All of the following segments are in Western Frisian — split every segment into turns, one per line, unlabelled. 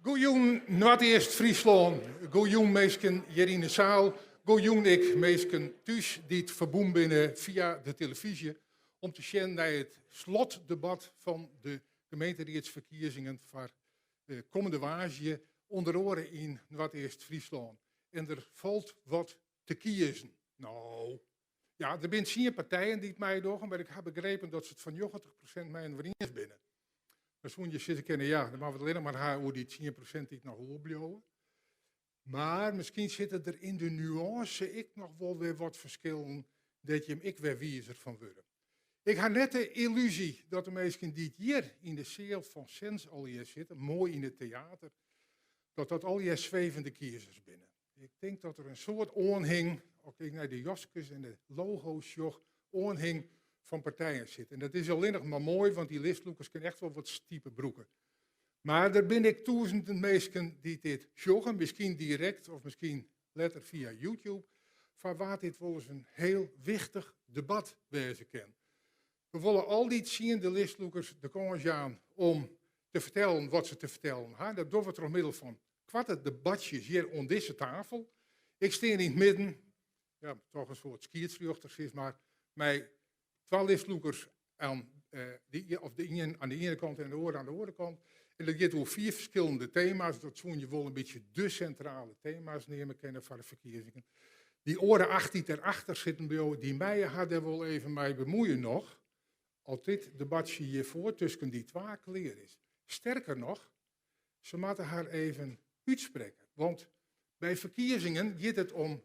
Goejûn Noardeast-Fryslân, goejûn minsken hjir yn de saal, goejûn ek minsken thús dy't ferbûn binne fia de telefyzje om te sjen nei it slotdebat fan de gemeenteriedsferkiezingen foar de kommende woansdei, ûnder oare yn Noardeast-Fryslân. En der falt wat te kiezen. No, ja, der binne tsien partijen dy't meidogge, mar ik ha begrepen dat se it foar 90% mei inoar iens binne. Dan soene je sizze kinne, ja, dan moatte we it allinnich mar ha oer dy 10% dy't noch oerbliuwe. Mar miskien sitte der yn de nuânse ek noch wol wer wat ferskillen dêr't jim ek wer wizer fan wurde. Ik ha net de yllúzje dat de minsken dy't hjir yn de seal fan Sens allegear sitte, moai yn it teater, dat dat allegear swevende kiezers binne. Ik tink dat der in soad oanhing, as ik nei de jaskes en de logo's sjoch, oanhing fan partijen sit. En dat is allinnich mar moai, want dy listlûkers kinne echt wol wat stipe brûke. Mar der binne ek tûzenen minsken dy't dit sjogge, miskien direkt of miskien letter fia YouTube, foar wa't dit wolris in hiel wichtich debat wêze kin. We wolle al dy tsiende listlûkers de kâns jaan om te fertellen wat se te fertellen ha. Dat dogge we troch middel fan koarte debatsjes hjir oan dizze tafel. Ik stean yn it midden, ja, toch in soart skiedsrjochter sis mar, mei twa listlûkers aan, eh, die, of de ien aan de iene kant en de oare aan de oare kant. En dat giet oer fiif ferskillende tema's. Dat soene je wol in bytsje de sintrale tema's neame kinne foar de ferkiezingen. Dy oare acht dy't derachter sitten bliuwe, dy meie har dêr wol even mei bemuoien noch, as dit debatsje hjirfoar tusken dy twa klear is. Sterker noch, se moatte har even útsprekke, want by ferkiezingen giet it om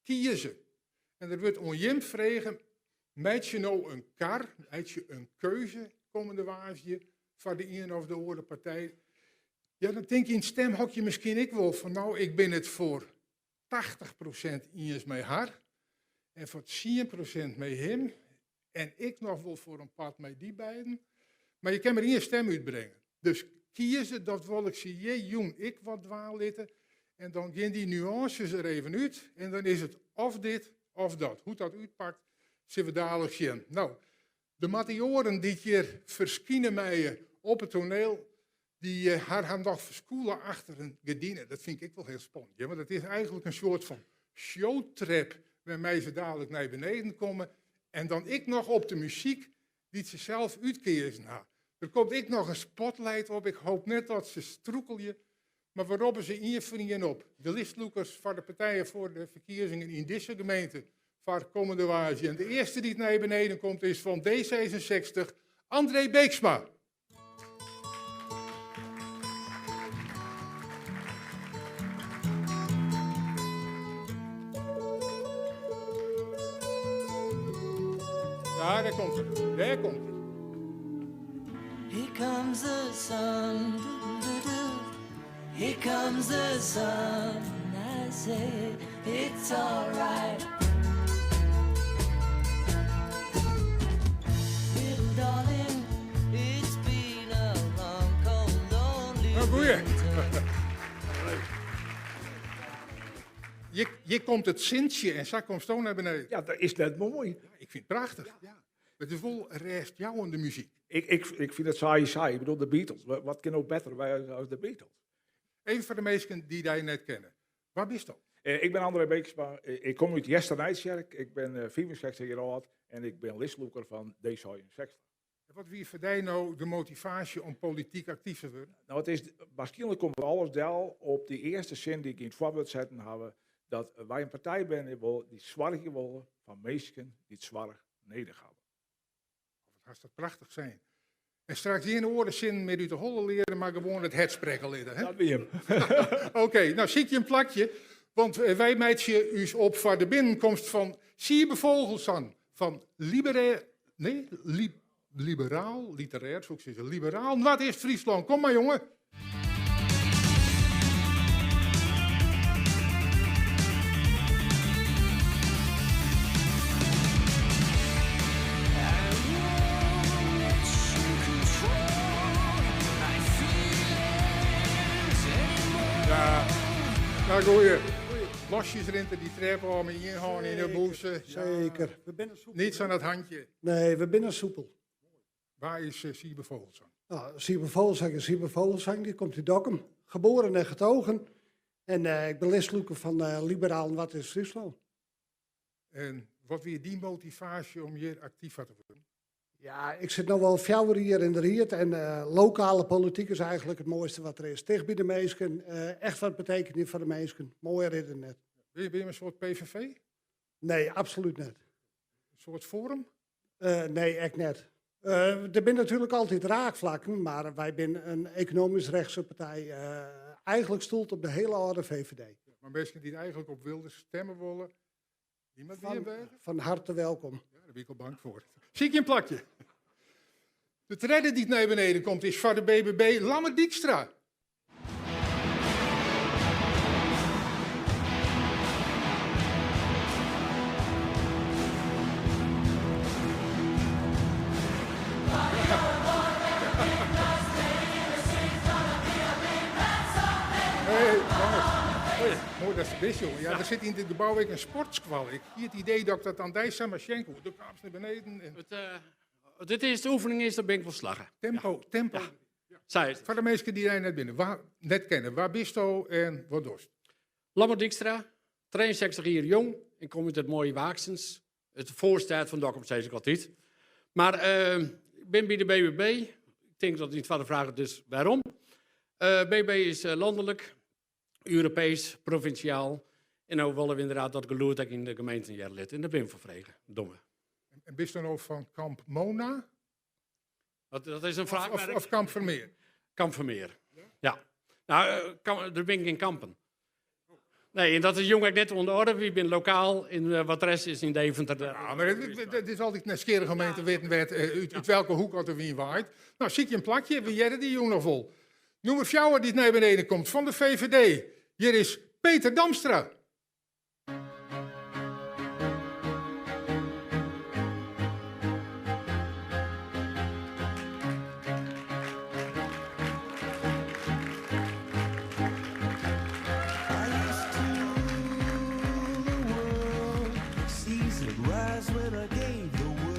kieze. En der wurdt oan jim frege, meitsje no in kar, meitsje in keuze kommende woansdei foar de iene of de oare partij. Ja, dan tink je yn it stemhokje miskien ek wol fan no, ik bin it foar 80% iens mei har en foar 10% mei him en ik noch wol foar in part mei dy beiden. Mar je kinne mar ien stim útbringe. Dus kieze, dat wol ik se hjir jûn ek wat dwaan litte. En dan gean dy nuânses der even út en dan is it of dit of dat. Hoe't dat útpakt, sille we dalik sjen. No, de matioaren dy't hjir ferskine meie op it toneel, dy har har noch ferskûle achter in gerdine. Dat fyn ik ek wol hiel spannend, want dat is eigentlik in soart fan showtrap wêrmei se dalik nei beneden komme en dan ek noch op de muzyk dy't se sels útkeazen ha. Der komt ek noch in spotlight op, ik hoop net dat se strûkelje, mar we roppe se ien foar ien op. De listlûkers foar de partijen foar de ferkiezingen yn dizze gemeente foar kommende woansdei. En de earste dy't nei beneden komt is fan D66, André Beeksma. Ja, dêr komt er. Dêr komt er.
Here comes the sun, doo-doo-doo. Here comes the sun. I say it's alright. Little darling, it's been a long, cold, lonely
Nou, goeie.
winter.
Hjir komt it sintsje en sa komsto nei beneden.
Ja, dat is net moai.
Ja, ik fyn it prachtich. Ja. It is wol rêstjouwende muzyk.
Ik fyn it saai saai. Ik bedoel, de Beatles. Wat kin no better as de Beatles?
Even foar de minsken dy't dy net kenne. Wa bisto?
Ik bin André Beeksma. Ik kom út Easternijtsjerk. Ik bin 65 jier âld en ik bin listlûker fan D66.
Wat wie foar dy no de motivaasje om polityk aktyf te wurden?
No, it is, waarskynlik komt alles del op dy earste sin dy't ik yn it foarwurd setten haw, dat wy in partij binne dy't soargje wolle foar minsken dy't soarch nedich hawwe.
Wat hast dat prachtich sein. En straks gjin oare sinnen mear út de holle leare, mar gewoan it hert sprekke litte. Hè?
Dat wie him.
Oké, no sykje in plakje, want wy meitsje ús op foar de binnenkomst fan Siebe Vogelzang fan Libere, nee, li, Liberaal, literêr soe ik sizze, Liberaal Noardeast-Fryslân. Kom mar jonge. Ja, nou goeie. Losjes rint er dy trep ôf mei ien hân yn 'e bûse.
Seker. We binne soepel.
Niets oan it handje.
Nee, we binne soepel.
Wa is eh, Siebe Vogelzang?
Nou, Siebe Vogelzang is Siebe Vogelzang, die komt uit Dokkum. Geboren en getogen. En eh, ik ben listlûker fan uh, Liberalen Noardeast-Fryslân.
En wat wie dyn motivaasje om hjir aktyf foar te wurden?
Ja, ik sit no al 4 jier yn de ried en lokale polityk is eigentlik it moaiste wat der is. Ticht by de minsken, echt wat betekenje foar de minsken. Moaier is it net.
Binne je in soart PVV?
Nee, absolút net.
In soart Forum?
Nee, ek net. Der binne natuerlik altyd raakflakken, mar wy binne in ekonomysk rechtse partij. Eigentlik stoeld op de hiele âlde VVD.
Mar minsken dy't eigentlik op Wilders stimme wolle, dy moat
Fan,
wêze?
fan harte welkom.
Ja, dêr bin ik al bang foar. Sykje in plakje. De tredde dy't nei beneden komt is foar de BBB Lammert Dijkstra. Hey, Lammert. Hoi, moai datst der bist, jonge. Ja, der sit yn dit gebou ek in sportskoalle. Ik hie it idee dat ik dat oan dy samar sjen koe. Do kaamst nei beneden. En...
It, uh, dit is de oefening is, dan bin ik wol slagge.
Tempo, tempo.
Ja. Sa is it.
Foar de minsken dy't dy net binne, wa, net kenne, wa bisto en wat dochst?
Lammert Dijkstra, 63 jier jong en kom út it moaie Waaksens. It foarstêd fan Dokkum, sis ik altyd. Mar uh, ik bin by de BBB. Ik tink dat dyn twadde fraach dus wêrom. Uh, BBB is uh, lanlik, Europees, provinsjaal. En no wolle we ynderdaad dat gelûd ek yn de gemeenten hearre litte. En dêr binne we foar frege. Domme.
En bist no fan Kamp Mona?
Dat is in fraach.
Of Kamp Vermeer?
Kamp Vermeer, ja. Nou, eh, der binne gjin kampen. Nee, en dat is jong ek net oan de orde. Wy binne lokaal en eh, wat de rest is yn Deventer.
Ja, mar it is altyd nijsgjirrich om even te witten wêr't, eh, út welke hoek oft de wyn waait. No, sykje in plakje, we hearre dy jûn noch wol. Nûmer fjouwer dy't nei beneden komt fan de VVD. Hjir is Peter Damstra.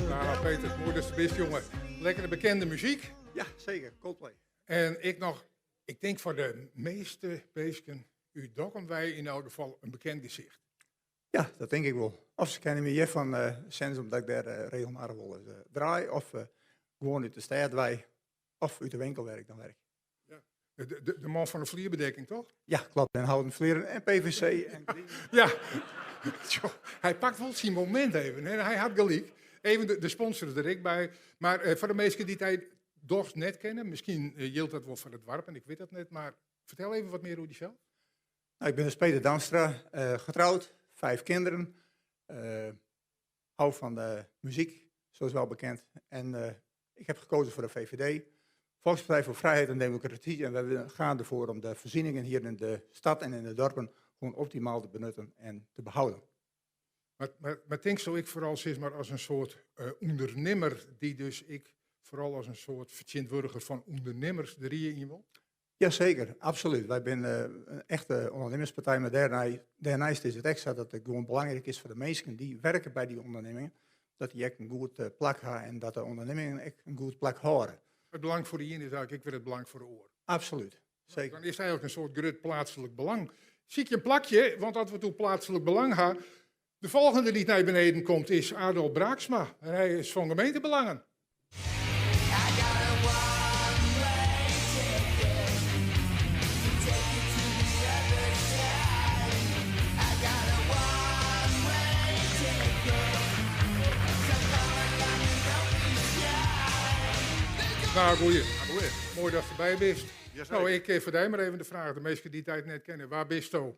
Nou, Peter, moai datst der bist, jonge. Lekkere bekende muzyk.
Ja, seker. Coldplay.
En ik noch, ik tink foar de measte minsken út Dokkum wei yn elk gefal in bekend gesicht.
Ja, dat tink ik wol. Of se kenne my hjir fan uh, Sens, omdat ik dêr uh, regelmatig wol ris uh, draai. Of gewoan út de stêd wei. Of út de winkel wêr't ik dan werk.
Ja. De, de, de man fan de flierbedekking, toch?
Ja, klopt. En houten flieren en PVC. En
ja, hy pakt wol syn momint even. Hè. Hy hat gelyk. Even de, de sponsor der ek by. Mar foar de minsken dy't dy dochs net kenne, miskien jildt dat wol foar it doarp en ik wit dat net, mar fertel even wat mear oer dysels.
Nou, ik ben dus Peter Damstra, getrouwd, vijf kinderen. Hou van de muziek, zoals wel bekend. En ik heb gekozen voor de VVD, Volkspartij voor Vrijheid en Democratie. En we gaan ervoor om de voorzieningen hier in de stad en in de dorpen gewoon optimaal te benutten en te behouden.
Mar tinksto ek foaral sis mar as in soart ûndernimmer dy't dus ek foaral as in soart fertsjintwurdiger fan ûndernimmers de rie yn wol?
Jazeker, absoluut. Wy binne in echte ûndernimmerspartij, mar dêrneist is it ek sa dat it gewoan belangryk is foar de minsken dy't werke by dy ûndernimmingen, dat dy ek in goed plak ha en dat de ûndernimmingen ek in goed plak hâlde.
It belang foar de ien is eigentlik ek wer it belang foar de oar.
Absoluut, zeker.
Dan is it eigentlik in soart grut pleatslik belang. Sykje in plakje, want as we it oer pleatslik belang ha, de folgjende dy't nei beneden komt is Adolf Braaksma en hy is fan gemeentebelangen. Nou, goeie.
Goeie.
Moai datst derby bist.
Jazeker.
Nou, ik eh, foar dy mar even de fraach. De minsken dy't dy net kenne, wa bisto?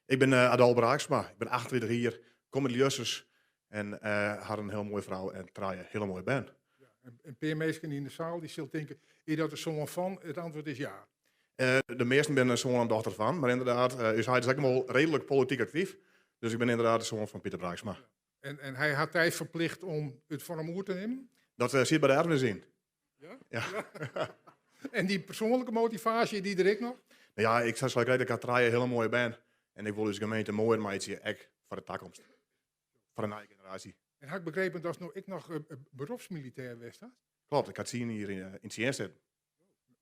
Ik bin eh, Adal Braaksma, ik bin 28 jier, kom út Ljussens en eh, ha in hiel moaie frou en trije hiele moaie bern.
In pear minsken yn de seal dy sille tinke, is dat de soan fan? It antwurd is ja.
Eh, de measten binne in soan en dochter fan, mar ynderdaad, eh, ús heit is ek wol reedlik polityk aktyf. Dus ik bin ynderdaad de soan fan Pieter Braaksma.
En hy hat dy ferplichte om it foar him oer te nimmen?
Dat eh, sit by de erfenis yn.
Ja?
Ja.
En dy persoanlike motivaasje, dy der ek noch?
Nou ja, ik sei krekt, ik ha trije hiele moaie bern. En ik wol ús gemeente moaier meitsje, ek foar de takomst. Foar de nije generaasje.
En ha ik begrepen datst no ek noch eh, beropsmilitêr west hast?
Kloppet, ik ha 10 jier yn tsjinst sitten.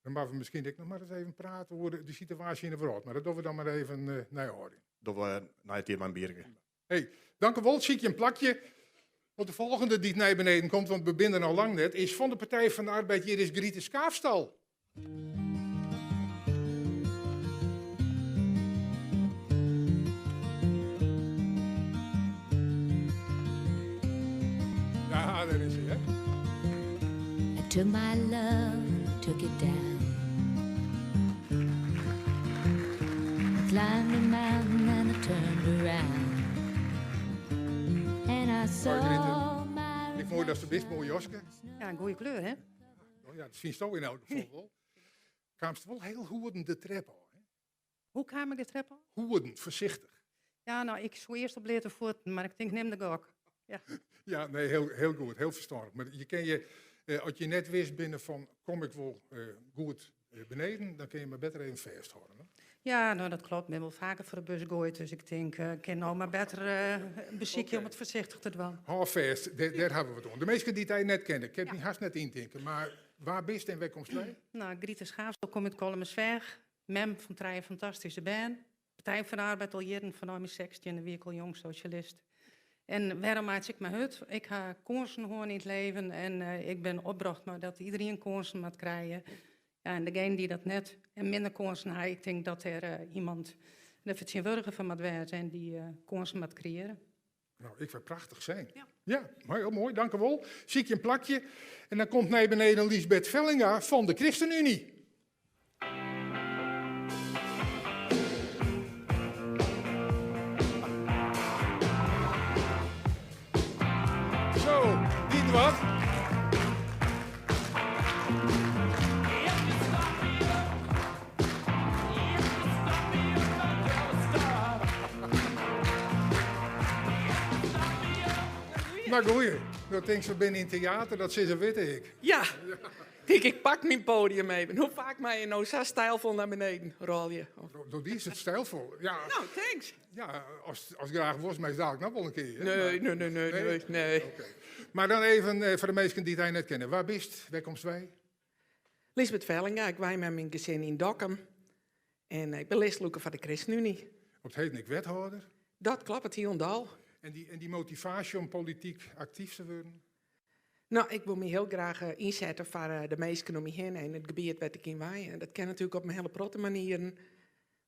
Dan moatte we miskien ek noch mar ris even prate oer de situaasje yn de wrâld. Mar dat dogge we dan mar even eh, nei ôfrin.
Dogge we nei it tiid mei in bierke.
Hey, dankewol, sykje in plakje. Want de folgjende dy't nei beneden komt, want we binne der al lang net, is fan de Partij van de Arbeid. Hjir is Grite Schaafstal. Ja, dêr is hy, hè?
I took my love, took it down. I climbed a mountain and I turned around. And I saw my
Ik moai datst der bist, moai jaske.
Ja, in goede kleur, hè?
Oh ja, dat fynsto yn elk gefal wol. Kaamst wol hiel hoedend de trep ôf, hè?
Hoe kaam ik de trep ôf?
Hoedend, foarsichtich.
Ja, no, ik soe earst op bleate fuotten, mar ik tink, nim de gok. Ja.
Ja, nee, hiel, hiel goed, hiel ferstannich. Mar je kinne je, eh, as je net wis binne fan kom ik wol eh, goed eh, beneden, dan kinne je mar better even fêsthâlde. Ne?
Ja, no, dat kloppet. Ik bin wol faker foar de bus goaid, dus ik tink, eh, ik kin no mar better eh besykje om it foarsichtich te dwaan.
Hâld fêst, dêr, dêr hawwe we it oan. De minsken dy't dy net kenne, ik kin it my hast net yntinke, mar wa bist en wêr komst wei?
No, Grite Schaafstal kom út Kollumersweach, mem fan trije fantastyske bern. Partij fan de Arbeid al jierren, fanôf myn 16e wie ik al jong sosjalist. En wêrom meitsje ik my hurd? Ik ha kânsen hân yn it leven en eh, ik bin opbrocht mei dat iderien kânsen moat krije. Ja, en degene dy't dat net en minder kânsen ha, ik tink dat dêr eh, iemand de fertsjintwurdiger fan moat wêze en dy eh, kânsen moat kreëarje.
Nou, ik fyn it prachtich sein.
Ja.
Ja, mar hiel moai, dankewol. Sykje in plakje. En dan komt nei beneden Liesbeth Vellinga fan de ChristenUnie. Zo, die wat. Nou, goeie. No tinkst, we binne yn teäter, dat sizze wit ik.
Ja, tink ik pak myn podium even. Hoe faak meie je no sa stylfol nei beneden rôlje?
Do diest it stylfol. Ja,
No, thanks.
ja ast graach wolst, meist dalik noch wol in kear. hè?
Nee, nee, nee, nee, nee, nee.
Oké. Mar dan even eh, foar de minsken dy't dy net kenne. Wa bist? Wêr komst wei?
Liesbeth Vellinga, ik wenje mei myn gesin yn Dokkum. En ik bin listlûker foar de ChristenUnie.
Op 't heden ek wethâlder.
Dat kloppet hielendal.
En dy motivaasje om polityk aktyf te wurden?
No, ik wol my hiel graach eh, ynsette foar eh, de minsken om my hinne en it gebiet wêr't ik yn wenje. En dat kin natuerlik op in hiele protte manieren.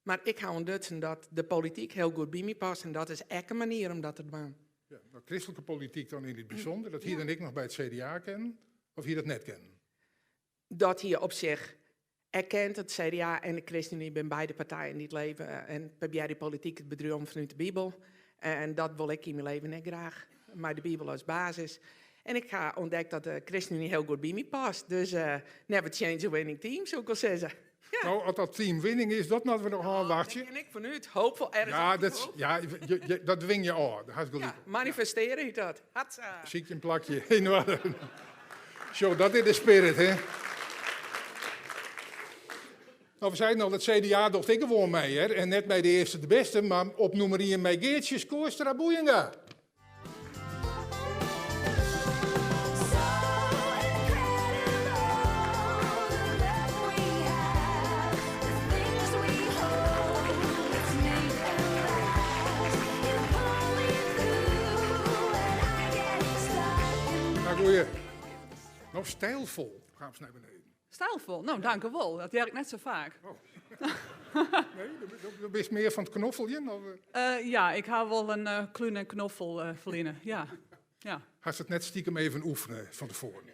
Mar ik ha ûntdutsen dat de polityk hiel goed by my past en dat is ek in manier om dat te dwaan.
Ja, no, kristlike polityk dan yn it bysûnder. Dat hie dan ek noch by it CDA kinnen? Of hie dat net kinnen?
Dat hie op sich ek kind. It CDA en de ChristenUnie binne beide partijen dy't leve en probearje polityk te bedriuwen fanút de Bibel. En dat wol ik yn myn leven ek graach, mei de Bibel as basis. En ik ha ûntdekt dat de ChristenUnie hiel goed by my past. Dus eh, never change a winning team, soe ik wol sizze. Ja.
No, as dat team winning is, dat moatte we noch ôfwachtsje.
Dêr gean ik fanút. Hoopfol ergens
Ja,
op
dat,
hoop.
ja dat dwing je ôf. Dêr hast gelyk
Ja,
op.
manifestearje hjit dat. Hatsa.
Sykje in plakje yn oarder. Sjoch, dat is de spirit, hè? No, we seinen al, it CDA docht ek gewoan mei, hè? En net mei de earste de bêste, mar op nûmer ien mei Geartsje Schoorstra-Boeijenga.
So incredible, the love we have, the things we hold, let's make them last. You pull me through when I get stuck in
Nou, goeie. No, stylfol kaamst nei beneden.
Stylfol? No, dankewol. Dat hear ik net sa faak.
Nee, do bist mear fan it knoffeljen? Of, eh?
Ja, ik ha wol in eh, klún en knoffel eh, ferline. Ja. Ja.
Hast it net stikem even oefene fan tefoaren?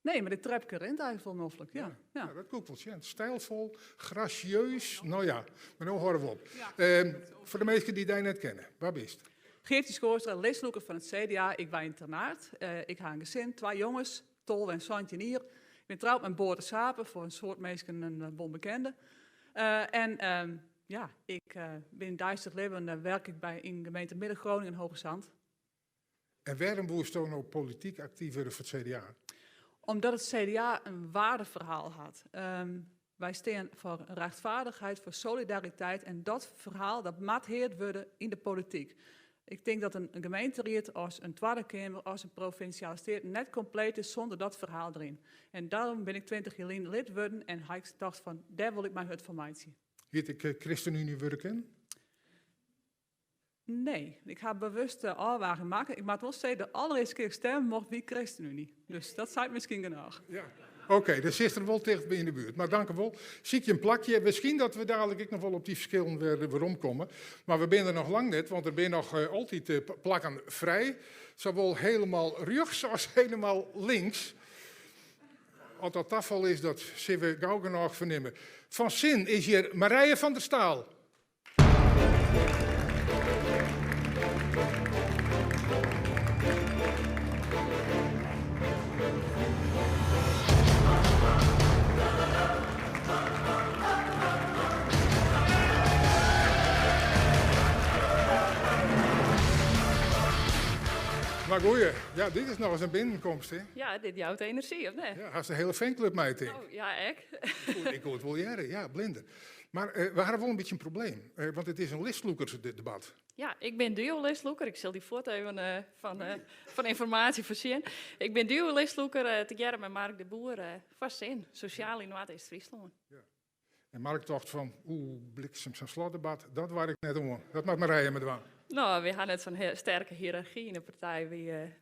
Nee, mar dit trepke rint eigentlik wol noflik, ja. Ja.
Ja, dat koe ik wol sjen. Stijlfol, gracieus, no ja. Mar no hâlde we op. Ehm, foar de minsken dy't dy net kenne, wa bist?
Geertje Schoorstra, listlûker fan it CDA. Ik wenje yn Ternaard. Ik ha in gesin, twa jonges, 12 en 17 jier. Ik bin troud mei Boate Sape, foar in soad minsken in wol bekende. En ehm, ja, ik bin yn deistich libben werk ik by yn gemeente Midden-Groningen en Hoogezand.
En wêrom woesto no polityk aktyf wurde foar it CDA?
Omdat it CDA in waardeferhaal hat. Wy stean foar rjochtfeardichheid, foar solidariteit en dat ferhaal dat moat heard wurde yn de polityk. Ik tink dat in gemeenteried as in Twadde Keamer as in provinsjale steat net kompleet is sûnder dat ferhaal deryn. En dêrom bin ik 20 jier lyn lid wurden en ha ik tocht fan dêr wol ik my hurd foar meitsje.
Hie it ek ChristenUnie wurde kinnen?
Nee, ik ha bewust de ôfwaging makke. Ik moat wol sizze, de allerearste kear ik stemme mocht wie ChristenUnie. Dus dat seit miskien genôch.
Ja. Oké, dan sit er wol ticht by yn de buert. Mar dankewol. Sykje in plakje. Miskien dat we dadlik ek noch wol op dy ferskillen wer weromkomme. Mar we binne der noch lang net, want der binne noch altyd plakken frij. Sawol hielendal rjochts as hielendal links. As dat tafal is, dat sille we gau genôch fernimme. Fan Sin is hjir Marije van der Staal. Mar goeie, ja, dit is nochris in binnenkomst, hè?
Ja, dit jout enerzjy, of net?
Ja, hast de hiele fanclub mei, tink.
Oh, ja, ek.
Ik koe it wol hearre, ja, blinder. Mar we hawwe wol in bytsje in probleem, want it is in listlûkersdebat.
Ja, ik bin duo-listlûker. Ik sil dy fuort even fan, fan ynformaasje foarsjen. Ik bin duo-listlûker tegearre mei Mark de Boer foar Sin, Sosjaal yn Noardeast-Fryslân.
Ja. En Mark tocht fan, oeh, bliksem, sa'n slotdebat, dat doar ik net oan. Dat moat Marije mar dwaan.
No, wy ha net sa'n sterke hiërargy yn de partij.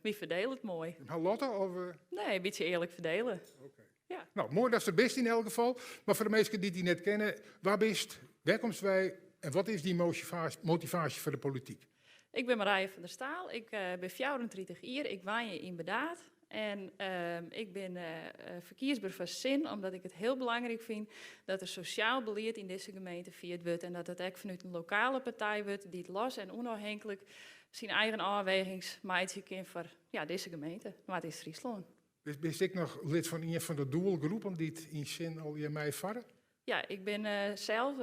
Wy ferdele it moai.
Ha lotte of?
Nee, in bytsje earlik ferdele.
Oké.
Ja.
No, moai datst der bist yn elk gefal. Mar foar de minsken dy't dy net kenne, wa bist, wêr komst wei en wat is dyn motivaasje foar de polityk?
Ik bin Marije van der Staal, ik bin 34 jier, ik wenje yn Burdaard en ik bin ferkiesber foar Sin omdat ik it hiel belangryk fyn dat der sosjaal belied yn dizze gemeente fierd wurdt en dat it ek fanút in lokale partij wurdt dy't los en ûnôfhinklik syn eigen ôfwegings meitsje kin foar ja, dizze gemeente, Noardeast-Fryslân.
Bist ek noch lid fan ien fan de doelgroepen dy't yn Sin al hjir meifarre?
Ja, ik bin sels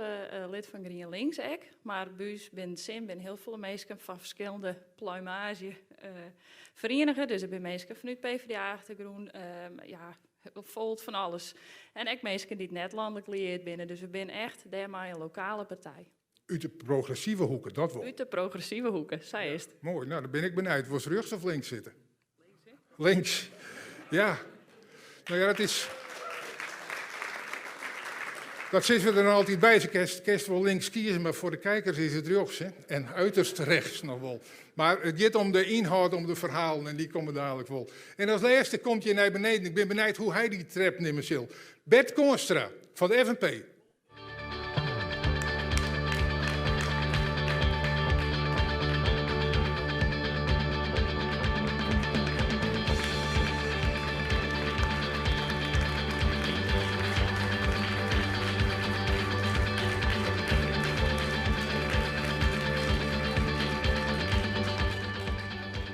lid fan GrienLinks ek, mar by ús binnen Sin binne hiel folle minsken fan ferskillende pluimaazje ferienige. Dus der binne minsken fanút PvdA-achtergrûn, ja, folt fan alles. En ek minsken dy't net lanlik lieerd binne. Dus we binne echt dêrmei in lokale partij.
Ut de progressive hoeke, dat wol.
Ut de progressive hoeke, sa is it.
Moai, no dan bin ik benijd. Wolst rjochts of links sitte? Links, hè? Links, ja. No ja, dat is... Dat sizze we der dan altyd by. Se kinst, kinst wol links kieze, mar foar de kijkers is it rjochts. Hè? En uiterst rechts noch wol. Mar it giet om de ynhâld, om de ferhalen en dy komme dadlik wol. En as lêste komt hjir nei beneden. Ik bin benijd hoe't hy dy trep nimme sil. Bert Koornstra fan de FNP.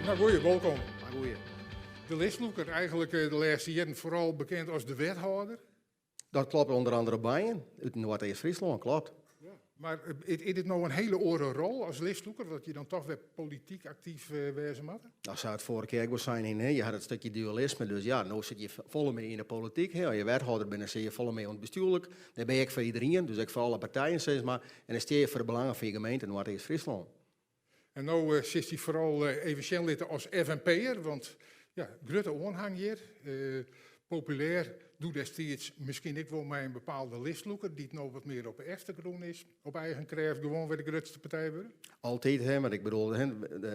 Nou, goeie, wolkom.
Goeie.
De listlûker, eigentlik de lêste jierren foaral bekend as de wethâlder.
Dat klopt, ûnder oare Bijen út Noardeast-Fryslân, klopt.
Ja, mar is dit no in hiele oare rol as listlûker, dat je dan toch wer polityk aktyf wêze moatte?
No, sa it foarige kear ek wol sein hiene, je ha dat stikje dualisme, dus ja, no sit je folle mear yn de polityk. Hè. As je wethâlder binne, dan sit je folle mear oan it bestjoerlik. Dêr bin je ek foar iderien, dus ek foar alle partijen sis mar. En dan stean je foar de belangen fan je gemeente Noardeast-Fryslân.
En no sitst dy foaral even sjen litte as FNP'er, want ja, grutte oanhang hjir. Populêr doe destiids miskien ek wol mei in bepaalde listlûker, dy't no wat mear op 'e eftergrûn is, op eigen krêft gewoan wer de grutste partij wurde.
Altyd, hè, want ik bedoel, hè,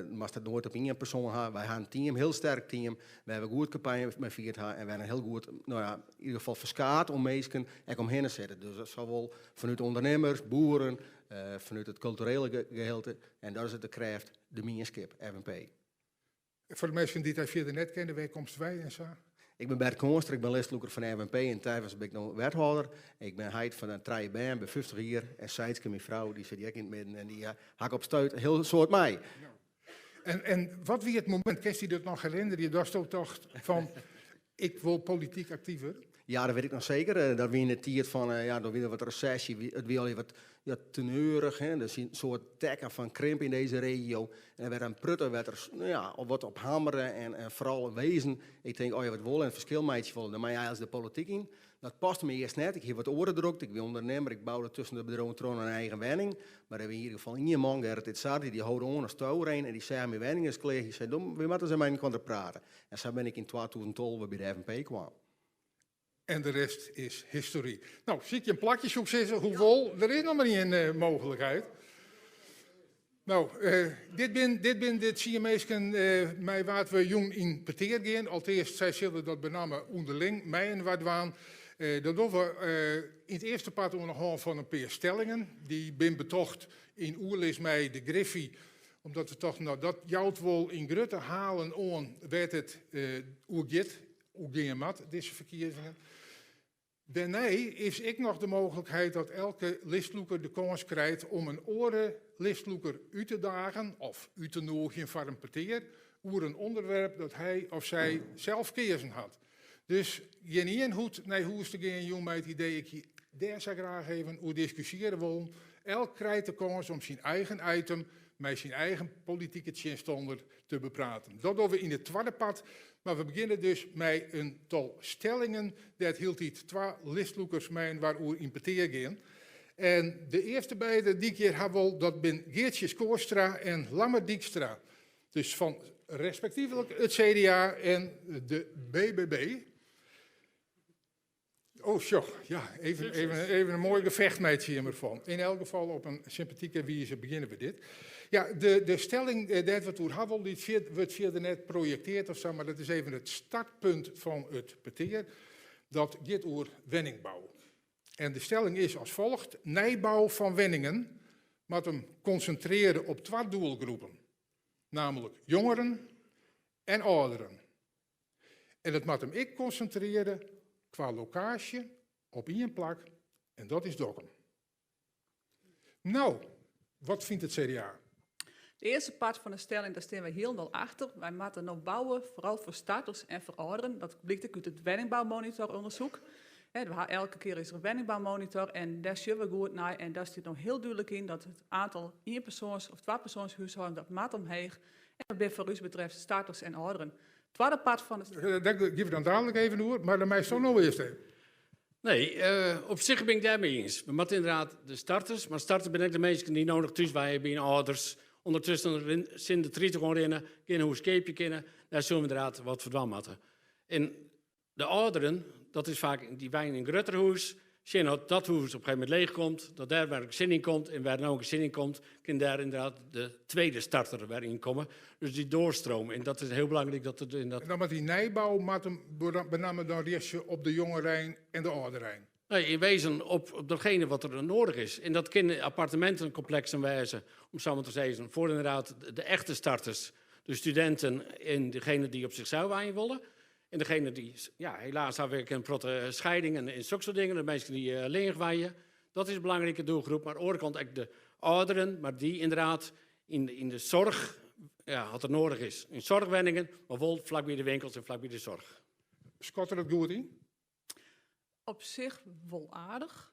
moatst it noait op ien persoan ha. Wy ha in team, hiel sterk team, wêr't we goed kampanje mei fierd ha en wêr in hiel goed, no ja, yn ieder gefal ferskaat oan minsken ek omhinne sitte. Dus dat sawol fanút ûndernimmers, boeren, fanút it kulturele gehelte en dat is it de krêft, de mienskip, FNP.
Foar de minsken dy't dy fierder net kenne, wêr komst wei en sa?
Ik bin Bert Koornstra, ik bin listlûker fan de FNP en teffens bin ik no wethâlder. Ik bin heit fan in trije bern, bin 50 jier en Sijtske, myn frou, dy sit hjir ek yn it midden en dy ha ik op stuit in hiel soad mei.
En, en wat wie it momint, kinst dy dat noch herinnerje, datsto tocht fan ik wol polityk aktyf wurde?
Ja, dat wit ik noch seker. Eh, dat wie yn de tiid fan, eh, ja, doe wie der wat resesje, it wie al wat ja, teneurich. Hè. Der wie in soad teken fan krimp yn dizze regio. En der waard in protte wurdt der, no ja, op wat op hammere en, en foaral wezen. Ik tink, oh ja, wat wol en ferskil meitsje wolle, dan moat je eigentlik de polityk yn. Dat paste my earst net. Ik hie wat oare drokte. Ik wie ûndernimmer. Ik boude tusken de bedriuwen troch in eigen wenning. Mar der wie yn ieder gefal ien man, Gerrit Itzardi, dy holde oan as tourein en dy seach myn wenning is klear. Hy sei, we moatte ris mei elkoar prate. En sa bin ik yn 2012 by de FNP kaam.
En de rest is history. No, sykje in plakje, soe ik sizze. Hoewol, der is noch mar ien eh, mooglikheid. No, eh, dit binne dit bin de tsien minsken eh, mei wa't we jûn yn petear gean. Alteast, sy sille dat benammen ûnderling mei-inoar dwaan. Eh, dat dogge we eh, yn it earste part oan de hân fan in pear stellingen. Dy binne betocht yn oerlis mei de Griffy, omdat we tochten, no, dat jout wol yn grutte halen oan wêr't it eh, oer giet, oer gean moat, dizze ferkiezingen. Dêrnei is ek noch de mooglikheid dat elke listlûker de kâns krijt om in oare listlûker út te dagen of út te nûgjen foar in petear oer in ûnderwerp dat hy of sy sels keazen hat. Dus gjinien hoecht nei hûs te gean jûn mei it idee ik hie dêr sa graach even oer diskusjearje wollen. Elk krijt de kâns om syn eigen item mei syn eigen politike tsjinstanner te bepraten. Dat dogge we yn it twadde part, mar we begjinne dus mei in tal stellingen dêr't hieltyd twa listlûkers mei-inoar oer yn petear gean. En de earste beide dy't ik hjir ha wol, dat binne Geartsje Schoorstra en Lammert Dijkstra. Dus fan respektyflik it CDA en de BBB. Oh, sjoch, ja, even, even, even in moai gefecht meitsje jim derfan. Yn elk gefal op in sympatike wize begjinne we dit. Ja, de, de stelling eh, dêr't we it oer ha wolle, dy wurdt fierder net projekteard of sa, mar dat is even it startpunt fan it petear. Dat giet oer wenningbou. En de stelling is as folget: nijbou fan wenningen moat him konsintrearje op twa doelgroepen, namelijk jongeren en âlderen. En it moat him ek konsintrearje kwa lokaasje op ien plak en dat is Dokkum. No, wat fynt it CDA?
De earste part fan de stelling, dêr steane wy hielendal achter. Wy moatte no bouwe, foaral foar starters en foar âlderen. Dat blykt ek út it wenningboumonitorûndersyk. We ha elke kear is der in wenningboumonitor en dêr sjogge we goed nei. En dêr stiet no hiel dúdlik yn dat it oantal ienpersoans of twapersoanshúshâldens, dat moat omheech. En dat binne foar ús betreft starters en âlderen. Twadde part fan de.
Dêr gean we dan dadelijk even oer, mar dan meisto no earst even.
Nee, uh, op sich bin ik dêrmei iens. We moatte ynderdaad de starters, mar starters binne ek de minsken dy't no noch thús wenje by âlders, ûndertusken tsjin de 30 oanrinne, gjin hûs keapje kinne. Dêr soene we ynderdaad wat foar dwaan moatte. En De âlderen, dat is faak dy wenje yn in grutter hûs, sjen dat dat hûs op in gegeven momint leech komt, dat dêr wer in gesin yn komt en wêr no in gesin yn komt, kin dêr ynderdaad de tweede starter wer yn komme. Dus dy doorstroom en dat is hiel belangryk dat it yn dat.
En dan moat dy nijbou moat him benammen dan rjochtsje op de jongerein en de âlderein.
Nee, yn wezen op, op datgene wat der noadich is. En dat kinne appartemintenkompleksen wêze, om sa mar te sizzen, foar ynderdaad de echte starters, de studinten en degene dy't op sichsels wenje wolle. En degene dy't, ja, helaas ha we ek in protte scheidingen en sokke soart dingen, de minsken dy't allinnich wenje. Dat is in belangrike doelgroep. Mar oan de oare kant ek de âlderen, mar dy ynderdaad yn, yn de soarch, ja, wat der noadich is. Yn soarchwenningen, mar wol flakby de winkels en flakby de soarch.
Skat er it goed yn?
Op sich wol aardich.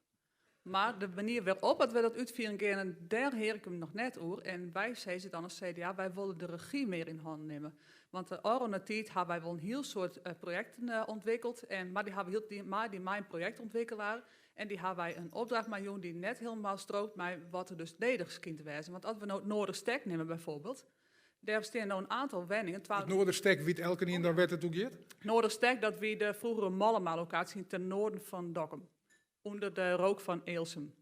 Mar de manier wêrop't dat we dat útfieren geane, dêr hear ik him noch net oer. En wy sizze dan as CDA, wy wolle de regy mear yn hannen nimme. Want de ôfrûne tiid ha wy wol in hiel soad eh, projekten eh, ûntwikkeld. En, mar dy ha we hiel, mei dy mei in projektûntwikkelaar. En dy ha wy in opdracht mei jûn dy't net hielendal strookt mei wat der dus nedich skynt te wêzen. Want as we no it Noorderstek nimme byfoarbyld, dêr stean no in oantal wenningen.
It Noorderstek, wit elkenien dan wêr't it oer giet?
Noorderstek, dat wie de froegere Mollema-lokaasje ten noarden fan Dokkum. Ûnder de rook fan Ealsum.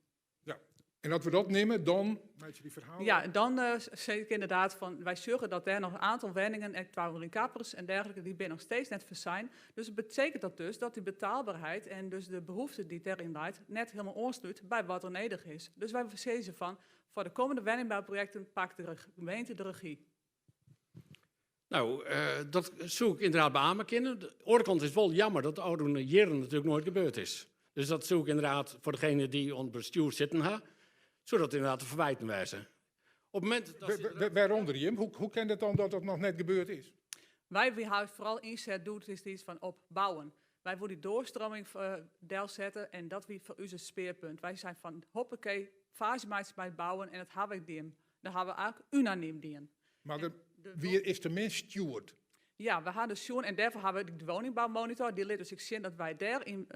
Ja, en as we dat nimme, dan meitsje dy ferhalen.
Ja, dan uh, sis ik ynderdaad fan, wy sjogge dat dêr noch in oantal wenningen, ek twa kappers en dergelike, dy binne noch steeds net foarsjoen. Dus it betekent dat dus dat dy betaalberheid en dus de behoefte dy't dêryn leit, net hielendal oanslút by wat der nedich is. Dus wy sizze fan, foar de kommende wenningbouprojekten pakt de gemeente de regy.
Nou, dat soe ik inderdaad beame kinne. De oare kant is wol jammer dat de ôfrûne jierren natuerlik noait gebeurd is. Dus dat soe ik inderdaad foar degene dy't oan it bestjoer sitten ha, soe dat inderdaad te ferwijten wêze. Op it momint dat se.
Wêrûnder jim? Hoe kin it dan dat dat noch net gebeurd is?
Wy hawwe foaral ynset doetiids fan op bouwen. Wy wolle dy doorstroming delsette en dat wie foar ús it spearpunt. Wy seinen fan hoppakee, faasje meitsje mei it bouwen en dat hawwe wy dien. Dat hawwe we eigentlik unanym dien.
Mar der wie is te min stjoerd.
Ja, we hawwe dus sjoen en dêrfoar hawwe we de woningbouwmonitor. Dy lit dus ek sjen dat wy dêr in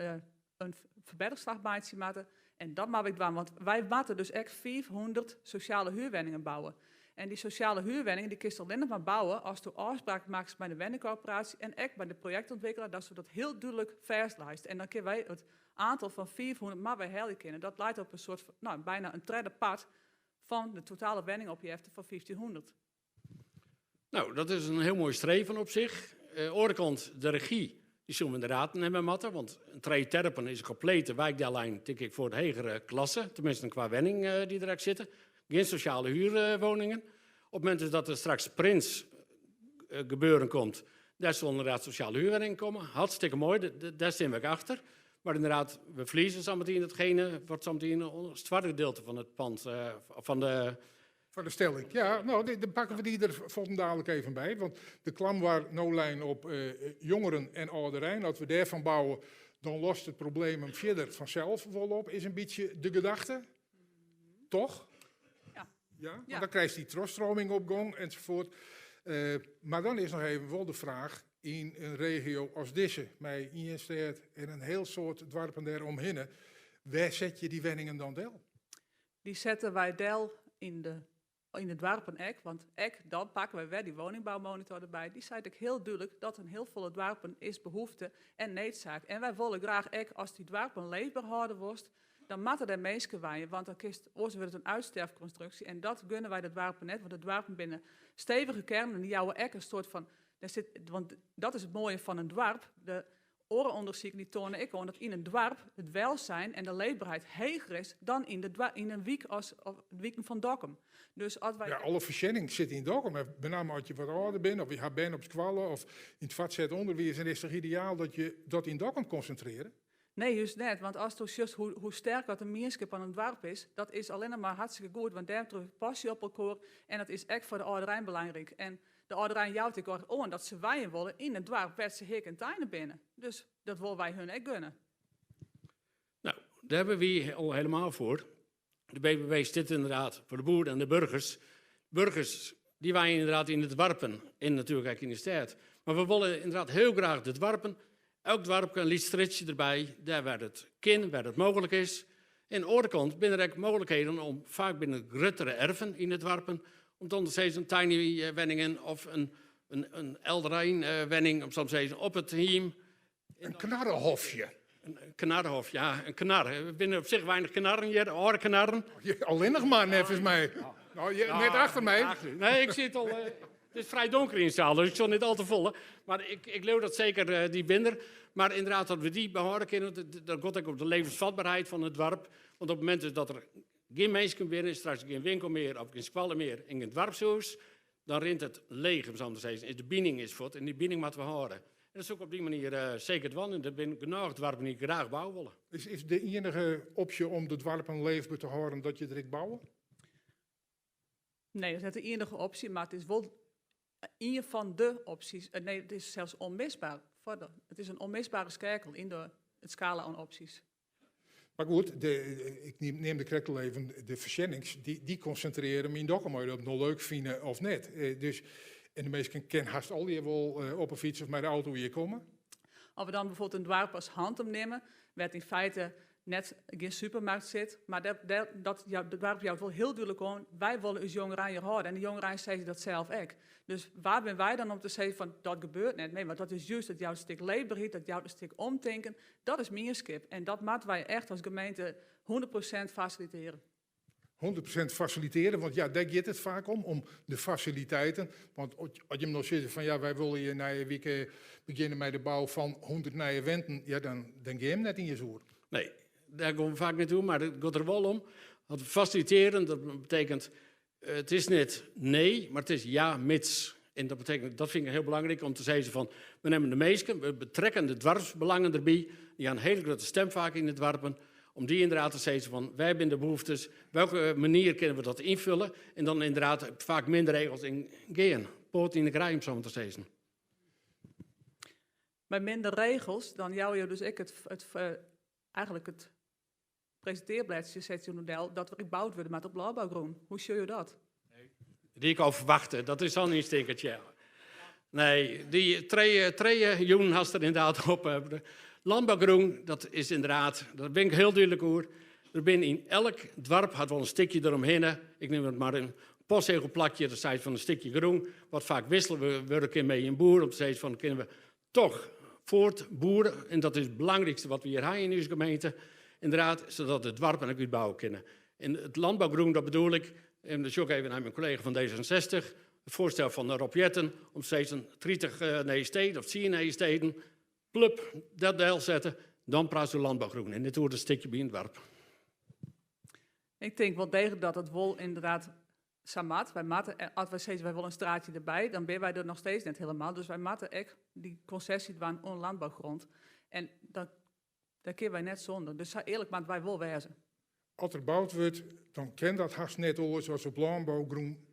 ferbetterslach meitsje moatte. En dat moatte wy dwaan, want wy moatte dus ek 500 sosjale huurwenningen bouwe. En dy sosjale huurwenningen dy kinst allinnich mar bouwe asto ôfspraken makkest mei de wenningkorporaasje en ek mei de projektûntwikkelaar, datsto dat hiel dúdlik fêstleist. En dan kinne wy it oantal fan 500 mar wy helje kinne. Dat leit op in soart, no, byna in tredde part fan de totale wenningopjefte fan 1500.
Nou, dat is in hiel moai streven op sich. Uh, oare kant, de regy, dy soene we inderdaad nimme moatte, want in Trije Terpen is in komplete wykdellijn, tink ik, foar de hegere klasse, teminsten kwa wenning uh, dy't der ek sitte. Gjin sosjale huurwoningen. Op it momint dat der straks Prins uh, gebeuren komt, dêr sil inderdaad sosjale huurwenningen komme. Hartstikke moai, dêr stean we ek achter. Mar inderdaad, we ferlieze sametien datgene wat sametien it twadde gedeelte fan it pand, fan de
Foar de stelling. Ja, no, dan pakke we dy der fuortendalik even by. Want de klam waard no lein op uh, jongeren en âlderein. As we dêrfan bouwe, dan lost it probleem him fierder fansels wol op, is in bytsje de gedachte. Toch?
Ja.
Ja? Want dan krijst dy trochstreaming op gong ensafuort. Uh, mar dan is noch even wol de fraach, yn in regio as dizze, mei ien stêd en in hiel soad doarpen dêromhinne, wêr set je dy wenningen dan del?
Dy sette wy del yn de, yn de doarpen ek, want ek dan pakke wy wer dy woningbouwmonitor derby. Dy seit ek hiel dúdlik dat in hiel folle doarpen is behoefte en needsaak. En wy wolle graach ek, as dy doarpen leefber hâlde wolst, dan moatte der minsken wenje, want dan kinst, oars wurdt it in útsterfkonstruksje. En dat gunne wy de doarpen net, want de doarpen binne stevige kearnen en dy jouwe ek in soart fan, dêr sit, want dat is it moaie fan in doarp, de Oare ûndersiken dy toane ek oan dat yn in doarp it welzijn en de leefberheid heger is dan yn de yn in wyk as of wiken fan Dokkum. Dus as wy.
Ja, alle foarsjennings sitte yn Dokkum. En benammen as je wat âlder binne of je ha bern op skoalle of yn it foartset ûnderwiis, dan is it toch ideaal dat je dat yn Dokkum konsintrearje?
Nee, just net. Want asto sjochst hoe, hoe sterk dat de mienskip fan in doarp is, dat is allinnich mar hartstikke goed, want dêrtroch pas je op elkoar en dat is ek foar de âlderein belangryk. En de âlderein jout ek oan dat se wenje wolle yn it doarp wêr't se hikke en teine binne. Dus dat wolle wy hun ek gunne.
Nou, dêr binne wy al helemaal foar. De BBB stiet inderdaad foar de boeren en de burgers. Burgers, dy wenje inderdaad yn de doarpen en natuerlik ek yn de stêd. Mar we wolle inderdaad hiel graach de doarpen. Elk doarp in lyts strjitsje derby, dêr wêr't it kin, wêr't it mooglik is. En oan de oare kant binne der ek mooglikheden om faak binne it gruttere erven yn de doarpen, om dan te sizzen tiny wenningen of in, in, in âldereinwenning, om sa te sizzen, op it hiem.
In knarrehofje.
In knarrehof, ja, in knar. Der binne op sich weinich knarren hjir, âlde knarren.
Allinnich mar, neffens my. No, net achter my.
Nee, ik sit al. It is frij donker yn de seal, dus ik sil net al te folle. Mar ik, ik leau dat seker dy binne der. Mar inderdaad, dat we dy behâlde kinne, dat giet ek om de levensvatbaarheid fan it doarp. Want op it momint dat der gjin minsken binne, straks gjin winkel mear of gjin skoalle mear en gjin doarpshûs, dan rint it leech, om sa te sizzen. De bining is fuort en dy bining moatte we hâlde. En dat soe ik op dy manier uh, seker dwaan. En der binne genôch doarpen dy't graach bouwe wolle.
Is, is de iennige opsje om de doarpen leefber te hâlden dat je der ek bouwe?
Nee, dat is net de iennige opsje, mar it is wol ien fan de opsjes. Eh, nee, it is sels ûnmisber. Foar de, it is in ûnmisbere skeakel yn de, it skala oan opsjes.
Mar goed, de, ik neamde krekt al even de foarsjennings, dy, dy konsintrearje him yn Dokkum, oft je dat no leuk fine of net. Eh, dus, en de minsken kinne hast allegear wol eh, op 'e fyts of mei de auto hjir komme.
As we dan bijvoorbeeld in doarp as Hantum nimme, wêr't yn feite net gjin supermarkt sit, mar dêr, dêr, dat it doarp jout wol hiel dúdlik oan, wy wolle ús jongerein hjir hâlde en de jongerein sizze dat sels ek. Dus wa binne wy dan om te sizzen fan dat gebeurt net? Nee, want dat is just, dat jout in stik leefberheid, dat jout in stik omtinken, dat is mienskip en dat moatte wy echt as gemeente 100% fasilitearje.
100% fasilitearje, want ja, dêr giet it faak om, om de fasiliteiten. Want as jim no sizze fan ja, wy wolle hjir nije wike begjinne mei de bou fan 100 nije wenten, ja, dan, dan gean jim net iens oer.
Nee, dêr geane we faak net oer, mar it giet der wol om. Want fasilitearjen, dat betekent, it is net nee, mar it is ja, mits. En dat betekent, dat vind ik heel belangrijk om te zeggen van, we nemen de meesten, we betrekken de dwarfsbelangen erbij, die hebben een hele grote stem vaak in de dwarpen, om die inderdaad te zeggen van, wij hebben de behoeftes, welke manier kunnen we dat invullen? En dan inderdaad vaak minder regels in gaan. Poot in de krij, om zo maar te zeggen.
Bij minder regels, dan jou je dus ik het, eigenlijk het presenteerbladje zet je model dat er gebouwd wordt met op landbouwgroen. Hoe zie je dat?
Die ik al verwachtte, dat is al een stinkertje. Nee, die twee joen had er inderdaad op. De landbouwgroen, dat is inderdaad, daar ben ik heel duidelijk over. Er ben in elk dorp had wel een stukje eromheen. Ik neem het maar een postzegelplakje, dat staat van een stukje groen. Wat vaak wisselen we werken mee in boeren. Om te zeggen van, kunnen we toch voortboeren. En dat is het belangrijkste wat we hier hebben in onze gemeente. Inderdaad, zodat het dorp en ook uitbouwen kunnen. En het landbouwgroen, dat bedoel ik, en dus ook even naar mijn collega van D66, het voorstel van Rob Jetten om steeds een 30 nee steden of 10 nee steden, plup, dat deel zetten, dan praat ze landbouwgroen. En dit wordt een stukje bij het dorp.
Ik denk wel degelijk dat het wol inderdaad samat. Wij matten, als wij zeggen wij willen een straatje erbij, dan ben wij er nog steeds net helemaal. Dus wij matten echt die concessie van on landbouwgrond. En daar kunnen wij net zonder. Dus eerlijk, maar wij wil wezen.
Als er gebouwd wordt, dan kent dat haast net oor zoals op landbouwgroen,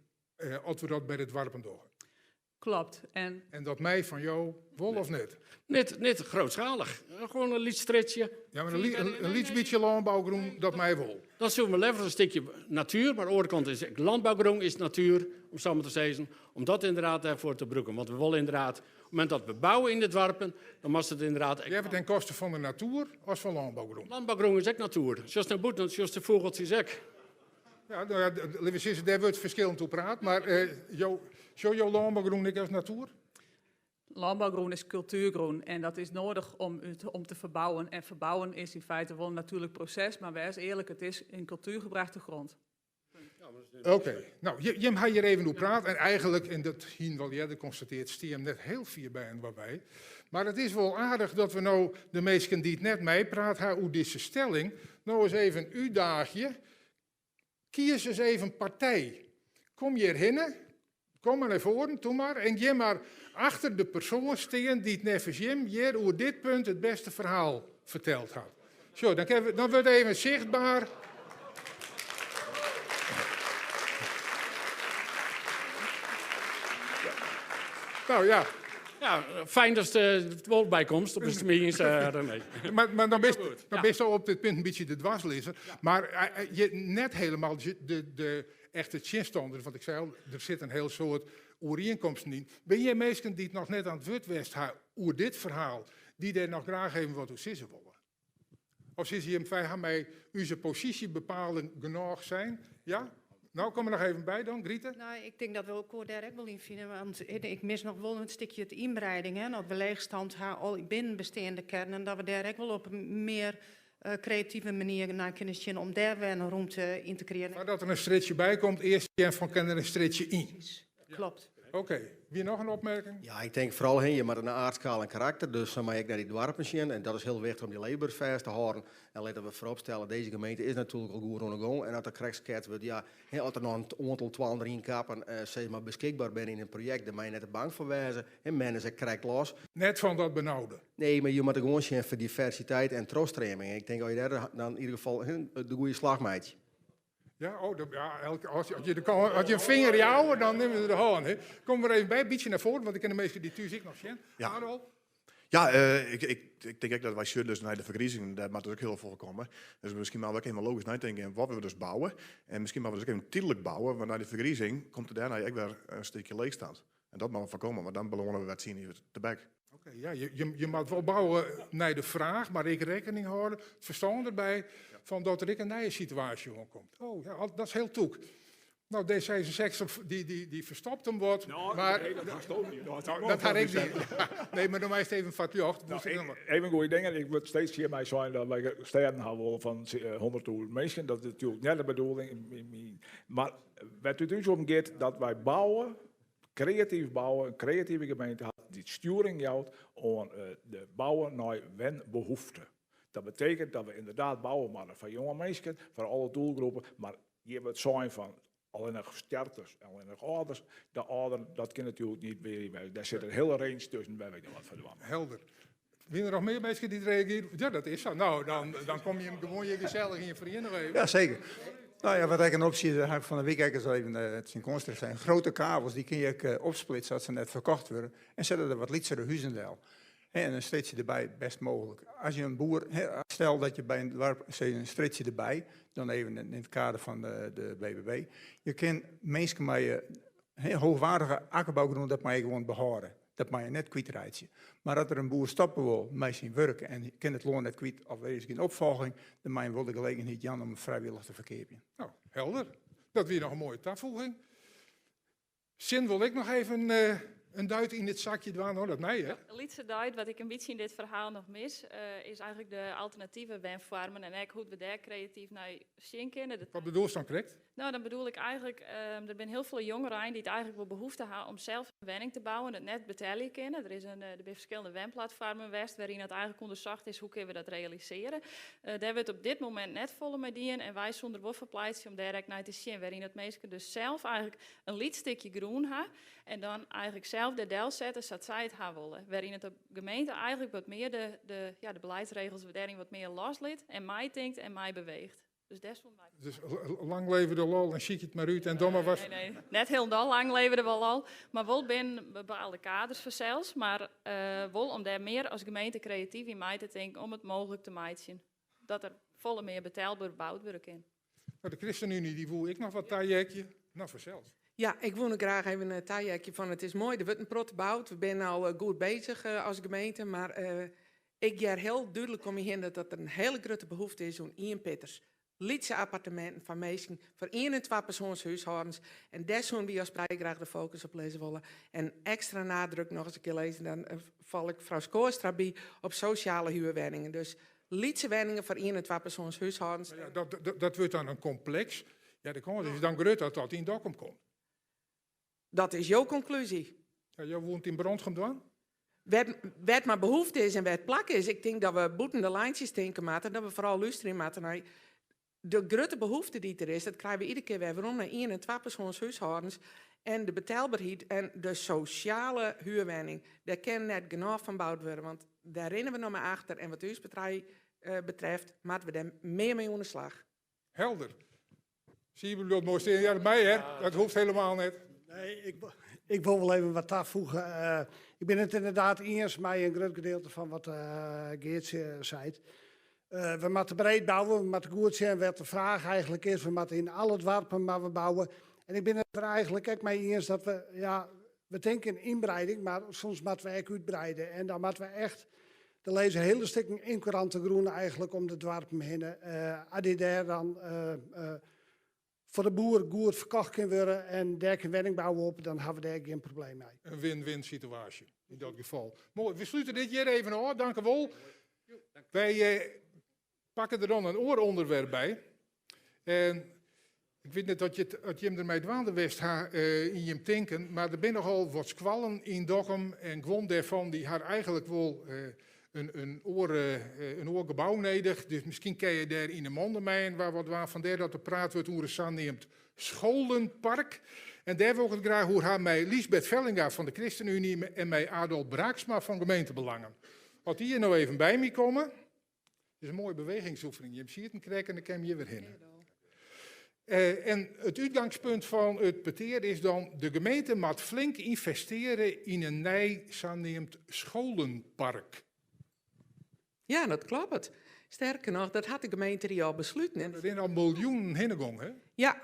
als we dat bij het dwarpen doen.
Klopt. En,
en dat mij van jou, wol of net?
Net grootschalig. Gewoon een liedstretje.
Ja, maar een liets beetje landbouwgroen, dat mij wol.
Dat zullen we leveren, een stukje natuur, maar aan de andere kant is landbouwgroen is natuur, om zo maar te zeggen, om dat inderdaad daarvoor te gebruiken. Want we willen inderdaad, op het moment dat we bouwen in de dwarpen, dan mag het inderdaad...
Je hebt het ten koste van de natuur als van landbouwgroen?
Landbouwgroen is ook natuur. Zoals de boeten, zoals de vogeltjes ook.
Ja, nou ja, lieve zussen, daar wordt verschillend op praat, maar zo jouw landbouwgroen ik als natuur?
Landbouwgroen is cultuurgroen en dat is nodig om te verbouwen. En verbouwen is in feite wel een natuurlijk proces, maar wees eerlijk, het is in cultuurgebrachte grond.
Oké, nou, Jim had hier even over praat en eigenlijk, en dat hier wel eerder constateerd, stier hem net heel fier bij en waarbij. Maar het is wel aardig dat we nou de meesten die het net meepraat, haar hoe deze stelling, nou eens even uw daagje, kies eens even partij. Kom hier hinnen, kom maar naar voren, doe maar, en je maar achter de persoon staan die het nevens Jim hier over dit punt het beste verhaal verteld had. Zo, dan kunnen we, dan wordt even zichtbaar. Nou ja.
Ja, fijn dat de woord bij komt op de meetings, René.
Maar dan
Heel goed,
dan
ja.
bist je op dit punt een beetje de dwarslezer.
Ja.
Maar je net helemaal de echte chinstander, want ik zei al, er zit een heel soort overeenkomsten in. Ben jij mensen die het nog net aan het woord west ha, oer dit verhaal, die daar nog graag even wat over zeggen willen? Of is hij hem, wij gaan mij uw positie bepalen genoeg zijn? Ja? Nou, kom er nog even bij dan, Griete.
Nou, ik denk dat we elkaar daar ook wel in vinden, want ik mis nog wel een stukje het inbreiding, hè, dat we leegstand haar al binnen bestaande kernen, dat we daar ook wel op een meer creatieve manier naar kunnen zien om daar weer een ruimte in te creëren.
Maar dat er een straatje bij komt, eerst van kan er een straatje in.
Precies, klopt.
Oké, wie nog een opmerking?
Ja, ik denk vooral heen, je moet een aardschaal en karakter, dus dan mag ik naar die dorpen zien en dat is heel wichtig om die leefbaarheid vast te houden. En laten we vooropstellen, deze gemeente is natuurlijk al goed aan de gang en als er krijgt wordt, ja, hè, als er nog een aantal 200 inkappen zeg maar beschikbaar ben in een project, dan moet je net de bank voor wijzen en men is er krijgt los.
Net van dat benauwde.
Nee, maar je moet er gewoon zien voor diversiteit en trooststreming. Ik denk dat je daar dan in ieder geval, hè, de goede slag maakt.
Ja, oh, dat, ja, elke, als je, als je de kan, als je een vinger jouwen, dan nemen we de hand. Hè. Kom er even bij, een beetje naar voren, want ik ken de meeste die thuis ik nog zien.
Ja.
Adol?
Ja, ik denk ook dat wij zullen dus naar de vergrijzing, daar moet er ook heel veel komen. Dus misschien maar ook even logisch nadenken en wat we dus bouwen. En misschien maar we dus ook even tijdelijk bouwen, want na die vergrijzing komt er daarna ook weer een stukje leegstand. En dat mag we voorkomen, want dan belonen we wat zien hier te bek.
Oké, ja, je moet wel bouwen naar de vraag, maar ik rekening houden, het verstand erbij, van dat er een nieuwe situatie komt. Oh, ja, dat is heel toek. Nou, D66, die verstopt hem wat,
Nou,
maar
nee, dat was ook niet. Nou, dat
Nou,
was
dat had
ook
ik
niet.
niet. Nee, maar dan is het even van het jocht.
Nou,
Moest ik nog maar-
even goede dingen. Ik word steeds hier mij zijn dat wij sterren houden van 100.000 mensen. Dat is natuurlijk net de bedoeling. Maar wat het dus om gaat, dat wij bouwen, creatief bouwen, een creatieve gemeente had die sturing houdt om de bouwen naar wenbehoeften. Dat betekent dat we inderdaad bouwen maar voor jonge mensen, voor alle doelgroepen, maar hier wordt zijn van Allinnich starters, allinnich âlders. De âlderen, dat kin natuerlik net mear. Dêr sit in hiele range tusken wêr't we wat foar dwaan.
Helder. Binne der noch mear minsken dy't reagearje? Ja, dat is sa. No, dan, dan komme jim gewoan hjir gesellich yn feriening even.
Ja, seker. No ja, wat ek in opsje is, ha ik fan 'e wike ek ris even tsjin Koonstra sein. Grutte kavels, dy kinne je ek opsplitse as se net ferkocht wurde. En sette der wat lytsere huzen del. Hè, en in strjitsje derby, bêst mooglik. As je in boer, hè, stel dat je by in doarp sizze in strjitsje derby, dan even yn it kader fan de BBB. Je kin minsken mei hè, hoogwaardige akkerbougrûn, dat mei je gewoan behâlde. Dat mei je net kwytreitsje. Mar as der in boer stoppe wol mei syn wurk en kin it lân net kwyt of der is gjin opfolging, dan mei him wol de gelegenheid jaan om it frijwillich te ferkeapjen.
No, helder. Dat wie noch in moaie tafoeging. Sin wol ik noch even in duit yn it sakje dwaan, hoor. Dat mei, hè?
In lytse duit, wat ik in bytsje yn dit ferhaal noch mis, is eigentlik de alternative wenfoarmen en ek hoe't we dêr kreatyf nei sjen kinne.
Wat bedoelst dan krekt?
No, dan bedoel ik eigentlik, der binne hiel folle jongerein dy't eigentlik wol behoefte ha om sels in wenning te bouwen, it net betelje kinne. Der is in, der binne ferskillende wenplatfoarmen west wêryn dat eigentlik ûndersocht is hoe kinne we dat realisearje. Dêr wurdt op dit momint net folle mei dien en wy soene der wol foar pleitsje om dêr ek nei te sjen, wêryn dat minsken dus sels eigentlik in lyts stikje grûn ha en dan eigentlik sels dêr delsette sa't sy it ha wolle. Wêryn it de gemeente eigentlik wat mear de, de, ja, de beleidsregels dêryn wat mear loslit en meitinkt en meibeweecht. Dus dêr soene wy.
Dus lang leve de lol en sykje it mar út en doch mar wat.
Nee, nee, net hielendal lang leve de lol, mar wol binnen bepaalde kaders fansels, mar wol om dêr mear as gemeente kreatyf yn mei te tinken om it mooglik te meitsjen dat der folle mear betelber boud wurde kin.
No, de ChristenUnie dy woe ek noch wat tajekje. No, fansels.
Ja, ik woe graach even in tajekje fan it is moai, der wurdt in protte boud. We binne al goed bezich as gemeente, mar ik hear hiel dúdlik om my hinne dat der in hiele grutte behoefte is oan ienpitters. Lytse apparteminten foar minsken, foar ien en twapersoanshúshâldens. En dêr soene wy as partij graach de fokus op lizze wolle. En ekstra nadruk noch ris in kear lizze, dan fal ik frou Schoorstra by, op sosjale huurwenningen. Dus lytse wenningen foar ien en twapersoanshúshâldens.
Ja, dat, dat wurdt dan in kompleks. Ja, de kâns is dan grut dat dat yn Dokkum komt.
Dat is jo konklúzje.
Ja, jo woene yn Brantgum dwaan?
Wêr't mar behoefte is en wêr't plak is. Ik tink dat we bûten de lijntsjes tinke moatte, dat we foaral lústerje moatte nei de grutte behoefte dy't der is. Dat krije we iedere kear wer werom nei ien en twapersoanshúshâldens. En de betelberheid en de sosjale huurwenning. Dêr kin net genôch fan boud wurde, want dêr rinne we noch mei achter. En wat ús partij betreft, moatte we dêr mear mei oan de slach.
Helder. Siebe bliuwt moai stean. Ja, dat mei hè. Dat hoecht helemaal net.
Nee, ik, ik wol wol even wat tafoege. Ik bin it ynderdaad iens mei in grut gedielte fan wat Geartsje seit. We moatte breed bouwe, we moatte goed sjen wêr't de fraach eigentlik is. We moatte yn alle doarpen mar we bouwe. En ik bin it der eigentlik ek mei iens dat we, ja, we tinke yn ynbreiding, mar soms moatte we ek útbreide. En dan moatte we echt, der lizze hiele stikken ynkurante grûn eigentlik om de doarpen hinne. As dy dêr dan foar de boer goed ferkocht kin wurde en dêr kin wenningbou op, dan hawwe we dêr gjin probleem mei.
In win-win situaasje yn dat gefal. Moai, we slute dit hjir even ôf, dank u wol. Wy pakke der dan in oar ûnderwerp by. En ik wit net oft je oft jim dermei dwaande west ha yn jim tinken, mar der binne nochal wat skoallen yn Dokkum en guon dêrfan dy ha eigentlik wol in, oar, in oar gebou nedich. Dus miskien kinne je dêr yn 'e mande mei inoar wat dwaan. Fandêr dat der praat wurdt oer in saneamd scholenpark. En dêr wol ik it graach oer ha mei Liesbeth Vellinga fan de ChristenUnie en mei Adolf Braaksma fan Gemeentebelangen. As dy hjir no even by my komme. It is in moaie bewegingsoefening. Jim sieten krekt en dan kin hjir wer hinne. En it útgangspunt fan it petear is dan: de gemeente moat flink ynvestearje yn in nij saneamd scholenpark.
Ja, dat kloppet. Sterker noch, dat hat de gemeenterie al besluten.
Der binne al miljoenen hinne gong, hè?
Ja,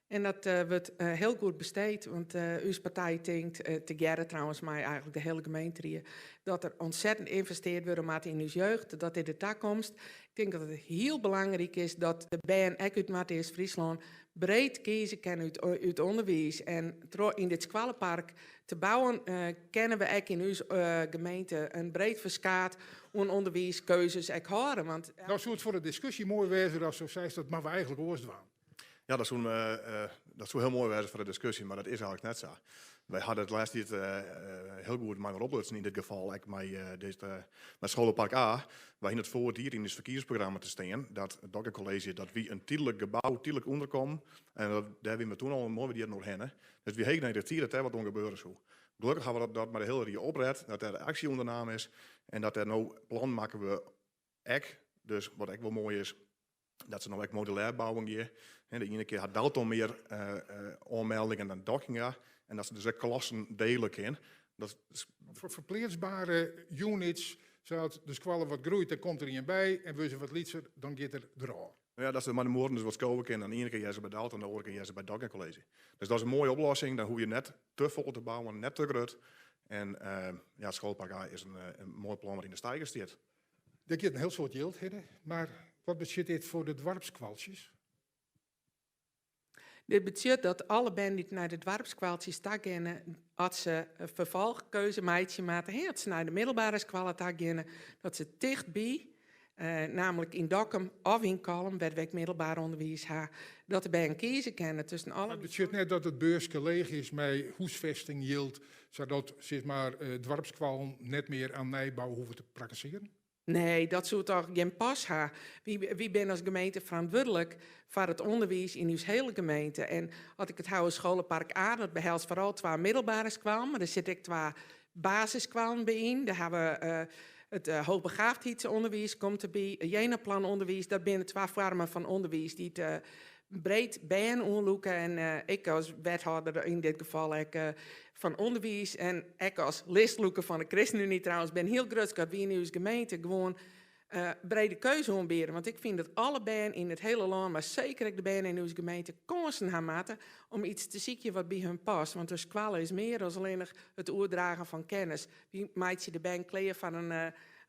en dat wurdt hiel goed besteed, want ús partij tinkt, tegearre trouwens mei eigentlik de hiele gemeenterie, dat der ûntsettend ynvesteard wurde moat yn ús jeugd. Dat is de takomst. Ik tink dat it hiel belangryk is dat de bern ek út Noardeast-Fryslân breed kieze kinne út, út ûnderwiis. En troch yn dit skoallepark te bouwen, kinne we ek yn ús gemeente in breed ferskaat oan ûnderwiiskeuzes ek hâlde. Want
No soe it foar de diskusje moai wêze datsto seist dat moatte we eigentlik oars dwaan.
Ja, dat soe, dat soe hiel moai wêze foar de diskusje, mar dat is eigentlik net sa. Wy hawwe it lêste tiid hiel goed mei inoar oplutsen, yn dit gefal ek mei dit, mei Scholenpark A. Wy hiene it foar it jier yn ús ferkiezingsprogramma te stean dat it Dokkum Kolleezje dat wy in tydlik gebou, tydlik ûnderkommen en dat, dêr wiene we toen al in moai wat jierren oerhinne. Dus it wie heech nedich tiid dat dêr wat oan gebeure soe. Gelokkich hawwe we dat mei de hiele rie opret, dat dêr aksje ûndernaam is en dat dêr no plannen makke wurde ek. Dus wat ek wol moai is, dat se no ek modulêr bouwen gean. De iene kear hat Dalton mear oanmeldingen dan Dockinga en dat se dus ek klassen dele kin. Dat is
Foar ferpleatsbare units, sadat de skoalle wat groeit, dan komt der ien by en wurde se wat lytser, dan giet er derôf.
No ja, dat se mei de muorren dus wat skowe kinne. Dan de iene kear hearre se by Dalton, de oare kear hearre se by Dockinga College. Dus dat is in moaie oplossing. Dan hoege je net te folle te bouwen, net te grut. En ja, Schoolpark A is in moai plan wat yn de steiger stiet.
Der giet in hiel soad jild hinne, mar wat betsjut dit foar de doarpsskoaltsjes?
Dit betsjut dat alle bern dy't nei de doarpsskoaltsjes ta geane, as se in ferfolchkeuze meitsje moatte, as se nei de middelbere skoalle ta geane, dat se tichtby, namelijk yn Dokkum of yn Kollum, wêr't we ek middelbaar ûnderwiis ha, dat de bern kieze kinne tusken alle.
It betsjut net dat it beurske leech is mei húsfestingjild, sadat sis mar doarpsskoallen net mear aan nijbou hoege te prakkesearjen?
Nee, dat soe toch gjin pas ha. Wy binne as gemeente ferantwurdlik foar it ûnderwiis yn ús hiele gemeente. En as ik it haw oer Scholenpark A, dat behelst foaral twa middelbere skoallen, mar der sitte ek twa basisskoallen by yn. Dêr hawwe we it hoogbegaafdheidsûnderwiis komt derby, it jenaplanûnderwiis. Dat binne twa foarmen fan ûnderwiis dy't breed bern oanlûke. En ik as wethâlder yn dit gefal ek fan ûnderwiis en ek as listlûker fan de ChristenUnie trouwens bin hiel grutsk dat wy yn ús gemeente gewoan brede keuze oanbiede. Want ik fyn dat alle bern yn it hiele lân, mar seker ek de bern yn ús gemeente, kânsen ha moatte om iets te sykjen wat by hun past. Want de skoalle is mear as allinnich it oerdragen fan kennis. Wy meitsje de bern klear foar in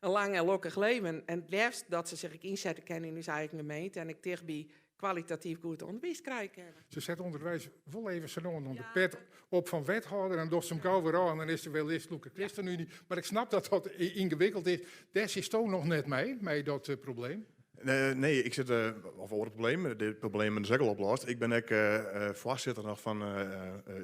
lang en lokkich leven. En it leafst dat se sich ek ynsette kinne yn ús eigen gemeente en ek tichtby kwalitatyf goed ûnderwiis krije kinne.
Se set ûnderweis wol even sa no en dan de pet op fan wethâlder en docht se him gau wer ôf en dan is se wer listlûker ChristenUnie. Mar ik snap dat dat yngewikkeld is. Dêr sitsto noch net mei, mei dat probleem?
Nee, ik sit, of oare problemen, dit probleem is ek al oplost. Ik bin ek foarsitter noch fan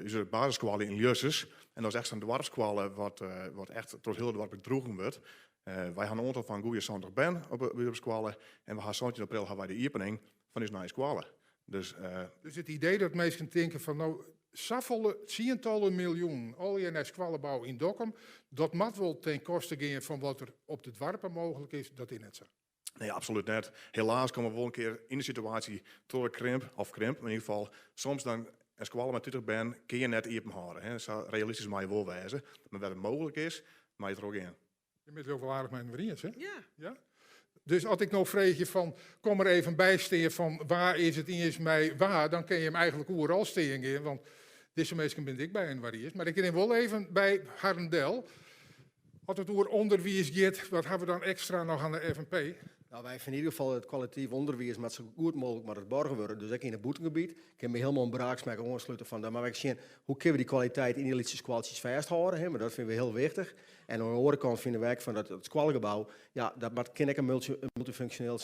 ús basisskoalle yn Ljussens. En dat is echt sa'n doarpsskoalle wat, wat echt troch it hiele doarp ek droegen wurdt. Wy ha in oantal fan goeie 70 bern op de skoalle en we ha 17 april ha wy de iepening fan ús nije skoalle. Dus,
Dus it idee dat minsken tinke fan no safolle tsientallen miljoenen allegear nei skoallebou yn Dokkum, dat moat wol ten koste gean fan wat der op de doarpen mooglik is, dat is net sa.
Nee, absolút net. Helaas komme we wol in kear yn de situaasje troch de krimp, of krimp, mar yn ieder gefal, soms dan in skoalle mei 30 bern kin je net iepen hâlde. Hè. Sa realistysk mei je wol wêze, mar wêr't it mooglik is, mei je trochgean.
Je binne it wol aardich mei inoar iens, hè?
Ja.
Ja? Dus as ik no freegje fan kom der even by stean fan wa is it iens mei wa, dan kin je him eigentlik oeral stean gean, want dizze minsken binne it ek by inoar iens. Mar ik rin wol even by harren del. As it oer ûnderwiis giet, wat hawwe we dan ekstra noch oan de FNP?
Nou, wy fine yn ieder gefal it kwalitatyf ûnderwiis moat sa goed mooglik moat it borge wurde. Dus ek yn it bûtengebiet. Ik kin my hielendal oan Braaksma ek oanslute fan dan moatte we ek sjen hoe kinne we dy kwaliteit yn dy lytse skoaltsjes fêsthâlde. Hè, mar dat fine we hiel wichtich. En oan de oare kant fine we ek fan dat it skoalgebou, ja, dat moat, kin ek in multifunksjoneel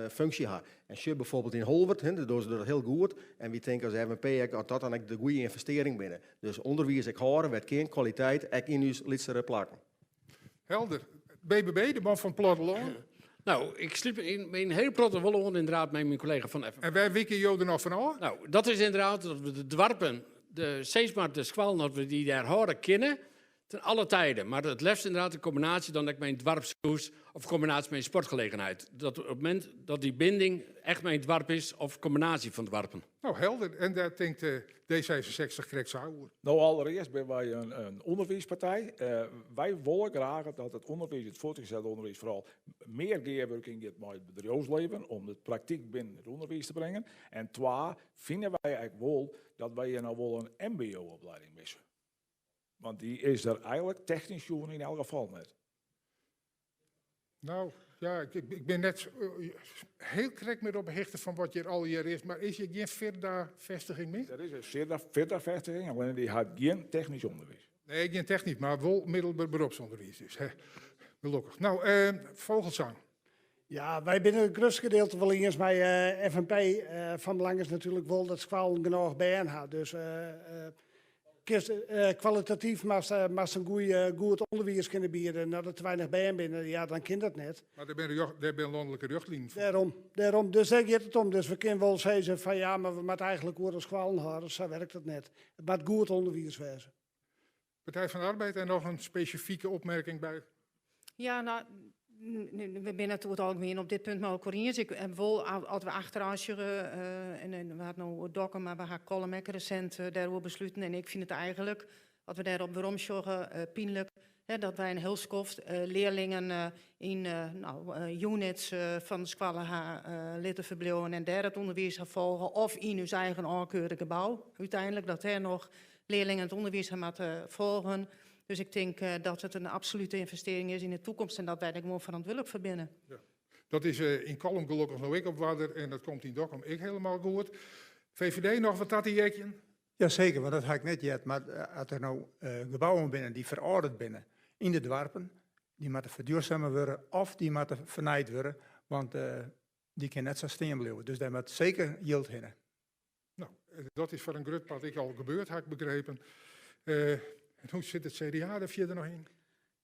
funksje ha. En sjoch bijvoorbeeld yn Holwert, hè, dêr dogge se dat hiel goed. En wy tinke as FNP ek dat dat dan ek de goede ynvestearring binne. Dus ûnderwiis ek hâlde wêr't kin, kwaliteit ek yn ús lytsere plakken.
Helder. BBB, de man fan it plattelân.
Nou, ik slút my yn in hiel protte wol oan inderdaad mei myn kollega fan FNP.
En wêr wike jo der noch fan ôf?
Nou, dat is inderdaad dat we de doarpen, de, steeds mar de skoallen, dat we dy dêr hâlde kinne. Ten alle tijden, mar it leafst inderdaad in kombinaasje dan ek mei in doarpshûs of kombinaasje mei in sportgelegenheid. Dat op it momint dat dy binding echt mei in doarp is of kombinaasje fan doarpen.
Nou, helder. En dêr tinkt D66 krekt sa oer.
No, allerearst binne wy in ûnderwiispartij. Wy wolle graach dat it ûnderwiis, it fuortgezet ûnderwiis foaral, mear gearwurking giet mei it bedriuwslibben om de praktyk binnen it ûnderwiis te bringen. En twa, fine wy ek wol dat wy hjir no wol in mbo-oplieding misse. Want dy is der eigenlik technysk sjoen yn elk gefal net.
Nou, ja, ik bin net hiel krekt mear op 'e hichte fan wat hjir allegear is, mar is hjir gjin Firda-festiging mear?
Der is in Firda-festiging, allinne dy hat gjin technysk ûnderwiis.
Nee, gjin technysk, mar wol middelber beropsûnderwiis dus. Hè. Gelokkich. Nou, Vogelzang.
Ja, wy binne it grutste gedeelte wol iens mei FNP. Fan belang is natuerlik wol dat skoallen genôch bern ha. Dus kinst kwalitatyf moatst moatst in goeie, goed ûnderwiis kinne biede. En as der te weinich bern binne, ja, dan kin dat net.
Mar dêr binne rjocht, dêr binne lanlike rjochtlinen foar.
Dêrom, dêrom. Dus dêr giet it om. Dus we kinne wol sizze fan ja, mar we moatte eigentlik oeral skoallen hâlde. Sa werkt it net. It moat goed ûnderwiis wêze.
Partij van de Arbeid en noch in spesifike opmerking by.
Ja, no, we binne it oer it algemien op dit punt mei elkoar iens. Ik wol, as we achterôf sjogge, en we hawwe it no oer Dokkum, mar we ha Kollum ek resint dêroer besluten. En ik fyn it eigentlik, as we dêrop werom sjogge, pynlik hè, dat wy in hiel skoft learlingen yn no, units fan de skoalle ha litte ferbliuwen en dêr it ûnderwiis ha folge, of yn ús eigen ôfkeurde gebou úteinlik, dat dêr noch learlingen it ûnderwiis ha moatte folgen. Dus ik tink dat it in absolute ynvestearring is yn de takomst en dat wy dêr gewoan ferantwurdlik foar binne.
Ja. Dat is yn Kollum gelokkich no ek op oarder en dat komt yn Dokkum ek helemaal goed. VVD noch wat ta te heakjen?
Jaseker, want dat ha ik net heard. Mar as der no gebouwen binne dy't ferâlderd binne yn de doarpen, dy moatte ferduorsame wurde of dy moatte fernijd wurde, want dy kin net sa stean bliuwe. Dus dêr moat seker jild hinne.
No, dat is foar in grut part ek al gebeurd, ha ik begrepen. En hoe sit it CDA der fierder noch yn?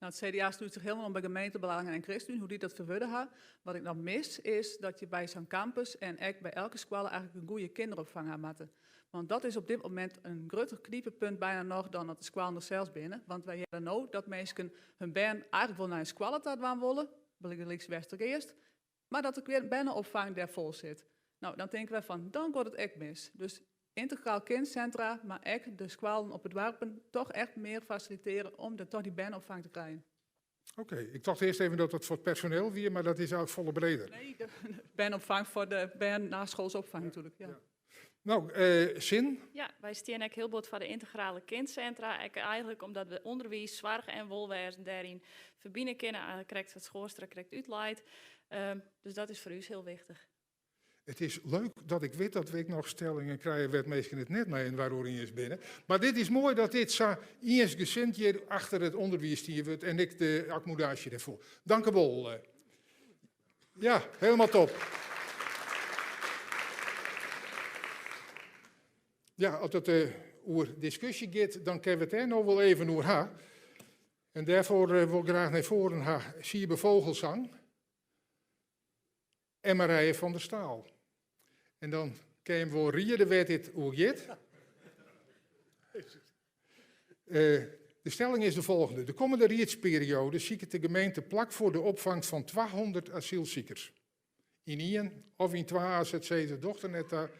No, it CDA slút sich hielendal oan by Gemeentebelangen en ChristenUnie, hoe't dy dat ferwurde ha. Wat ik noch mis is dat je by sa'n campus en ek by elke skoalle eigentlik in goede kinderopfang ha moatte. Want dat is op dit momint in grutter knipepunt byna noch dan dat de skoallen der sels binne. Want wy hearre no dat minsken hun bern eigentlik wol nei in skoalle ta dwaan wolle, bygelyks Westergeast, mar dat de berneopfang dêr fol sit. No, dan tinke wy fan, dan giet it ek mis. Dus yntegraal kindcentra, mar ek de skoallen op 'e doarpen toch echt mear fasilitearje om der toch dy berneopfang te krijen.
Oké, ik tocht earst even dat dat foar it personeel wie, mar dat is eigentlik folle breder.
Nee, de berneopfang foar de bern naschoolse opfang natuerlik, ja.
No, Sin?
Ja, wy stean ek hiel bot foar de yntegrale kindcentra. Ek eigentlik omdat we ûnderwiis, soarch en wolwêzen dêryn ferbine kinne. Eigentlik krekt wat Schoorstra krekt útleit. Dus dat is foar ús hiel wichtich.
It is leuk dat ik wit dat we ek noch stellingen krije wêr't minsken it net mei inoar oer iens binne. Mar dit is moai dat dit sa iensgesind hjir achter it ûnderwiis stien wurdt en ek de akkomodaasje dêrfoar. Dank u wol. Ja, helemaal top. Ja, as it oer diskusje giet, dan kinne we it dêr no wol even oer ha. En dêrfoar wol ik graach nei foaren ha Siebe Vogelzang en Marije van der Staal. En dan kinne jim wol riede wêr't dit oer giet. De stelling is de folgjende. De kommende riedsperioade siket de gemeente plak foar de opfang fan 200 asylsikers. Yn ien of yn twa AZC's, it docht der net ta,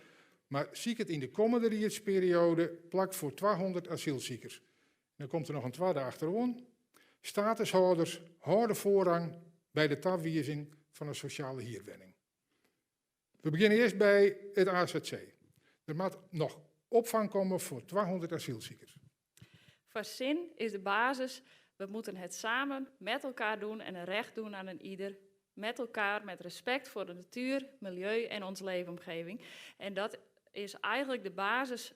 mar siket yn de kommende riedsperioade plak foar 200 asylsikers. En dan komt der noch in twadde achteroan. Statushâlders hâlde foarrang by de tawizing fan in sosjale hierwenning. We begjinne earst by it AZC. Der moat noch opfang komme foar 200 asylsikers.
Foar Sin is de basis, we moeten het samen met elkaar doen en recht doen aan een ieder. Met elkaar, met respect voor de natuur, milieu en ons leefomgeving. En dat is eigenlijk de basis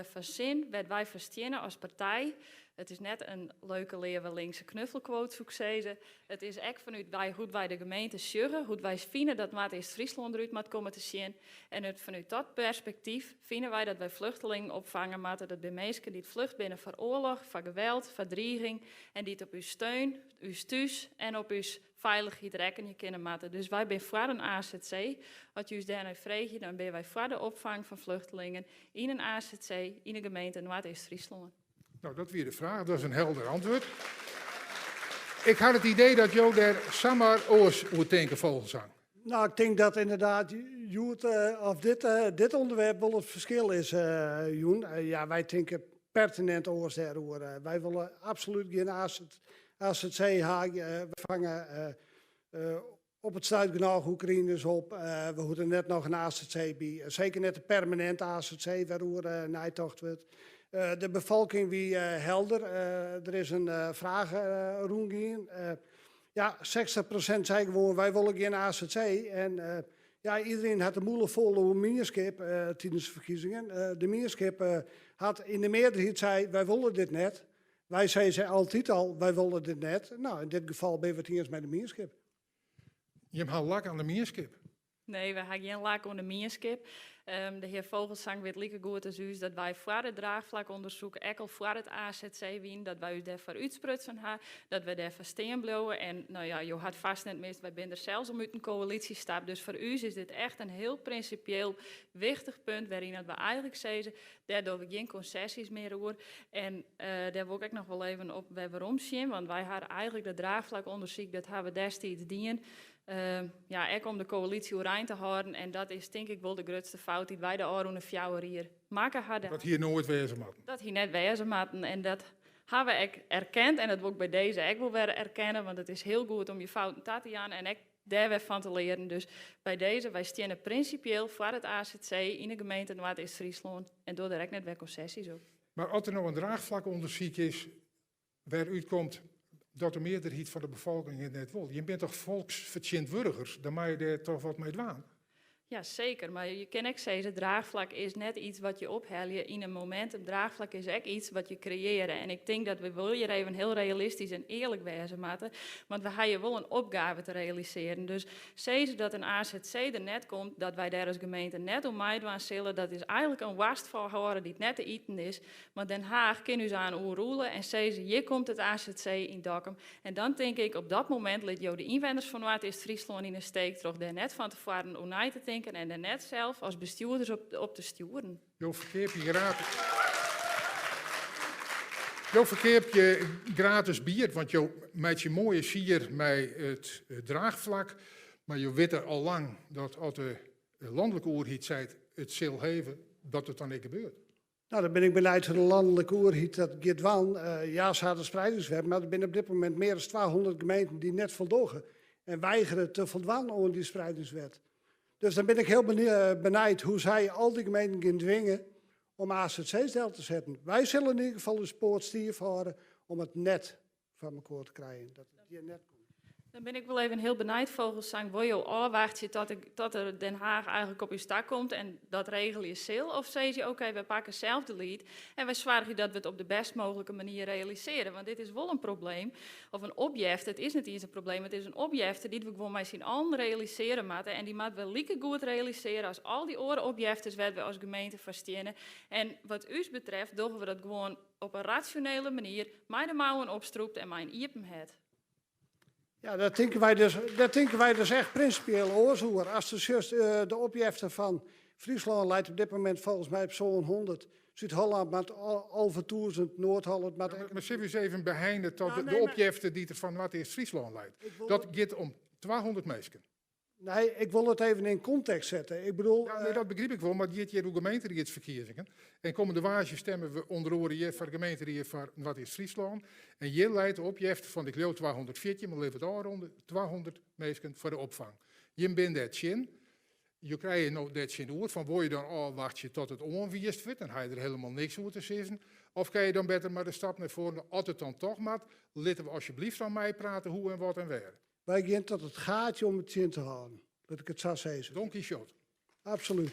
Foar Sin, wêr't wy foar steane as partij. It is net in leuke leave linkse knuffelquote, soe ik sizze. It is ek fanút wy hoe't wy de gemeente sjogge, hoe't wy fine dat Noardeast-Fryslân derút moat komme te sjen. En it fanút dat perspektyf fine wy dat wy fluchtelingen opfange moatte. Dat binne minsken dy't flucht binne foar oarloch, foar geweld, foar driging en dy't op ús steun, ús thús en op ús feilichheid rekkenje kinne moatte. Dus wy binne foar in AZC. As je ús dêrnei freegje, dan binne wy foar de opfang fan fluchtelingen yn in AZC yn de gemeente Noardeast-Fryslân.
No, dat wie de fraach. Dat is in helder antwurd. Ik ha it idee dat jo dêr samar oars oer tinke, Vogelzang.
No, ik tink dat ynderdaad hjoed of dit, dit ûnderwerp wol it ferskil is jûn. Ja, wy tinke pertinint oars dêroer. Wy wolle absolút gjin AZC ha. We fange op it stuit genôch Oekraïners op. We hoege net noch in AZC by. Seker net in permanint AZC wêroer neitocht wurdt. De befolking wie helder. Der is in fraach rûngien. Ja, 60% sei gewoan wy wolle gjin AZC. En ja, iderien hat de mûle fol oer mienskip tidens de ferkiezingen. De mienskip hat yn de mearderheid sei wy wolle dit net. Wy sizze altyd al wy wolle dit net. No, yn dit gefal binne we it iens mei de mienskip.
Jim ha lak oan de mienskip.
Nee, wy ha gjin lak oan de mienskip. Ehm, de hear Vogelzang wit likegoed as ús dat wy foar it draachflakondersyk ek al foar it AZC wienen, dat wy ús dêrfoar útsprutsen ha, dat wy dêrfoar stean bliuwe. En no ja, jo ha it fêst net mist, wy binne der sels om út in koälysje stapt. Dus foar ús is dit echt in hiel prinsipieel wichtich punt wêryn dat we eigentlik sizze, dêr dogge we gjin konsesjes mear oer. En eh, dêr wol ik ek noch wol even op wer werom sjen, want wy ha eigentlik dat draachflakondersyk, dat ha we destiids dien. Ehm, ja, ek om de koälysje oerein te hâlden. En dat is tink ik wol de grutste fout dy't wy de ôfrûne 4 jier makke ha.
Dat hie noait wêze moatten.
Dat hie net wêze moatten. En dat ha we ek erkend. En dat wol ik by dizze ek wol wer erkenne. Want it is hiel goed om je fouten ta te jaan en ek dêr wer fan te learen. Dus by dizze, wy steane prinsipieel foar it AZC yn de gemeente Noardeast-Fryslân. En doch dêr ek net wer konsesjes op.
Mar as der no in draachflakondersyk is wêrút komt dat de mearderheid fan de befolking it net wol. Jim binne toch folksfertsjintwurdigers, dan meie je dêr toch wat mei dwaan?
Ja, seker. Mar je kinne ek sizze, draachflak is net yts wat je ophelje yn in momint. In draachflak is ek yts wat je kreëarje. En ik tink dat we wol hjir even hiel realistysk en earlik wêze moatte, want we ha hjir wol in opgave te realisearjen. Dus sizze dat in AZC der net komt, dat wy dêr as gemeente net oan meidwaan sille, dat is eigentlik in woarst foarhâlde dy't net te iten is. Want Den Haag kin ús aan oerrule en sizze, hjir komt it AZC yn Dokkum. En dan tink ik, op dat momint lit jo de ynwenners fan Noardeast-Fryslân yn 'e steek troch dêr net fan tefoaren oer nei te tinken en dêr net sels as bestjoerders op, op te stjoeren.
Jo ferkeapje gratis. Jo ferkeapje gratis bier, want jo meitsje moaie sier mei it draachflak, mar jo witte al lang dat as de lanlike oerheid seit it sil heve, dat it dan ek gebeurt.
Nou, dan bin ik benijd hoe't de lanlike oerheid dat giet dwaan. Uh, ja, se ha de spreidingswet, mar der binne op dit momint mear as 200 gemeenten dy't net foldogge en wegere te foldwaan oan dy spreidingswet. Dus dan bin ik hiel benijd hoe't sy al dy gemeenten gean twinge om AZC's del te setten. Wy sille yn ieder gefal ús poat stiif hâlde om it net foar mekoar te krijen. Dat it hjir net komt.
Dan bin ik wol even hiel benijd, Vogelzang. Wolle jo ôfwachtsje tot, ik, tot der Den Haag eigentlik op ús takomt en dat regelje sil? Of sizze jo, oké, wy pakke sels de lead en wy soargje dat we it op de bêst mooglike manier realisearje? Want dit is wol in probleem, of in opjefte. It is net iens in probleem, it is in opjefte dy't we gewoan mei syn allen realisearje moatte. En dy moatte we likegoed realisearje as al dy oare opjeftes wêr't we as gemeente foar steane. En wat ús betreft dogge we dat gewoan op in rasjonele manier, mei de mouwen opstrûpt en mei in iepen hert.
Ja, dêr tinke wy dus, dêr tinke wy dus echt prinsipieel oars oer. As de, sjochst, eh, de opjefte fan Fryslân leit op dit momint folgens my op sânhûndert. Súd-Hollân moat 11.000, Noard-Hollân moat
Ja, mar sille we ús even beheine tot
Ja,
de,
nee,
de
mar-
opjefte dy't der fan Noardeast-Fryslân leit.
Ik wol
Dat giet om 200 minsken.
Nee, ik wol it even yn kontekst sette. Ik bedoel,
Ja, nee, dat begryp ik wol, mar it giet hjir oer gemeenteriedsferkiezingen. En kommende woansdei stimme we ûnder oare hjir foar de gemeenteried foar Noardeast-Fryslân. En hjir leit de opjefte fan, ik leau 214, mar litte we it ôfrûne, 200 minsken foar de opfang. Jim binne dêr tsjin. Jo krije no dêr tsjinoer fan wolle je dan ôfwachtsje tot it oanwiisd wurdt, dan ha je der hielendal niks oer te sizzen. Of kinne je dan better mar de stap nei foaren, as it dan toch moat, litte we asjebleaft dan meiprate hoe en wat en wêr.
Wy gean tot it gaatje om it tsjin te hâlden. Lit ik it sa sizze.
Don Quixote.
Absolút.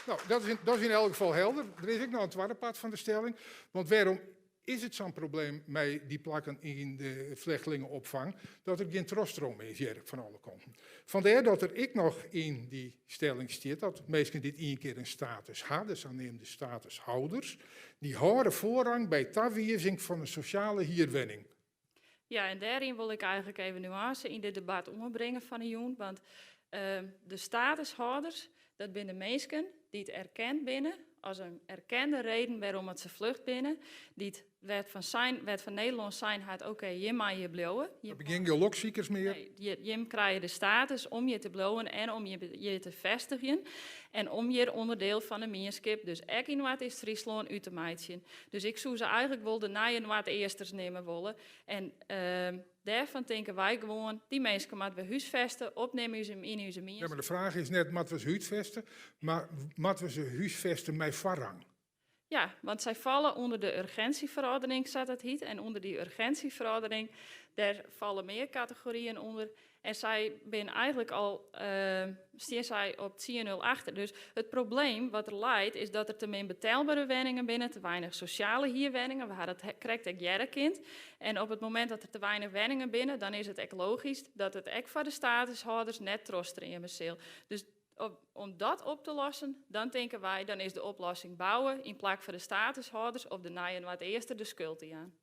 No, dat is yn, dat is yn elk gefal helder. Der is ek noch in twadde part fan de stelling. Want wêrom is it sa'n probleem mei dy plakken yn de flechtlingenopfang dat der gjin trochstroom is hjir fan alle kanten? Fandêr dat der ek noch yn dy stelling stiet dat minsken dy't ien kear in status ha, de saneamde statushouders, dy hâlde foarrang by tawizing fan in sosjale hierwenning.
Ja, en dêryn wol ik eigentlik even nuânse yn dit debat oanbringe fan 'e jûn. Want uh, de statushâlders, dat binne de minsken dy't erkend binne as in erkende reden wêrom it se flucht binne, dy't wêr't fan, sein, wêr't fan Nederlân sein hat, oké, jim meie hjir bliuwe.
Dat binne gjin geloksikers mear.
Nee, jim krije de status om hjir te bliuwen en om hjir, hjir te fêstigjen. En om hjir ûnderdiel fan de mienskip, dus ek yn Noardeast-Fryslân, út te meitsjen. Dus ik soe se eigentlik wol de nije Noardeasters neame wolle. En uh, dêrfan tinke wy gewoan, dy minsken moatte we húsfeste, opnimme yn ús mienskip.
Ja, mar de fraach is net, moatte we se húsfeste, mar moatte we se húsfeste mei foarrang?
Ja, want sy falle ûnder de urgentieverordening, sa't dat hyt. En ûnder dy urgentieverordening, dêr falle mear kategoryen ûnder. En sy binne eigentlik al, stean sy op 10-0 achter. Dus it probleem wat der leit, is dat der te min betelbere wenningen binne, te weinich sosjale hierwenningen. We ha dat krekt ek hearre kind. En op it momint dat der te weinich wenningen binne, dan is it ek logysk dat it ek foar de statushâlders net trochstreame sil. Dus om dat op te lossen, dan tinke wy, dan is de oplossing bouwe yn plak foar de statushâlders of de nije Noardeaster de skuld te jaan.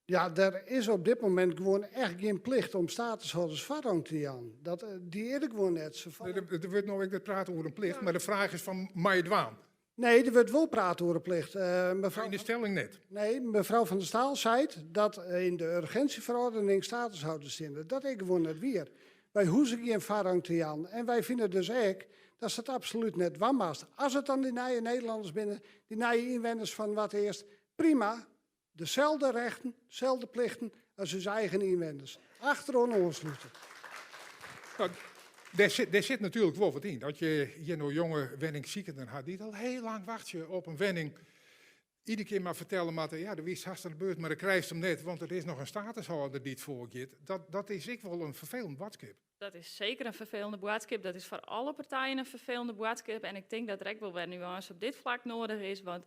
Ja, der is op dit momint gewoan echt gjin plicht om statushâlders foarrang te jaan. Dat, dy is der gewoan net. Se falle-
Der wurdt no ek net praat oer in plicht, mar de fraach is fan, mei je dwaan?
Nee, der wurdt wol praat oer in plicht. Mefrou
Yn de stelling net.
Nee, mefrou Van der Staal seit dat yn de urgentieverordening statushouders steane. Dat is gewoan net wier. Wy hoege gjin foarrang te jaan en wy fine dus ek datst dat absolút net dwaan moatst. As it dan dy nije Nederlanners binne, dy nije ynwenners fan Noardeast, prima. Deselde rechten, deselde plichten as ús eigen ynwenners. Achteroan oanslute.
No, dêr sit natuerlik wol wat yn. As je hjir no jonge wenningsikenden ha dy't al hiel lang wachtsje op in wenning, iedere kear mar fertelle moatte, ja, do wiest hast oan de beurt, mar do krijst him net, want der is noch in statushâlder dy't foargiet. Dat is ek wol in ferfelend boadskip.
Dat is seker in ferfelende boadskip. Dat is foar alle partijen in ferfelende boadskip. En ik tink dat der ek wol wer nuânse op dit flak noadich is, want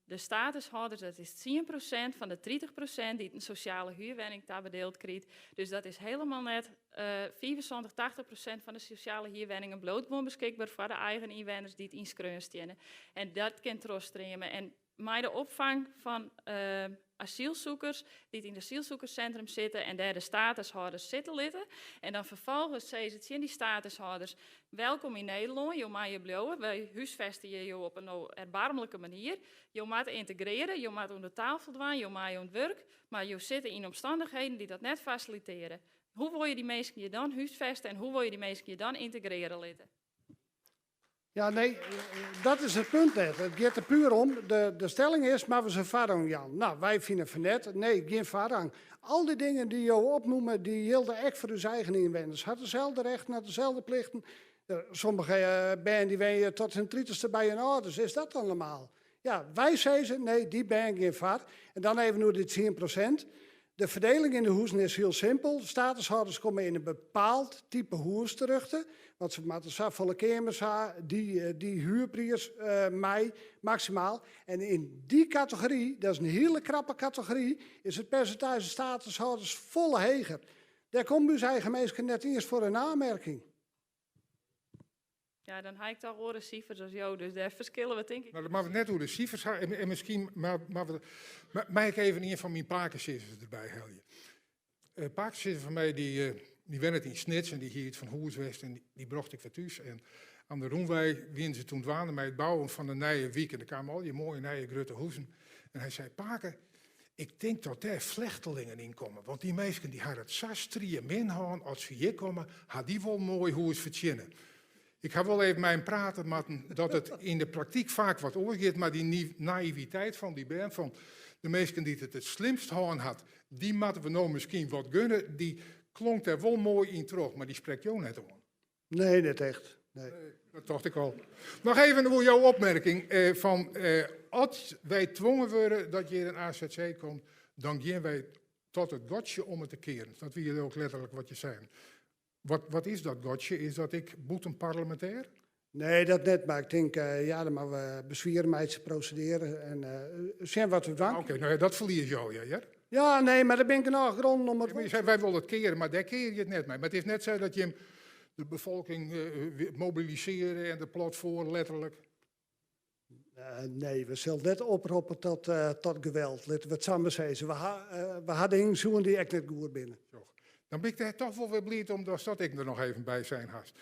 de statushâlders, dat is 10% fan de 30% dy't in sosjale huerwenning tabedield krijt. Dus dat is hielendal net 75, 80% fan de sosjale hierwenningen bliuwt gewoan beskikber foar de eigen ynwenners dy't ynskreaun steane. En dat kin trochstreame. En mei de opfang fan asylsûkers dy't yn it asylsûkerssintrum sitte en dêr de statushâlders sitte litte. En dan ferfolgens sizze tsjin dy statushâlders, welkom yn Nederlân, jo meie bliuwe, wy húsfestje jo op in no erbarmlike manier. Jo moatte yntegreare, jo moatte oan de taal foldwaan, jo meie oan it wurk, mar jo sitte yn omstannichheden dy't dat net fasiliteare. Hoe wol je dy minsken je dan húsfeste en hoe wol je dy minsken je dan yntegreare litte?
Ja, nee, dat is it punt net. It giet der puer om, de stelling is, moatte we se foarrang jaan? No, wy fine fan net. Nee, gjin foarrang. Al dy dingen dy't jo opnoeme, dy jilde ek foar ús eigen ynwenners. Hat deselde rechten, hat deselde plichten. Sommige bern dy wenje tot hun tritichste by hun âlders. Is dat dan normaal? Ja, wy sizze, nee, dy bern gean foar. En dan even oer dy 10%. De ferdeling yn de hûzen is hiel simpel. Statushâlders komme yn in bepaald type hûs terjochte, want se moatte safolle keamers ha, dy huerpriis mei maksimaal. En yn dy kategory, dat is in hiele krappe kategory, is it persintaazje statushâlders folle heger. Dêr komme ús eigen minsken net iens foar in oanmerking.
Ja, dan ha ik toch oare sifers as jo, dus dêr ferskille we tink ik.
No, dan moatte we it net oer de sifers ha en miskien mei ik even ien fan myn pakesizzers derby helje. In pakesizzer fan my dy wennet yn Snits en dy hie út fan hûs west en dy brocht ik wer thús. En aan de rûnwei wiene se toen dwaande mei it bouwen fan in nije wyk en der kamen al dy moaie nije grutte huzen. En hy sei, pake, ik tink dat dêr flechtelingen yn komme, want dy minsken dy ha it sa striemin hân, as se hjir komme, ha dy wol in moai hûs fertsjinne. Ik ha wol even mei him prate moatten dat it yn de praktyk faak wat oars giet, mar dy naïviteit fan dy bern, fan de minsken dy't it it slimst hân hat, dy moatte we no miskien wat gunne, dy klonk dêr wol moai yn troch, mar dy sprekt jo net oan.
Nee, net echt. Nee.
Dat tocht ik al. Noch even oer jo opmerking fan as wy twongen wurde dat hjir in AZC komt, dan gean wy tot it gatsje om it te kearen. Dat wie ek letterlik wat je seinen. Wat is dat gatsje? Is dat ek bûtenparlemintêr?
Nee, dat net, mar ik tink, ja, dan moatte we beswier meitsje, prosedearje en sjen wat we dwaan.
Oké, no ja, dat ferlies jo, ja, hear.
Ja, nee, mar der binne genôch gronden om it
wol. Wy wolle it keare, mar dêr keare je it net mei. Mar it is net sa dat jim de befolking mobilisearje en der plat foar, letterlik.
Nee, we sille net oproppe tot geweld, litte we it sa mar sizze. We ha, we ha dingen sjoen dy't ek net goed binne.
Dan bin ik dêr toch wol wer bliid om datst dat ek der noch even by sein hast.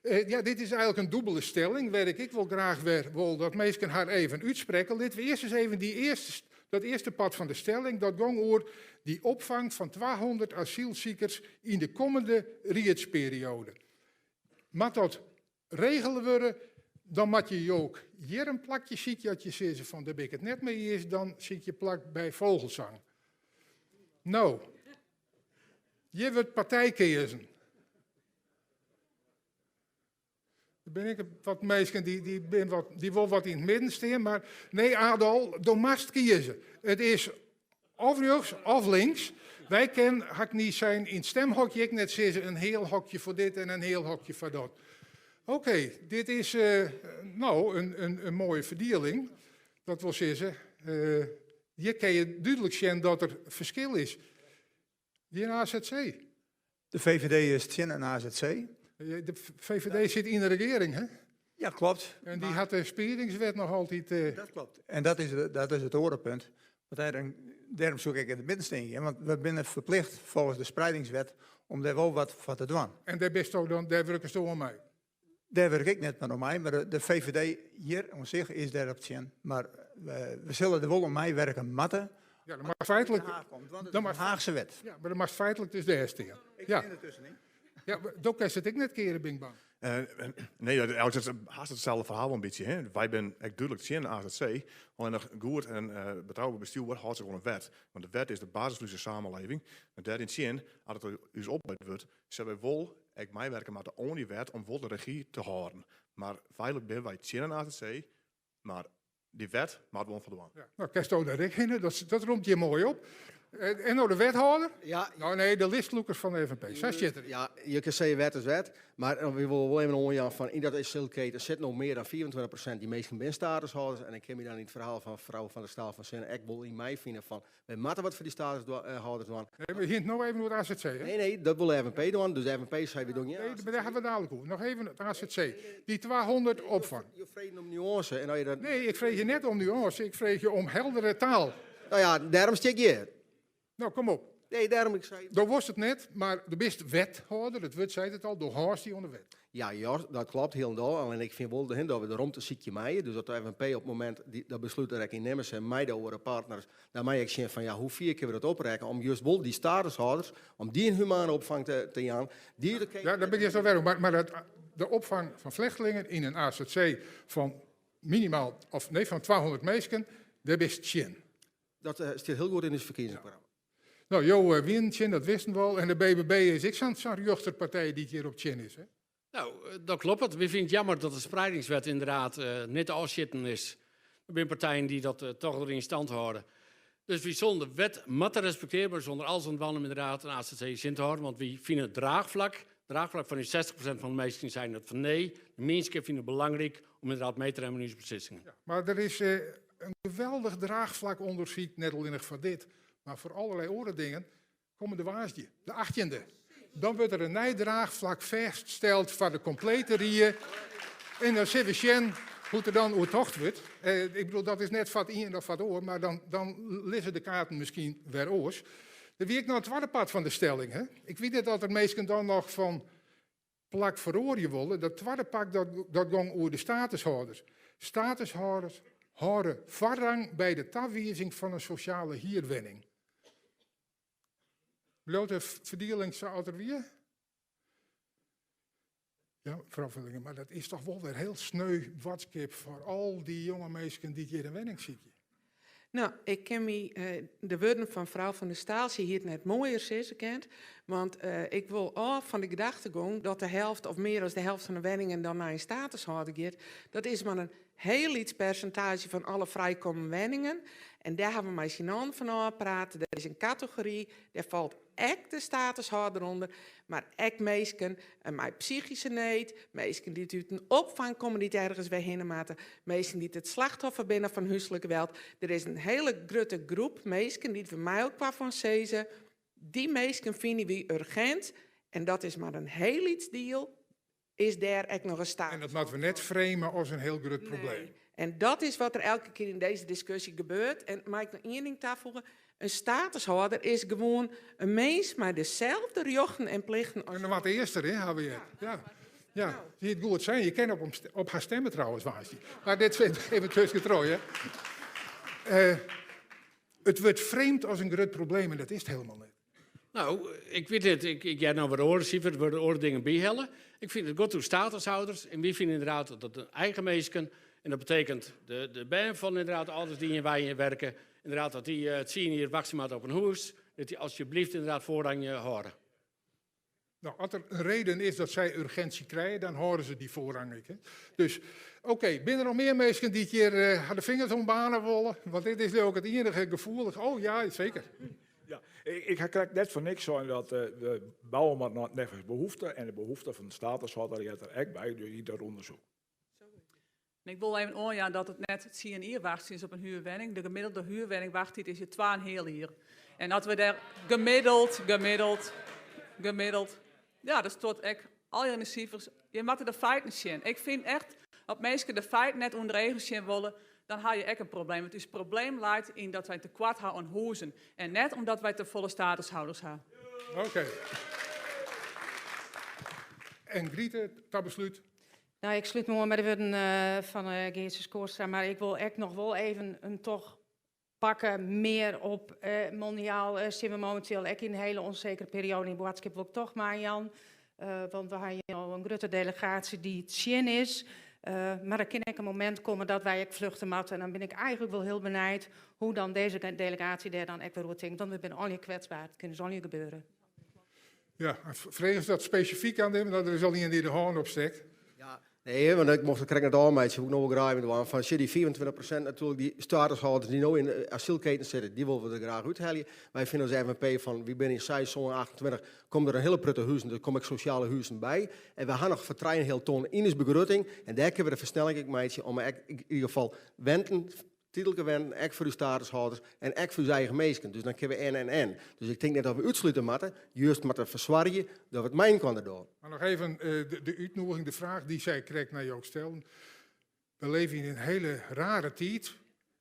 Ja, dit is eigenlik in dûbele stelling, wêr ik ek wol graach wer wol dat minsken har even útsprekke. Litte we earst ris even dy earste, dat earste part fan de stelling, dat gong oer dy opfang fan 200 asylsikers yn de kommende riedsperioade. Moat dat regele wurde, dan moat je jo hjir in plakje sykje. As je sizze fan dêr bin ik it net mei iens, dan sykje je plak by Vogelzang. No, hjir wurdt partij keazen. Der binne ek wat minsken dy, dy, bin wat, dy wol wat yn it midden stean, mar nee Adol, do moatst kieze. It is of rjochts of links. Wy kin, ha ik niis sein, yn it stemhokje ek net sizze in heal hokje foar dit en in heal hokje foar dat. Oké, dit is uh, no in, in, in moaie ferdieling. Dat wol sizze, uh, hjir kinne je dúdlik sjen dat der ferskil is. Gjin AZC.
De VVD is tsjin in AZC.
De VVD sit yn de regearing, hè?
Ja, klopt.
En dy hat de spriedingswet noch altyd. Uh...
Dat klopt. En dat is, dat is it oare punt. Want dêrom, dêrom soe ik ek yn it midden stean gean, want we binne ferplicht folgens de spreidingswet om dêr wol wat foar te dwaan.
En dêr bisto dan, dêr wurkest oan mei?
Dêr wurk ik net mear oan mei, mar de VVD hjir oan sich is dêrop tsjin. Mar we sille der wol oan meiwerke moatte.
Ja, dan moatst feitlik.
Want it is in Haachse wet.
Ja, mar dan moatst feitlik dus dêr stean.
Ik stean dertuskenyn.
Ja, do kinst it ek net keare, bin ik bang.
Nee, eigentlik is it hast itselde ferhaal wol in bytsje. Hè. Wy binne ek dúdlik tsjin de AZC. Allinnich goed en betrouber bestjoer hâldt sich oan de wet. Want de wet is de basis fan ús samenleving. En dêryn tsjin, as it ús oplein wurdt, sille wy wol ek meiwerke moatte oan dy wet om wol de regy te hâlden. Mar feitlik binne wy tsjin in AZC, mar dy wet moat wol foldwaan.
Ja, no kinsto dêr ek hinne, dat, dat romt hjir moai op. En no de wethâlder?
Ja.
No nee, de listlûkers fan de FNP. Sa stiet der.
Ja, je kinne sizze wet is wet, mar we wolle wol even oanjaan fan yn dat asylketen sit no mear dan 25% dy minsken binne statushâlders en ik kin my dan yn it ferhaal fan frou Van der Staal fan Sin ek wol yn meifine fan Wy moatte wat foar dy statushâlders dwaan.
Nee, we hiene it no even oer it AZC, hè?
Nee, nee, dat wol de FNP dwaan. Dus de FNP sei, wy dogge gjin
AZC. Nee, mar dêr hawwe we dalik oer. Noch even it AZC. Dy 200 opfang.
Jo fregen om nuânse en as je dat.
Nee, ik freegje net om nuânse, ik freegje om heldere taal.
No ja, dêrom stean ik hjir.
No, kom op.
Nee, dêrom ik sei.
Do wolst it net, mar do bist wethâlder, it wurd seit it al, do hâldst dy oan de wet.
Ja, ja, dat klopt hielendal. Allinne ik fyn wol dat we de romte sykje meie. Dus dat de FNP op it momint dat beslút der ek yn nimme sil mei de oare partners, dan mei ek sjen fan ja, hoe fier kinne we dat oprekke om just wol dy statushâlders, om dy in humane opfang te, te jaan. Dy de
ja, daar ben ik zo maar, maar dat, de opfang fan flechtlingen yn in AZC fan minimaal, of nee, fan 200 minsken, dêr bist tsjin.
Dat uh, stiet hiel goed yn it ferkiezingsprogramma.
No, jo eh, wienen tsjin, dat wisten we al. En de BBB is ek sa'n sa'n rjochterpartij dy't hjirop tsjin is. Hè?
Nou, eh, dat kloppet. Wy fine it jammer dat de spreidingswet ynderdaad uh, net ôfsjitten is. Der binne partijen dy't dat uh, toch der yn stand hâlde. Dus wy soene de wet moatte respektearje, mar sûnder alles oan dwaan om ynderdaad in AZC tsjin te hâlden. Want wy fine it draachflak, draachflak fan dy 60% fan de minsken seinen it fan nee. De mienskip fynt it belangryk om ynderdaad mei te nimmen yn ús beslissingen.
Ja, mar der is uh, in geweldich draachflakûndersyk, net allinnich foar dit, mar foar allerlei oare dingen, kommende woansdei, de achttjinde. Dan wurdt der in nij draachflak fêststeld foar de komplete rie. En dan sille we sjen hoe't der dan oer tocht wurdt. Eh, ik bedoel, dat is net foar it ien of foar it oar, mar dan, dan lizze de kaarten miskien wer oars. Der wie ek noch in twadde part fan de stelling. Hè? Ik wit net oft der minsken dan noch fan plak feroarje wolle. Dat twadde part dat, dat gong oer de statushâlders. Statushâlders hâlde foarrang by de tawizing fan in sosjale hierwenning. Bliuwt de ferdieling sa as er wie? Ja, frou Vellinga, mar dat is toch wol wer hiel sneu boadskip foar al dy jonge minsken dy't hjir in wenning sykje.
No, ik kin my eh, de wurden fan frou Van der Staal, sy hie it net moaier sizze kind, want eh, ik wol ôf fan de gedachtegong dat de helft of mear as de helft fan de wenningen dan nei in statushâlder giet. Dat is mar in hiel lyts persintaazje fan alle frijkommen wenningen. En dêr hawwe we mei syn allen fan ôfpraat. Der is in kategory, dêr falt ek de statushâlder ûnder, mar ek minsken mei psychyske need, minsken dy't út in opfang komme dy't ergens wer hinne moatte, minsken dy't it slachtoffer binne fan húslik geweld. Der is in hiele grutte groep minsken dy't we mei elkoar fan sizze, dy minsken fine wy urgent en dat is mar in hiel lyts diel is dêr ek noch in status.
En dat moatte we net frame as in hiel grut probleem.
Nee. En dat is wat der elke kear yn dizze diskusje gebeurt. En mei ik noch ien ding tafoege? In statushâlder is gewoan in mins mei deselde rjochten en plichten as.
En wat earster, hè, hawwe we hjir. Ja. Ja, dy it goed sein. Je kinne op, op har stimme trouwens woansdei. Mar dit even tuskentroch, hè. Uh, it wurdt framed as in grut probleem en dat is it hielendal net.
No, ik wit net, ik, ik hear no wer oare sifers, der wurde oare dingen byhelle. Ik fyn it goed oer statushâlders en wy fine ynderdaad dat de eigen minsken, en dat betekent de, de bern fan ynderdaad âlders dy't hjir wenje werke, ynderdaad dat dy uh, tsien jier wachtsje moatte op in hûs, dat dy alsjeblieft ynderdaad foarrang hâlde.
Nou, as der in reden is dat sy urgentie krije, dan hâlde se dy foarrang ek. Hè. Dus, oké, binne der noch mear minsken dy't hjir har de fingers oan baarne wolle? Want dit is leau ik it iennige gefoel. Oh ja, seker.
Ja, ik ha krekt net foar niks sein dat we bouwe moatte neffens behoefte en de behoefte fan de statushâlder heart der ek by, dus yn dat ûndersyk.
En ik wol even oanjaan dat it net tsien jier wachtsjen is op in huurwenning. De gemiddelde huurwenningwachttiid is hjir twa-en-heal jier. En as we dêr gemiddeld, gemiddeld, gemiddeld, ja, dat stiet ek allegear yn de sifers. Je moatte de feiten sjen. Ik fyn echt, as minsken de feiten net ûnder eagen sjen wolle, dan ha je ek in probleem. Want ús probleem leit yn dat wy in tekoart ha oan hûzen en net omdat wy tefolle statushouders ha.
Oké. En Grite, ta beslút.
Nou, ik slút me oan by de wurden fan Geartsje Schoorstra, mar ik wol ek noch wol even in toch pakke mear op mondiaal stean we mominteel ek yn in hiele ûnsekere perioade. Dy boadskip wol ik toch meijaan, want we ha hjir no in grutte delegaasje dy't tsjin is. Mar der kin ek in momint komme dat wy ek fluchte moatte en dan bin ik eigentlik wol hiel benijd hoe dan dizze delegaasje dêr dan ek wer oer tinkt, want we binne allegear kwetsber, it kin ús allegear gebeure.
Ja, fregest dat spesifyk oan him, dat der is al ien dy't de hân opstekt.
Ja, nee, want ik mocht it krekt net ôfmeitsje, woe ik no wol graach even dwaan. Fan sjoch, dy 25% natuerlik, dy statushâlders dy't no yn de asylketen sitte, dy wolle we der graach úthelje. Wy fine as FNP fan, wy binne yn seis, sân, 28, komme der in hiele protte huzen, der komme ek sosjale huzen by. En wy ha noch foar trijenheal ton yn ús begrutting en dêr kinne we de fersnelling ek meitsje om ek yn ieder gefal wenten Tydlike wenten, ek foar ús statushâlders en ek foar ús eigen minsken. Dus dan kinne we en en en. Dus ik tink net dat we útslute moatte, just moatte fersoargje dat we it meiïnkoar dogge.
Mar noch even de útnoeging, de fraach dy't sy krekt nei jo stelden. We leve yn in hiele rare tiid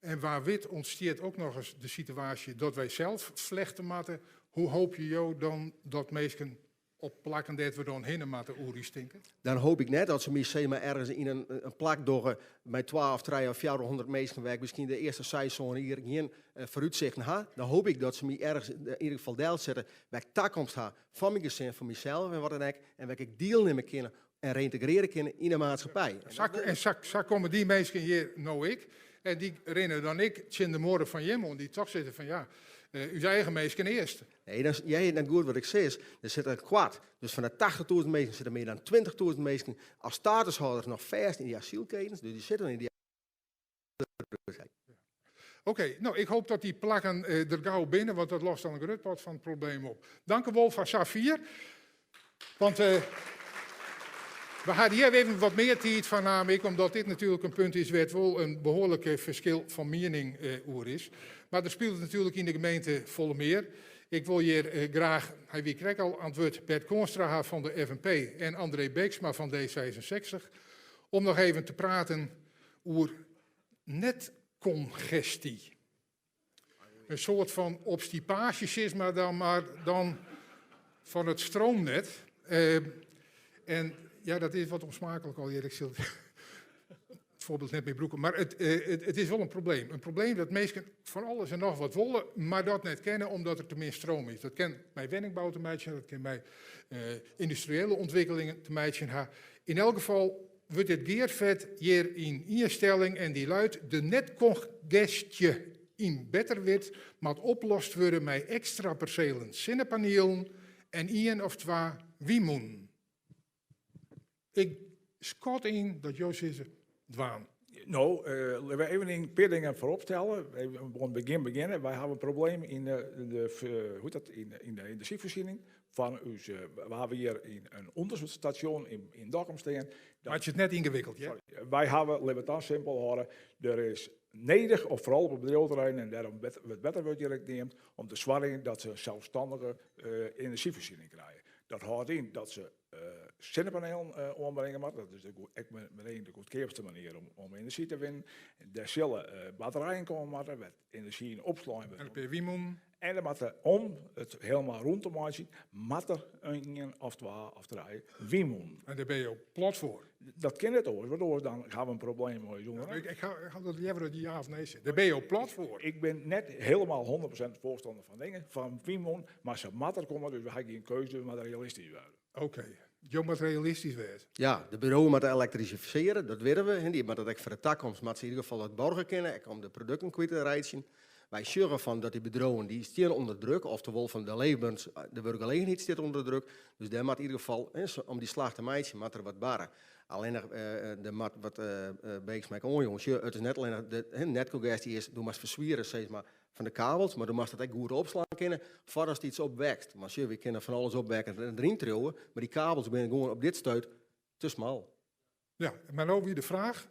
en wa wit ûntstiet ook nochris de situaasje dat wy sels flechte moatte. Hoe hoopje jo dan dat minsken op plakken dêr't we dan hinne moatte oer ús tinke?
Dan hoop ik net dat se my sis mar ergens yn in plak dogge mei twa of trije of 400 minsken wêr't ik miskien de earste seis, sân jier gjin foarútsichten ha. Dan hoop ik dat se my ergens yn ieder gefal delsette wêr't ik takomst ha foar myn gesin, foar mysels en wat dan ek. En wêr't ik dielnimme kin en reyntegrearje kin yn de maatskippij.
En sa komme dy minsken hjir no ek. En dy rinne dan ek tsjin de muorre fan jim oan, dy't toch sizze fan ja, ús eigen minsken earst.
Nee, dan, jij heart net goed wat ik sis. Der sit in koart. Dus fan de 80.000 minsken sitte mear dan 20.000 minsken as statushâlders noch fêst yn dy asylketens. Dus dy sitte yn dy.
Oké, no ik hoop dat dy plakken der gau binne, want dat lost dan in grut part fan it probleem op. Dankewol foar safier. Want we ha hjir even wat mear tiid foar naam ik, omdat dit natuerlik in punt is wêr't wol in behoarlik ferskil fan miening oer is. Mar der spilet natuerlik yn de gemeente folle mear. Ik wol hjir graach, hy wie krekt al oan it wurd, Bert Koornstra ha fan de FNP en André Beeksma fan D66, om noch even te praten oer netkongesty. In soart fan obstipaasje, sis mar dan, mar dan fan it stroomnet. En ja, dat is wat ûnsmaaklik al hjir. Ik sil it foarbyld net mear brûke. Mar it is wol in probleem. In probleem dat minsken fan alles en noch wat wolle, mar dat net kinne omdat der te min stroom is. Dat kin mei wenningbou te meitsjen, dat kin mei yndustriële ûntwikkelingen te meitsjen ha. Yn elk gefal wurdt dit gearfet hjir yn ien stelling en dy luidt, de netkongestje yn Betterwird moat oplost wurde mei ekstra perselen sinnepanielen en ien of twa wynmûnen. Ik skat yn dat jo sizze, dwaan.
No, litte we even in pear dingen foaropstelle. Even oan it begjin begjinne. Wy hawwe in probleem yn de, hoe hjit dat, yn de enerzjyfoarsjenning fan ús. We hawwe hjir in ûnderstasjon yn Dokkum stean.
Meitsje it net yngewikkeld, hear.
Sorry. Wy hawwe, litte we it dan simpel hâlde, der is nedich, of foaral op it bedriuweterrein, en dêrom wurdt Betterwurd hjir ek neamd, om te soargjen dat se in selsstannige enerzjyfoarsjenning krije. Dat hâldt yn dat se sinnepanelen oanbringe moatte. Dat is ek meteen de goedkeapste manier om enerzjy te winnen. Der sille batterijen komme moatte wêr't enerzjy yn opslein wurdt.
En in pear wynmûnen.
En der moatte, om it helemaal rûn te meitsjen, moat der ien of twa of trije wynmûnen.
En dêr binne jo plat foar?
Dat kin net oars, want oars dan hawwe we in probleem mei ús ûnder.
Ik ha dat leaver dat je ja of nee sizze. Dêr binne jo plat foar?
Ik bin net helemaal 100% foarstanner fan dingen, fan wynmûnen, mar se moatte der komme, dus we hawwe gjin keuze, we moatte realistysk wêze.
Oké, jo moatte realistysk wêze.
Ja, de buro's moatte elektrifisearje, dat witte we. Dy moatte dat ek foar de takomst, moatte se yn ieder gefal dat borge kinne, ek om de produkten kwyt te reitsjen. Wy sjogge fan dat dy bedriuwen dy stean ûnder druk, oftewol fan de leefberens, de wurkgelegenheid stiet ûnder druk. Dus dêr moat yn ieder gefal, om dy slach te meitsjen, moat der wat barre. Allinnich, der moat wat Beeksma ek oanjûn, sjoch, it is net allinnich de netkongestje is, do moatst ferswiere sis mar fan de kabels, mar do moatst it ek goed opslaan kinne foardatst iets opwekst. Want sjoch, wy kinne fan alles opwekke en deryn triuwe, mar dy kabels binne gewoan op dit stuit te smal.
Ja, mar no wie de fraach,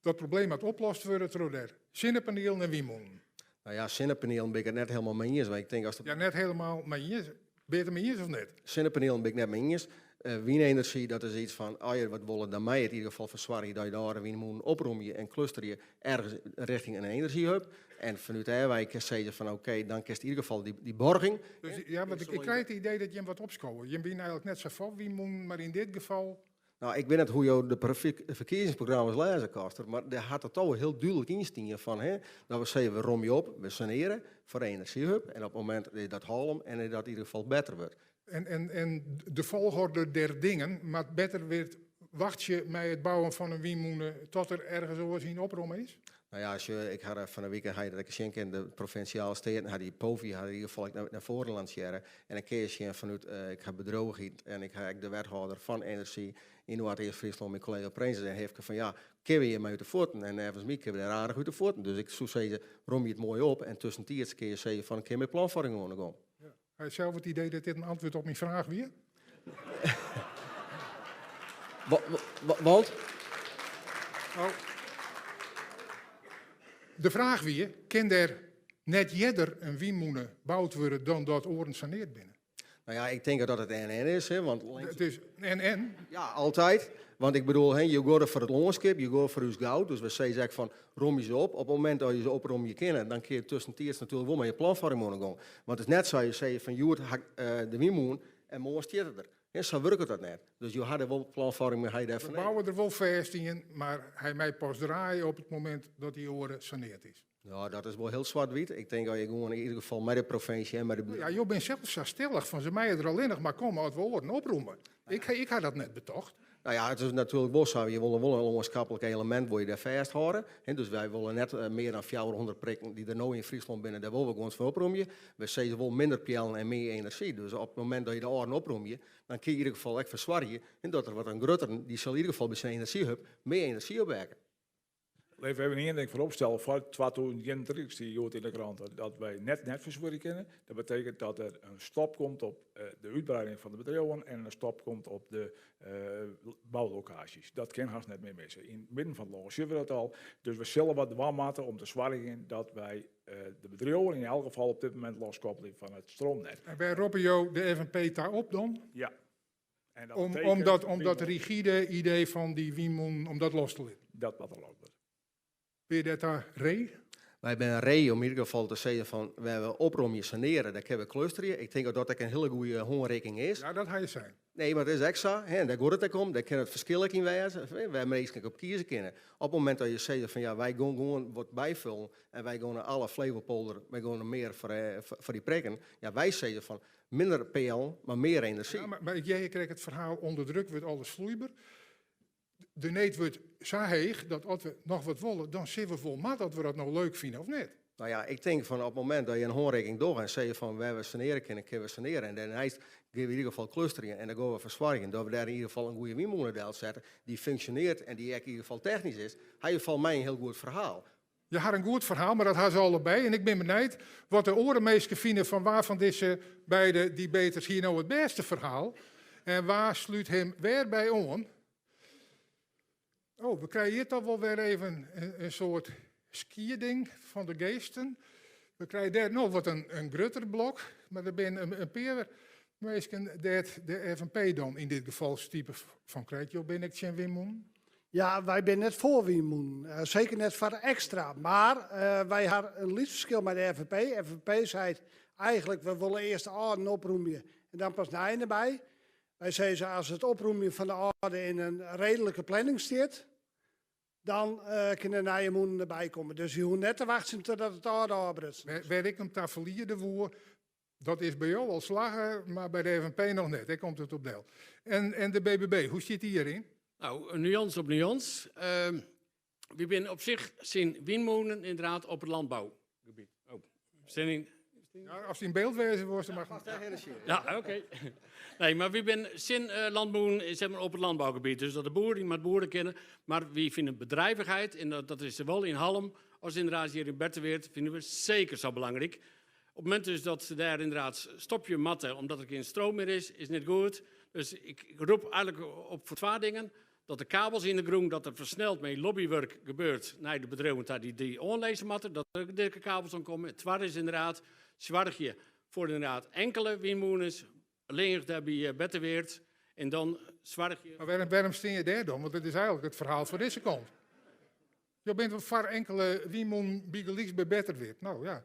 dat probleem moat oplost wurde troch der sinnepanielen en wynmûnen.
Nou ja, sinnepanielen bin ik it net helemaal mei iens, want ik tink as
Ja, net helemaal mei iens. Binne je it der mei iens of net?
Sinnepanielen bin ik net mei iens. Wynenerzjy, dat is iets fan, as je wat wolle, dan mei it yn ieder gefal fersoargje dat je de âlde wynmûnen opromje en klusterje ergens richting in enerzjyhub. En fanút dêrwei kinst sizze fan oké, dan kinst yn ieder gefal dy borging.
Dus, ja, want ik krij it idee dat jim wat opskowe. Jim wiene eigenlik net sa foar wynmûnen, mar yn dit gefal.
Nou, ik wit net hoe't jo de ferkiezingsprogramma's lêze, Koster, mar dêr hat it al hiel dúdlik yn stien fan, hè, dat we sizze, we romje op, we saneare foar de enerzjyhub en op it momint dat dat hâlden en dat yn ieder gefal better wurdt.
En de folchorde der dingen moat better wurdt wachtsje mei it bouwen fan in wynmûne tot der ergens oars yn opromme is?
Nou ja, sjoch, ik ha fan 'e wike ha je dat ek sjen kinnen, de provinsjale steaten ha dy POVI ha yn ieder gefal ek nei foaren lansearre. En dan kinne je sjen fanút, ik ha bedriuwichheid en ik ha ek de wethâlder fan enerzjy yn Noardeast-Fryslân, myn kollega Prins, en hefke fan ja, kinne we hjirmei út de fuotten? En neffens my kinne we dêr aardich út de fuotten. Dus ik soe sizze, romje it moai op en tussentiids kinne je sizze fan, kin mei planfoarming oan de gong.
Ja. Ha je sels it idee dat dit in antwurd op myn fraach wie?
Want?
Oh. De fraach wie, kin der net earder in wynmûne boud wurde dan dat oaren saneard binne?
Nou ja, ik tink dat it en-en is, hè, want
It is en-en?
Ja, altyd. Want ik bedoel, hè, je goare foar it lânskip, je goare foar ús goud. Dus we sizze ek fan, romje se op. Op it momint dat je se opromje kinne, dan kin je tussentiids natuerlik wol mei je planfoarming oan de gong. Want it is net sa, je sizze fan hjoed ha ik de wynmûn en moarn stiet it der. Hè, sa wurket dat net. Dus jo ha der wol planfoarming mei, ha je dêrfoar
We bouwe der wol fêst ien, mar hy mei pas draaie op it momint dat dy oare saneard is.
Ja, dat is wol hiel swart-wyt. Ik tink dat je gewoan yn ieder gefal mei de provinsje en mei de
Ja, jo binne sels sa stellich fan se meie der allinnich mar komme as we oaren oprûme. Ik ha dat net betocht.
Nou ja, it is natuerlik wol sa, je wolle wol in lânskaplik elemint wolle je dêr fêsthâlde. Dus wy wolle net mear dan 400 prikken dy't der no yn Fryslân binne, dêr wolle we gewoan fan oprûmje. We sizze wol minder peallen en mear enerzjy. Dus op it momint dat je de âlden oprûmje, dan kin je yn ieder gefal ek fersoargje dat der wat in grutteren, dy sil yn ieder gefal by syn enerzjyhub mear enerzjy opwekke.
Lit even ien ding foaropstelle, foar 2031 stie hjoed yn de krante dat wy net net ferswierje kinne. Dat betekent dat der in stop komt op de útbreiding fan de bedriuwen en in stop komt op de boulokaasjes. Dat kin hast net mear misse. Yn it midden fan it lân sjogge we dat al. Dus we sille wat dwaan moatte om te soargjen dat wy de bedriuwen yn elk gefal op dit momint loskoppelje fan it stroomnet.
En wêr roppe jo de FNP ta op dan?
Ja. En dat
Om,
betekent
om, dat, om dat
wynmûnen.
rigide idee fan dy wynmûnen, om dat los te litten?
Dat moat der los wurde.
Binne je dêr ta ree?
Wy binne ree om yn ieder gefal te sizzen fan wêr we opromje, saneare, dêr kinne we klusterje. Ik tink dat dat ek in hiele goede hânrikking is.
Ja, dat ha je sein.
Nee, mar dat is ek sa. Hè, en dêr giet it ek om. Dêr kin it ferskil ek yn wêze, hè, wêr minsken ek op kieze kinne. Op it momint dat je sizze fan ja, wy gean gewoan wat byfullen en wy gean nei alle Flevopolder, wy gean mear foar dy prikken. Ja, wy sizze fan minder peallen, mar mear enerzjy.
Ja, mar ik hear krekt it ferhaal ûnder druk wurdt alles floeiber. De need wurdt sa heech dat as we noch wat wolle, dan sille we wol moatte oft we dat no leuk fine of net.
Nou ja, ik tink fan op it momint dat je in hânrikking dogge en sizze fan wêr we saneare kinne, kinne we saneare. En dêrneist gean we yn ieder gefal klusterjen en dan gean we fersoargjen dat we dêr yn ieder gefal in goede wynmûne delsette dy't funksjonearret en dy't ek yn ieder gefal technysk is. Ha je folgens my in hiel goed ferhaal.
Je ha in goed ferhaal, mar dat ha se allebei. En ik bin benijd wat de oare minsken fine fan wa fan dizze beide debaters hie no it bêste ferhaal en wa slút him wêrby oan. Oh, we krije hjir toch wol wer even in soart skieding fan de geesten. We krije dêr noch wat in grutter blok, mar der binne in pear minsken dêr't de FNP dan yn dit gefal stipe fan krijt. Jo binne ek tsjin wynmûnen?
Ja, wy binne net foar wynmûnen. Seker net foar ekstra. Mar wy ha in lyts ferskil mei de FNP. FNP seit eigenlik we wolle earst de âlden oprûmje en dan pas nijen derby. Wy sizze as it oprûmjen fan de âlde yn in reedlike planning stiet, dan kinne de nije mûnen derby komme. Dus je hoege net te wachtsjen totdat it âlde ôfbrutsen is.
Wêr't ik him ta ferliede woe, dat is by jo al slagge, mar by de FNP noch net. Dêr komt it op del. En de BBB, hoe stiet dy hjiryn?
Nou, nuance op nuance. Wy binne op sich tsjin wynmûnen ynderdaad op it lânbougebiet. Oh. Zin in.
Ja, as yn byld wêze wolst, dan mag
Ja, oké. Nee, mar wy binne tsjin wynmûnen zeg maar, op it lânbougebiet. Dus dat de boeren mei boeren kinne. Mar wy fine bedrivichheid, en dat is sawol yn Hallum as ynderdaad hjir yn Betterwird, fine we seker sa belangryk. Op it momint dus dat se dêr ynderdaad stopje moatte, omdat der gjin stroom mear is, is net goed. Dus ik rop eigenlik op foar twa dingen. Dat de kabels yn de grûn, dat der fersneld mei lobbywurk gebeurt nei de bedriuwen ta dy't dy oanlizze moatte, dat der dikke kabels oan komme. It twadde is ynderdaad, soargje foar ynderdaad inkele wynmûnen, allinnich dêr by Betterwird, en dan soargje.
Mar wêrom steane je dêr dan? Want it is eigenlik it ferhaal foar dizze kant. Jo binne foar inkele wynmûnen bygelyks by Betterwird. No ja.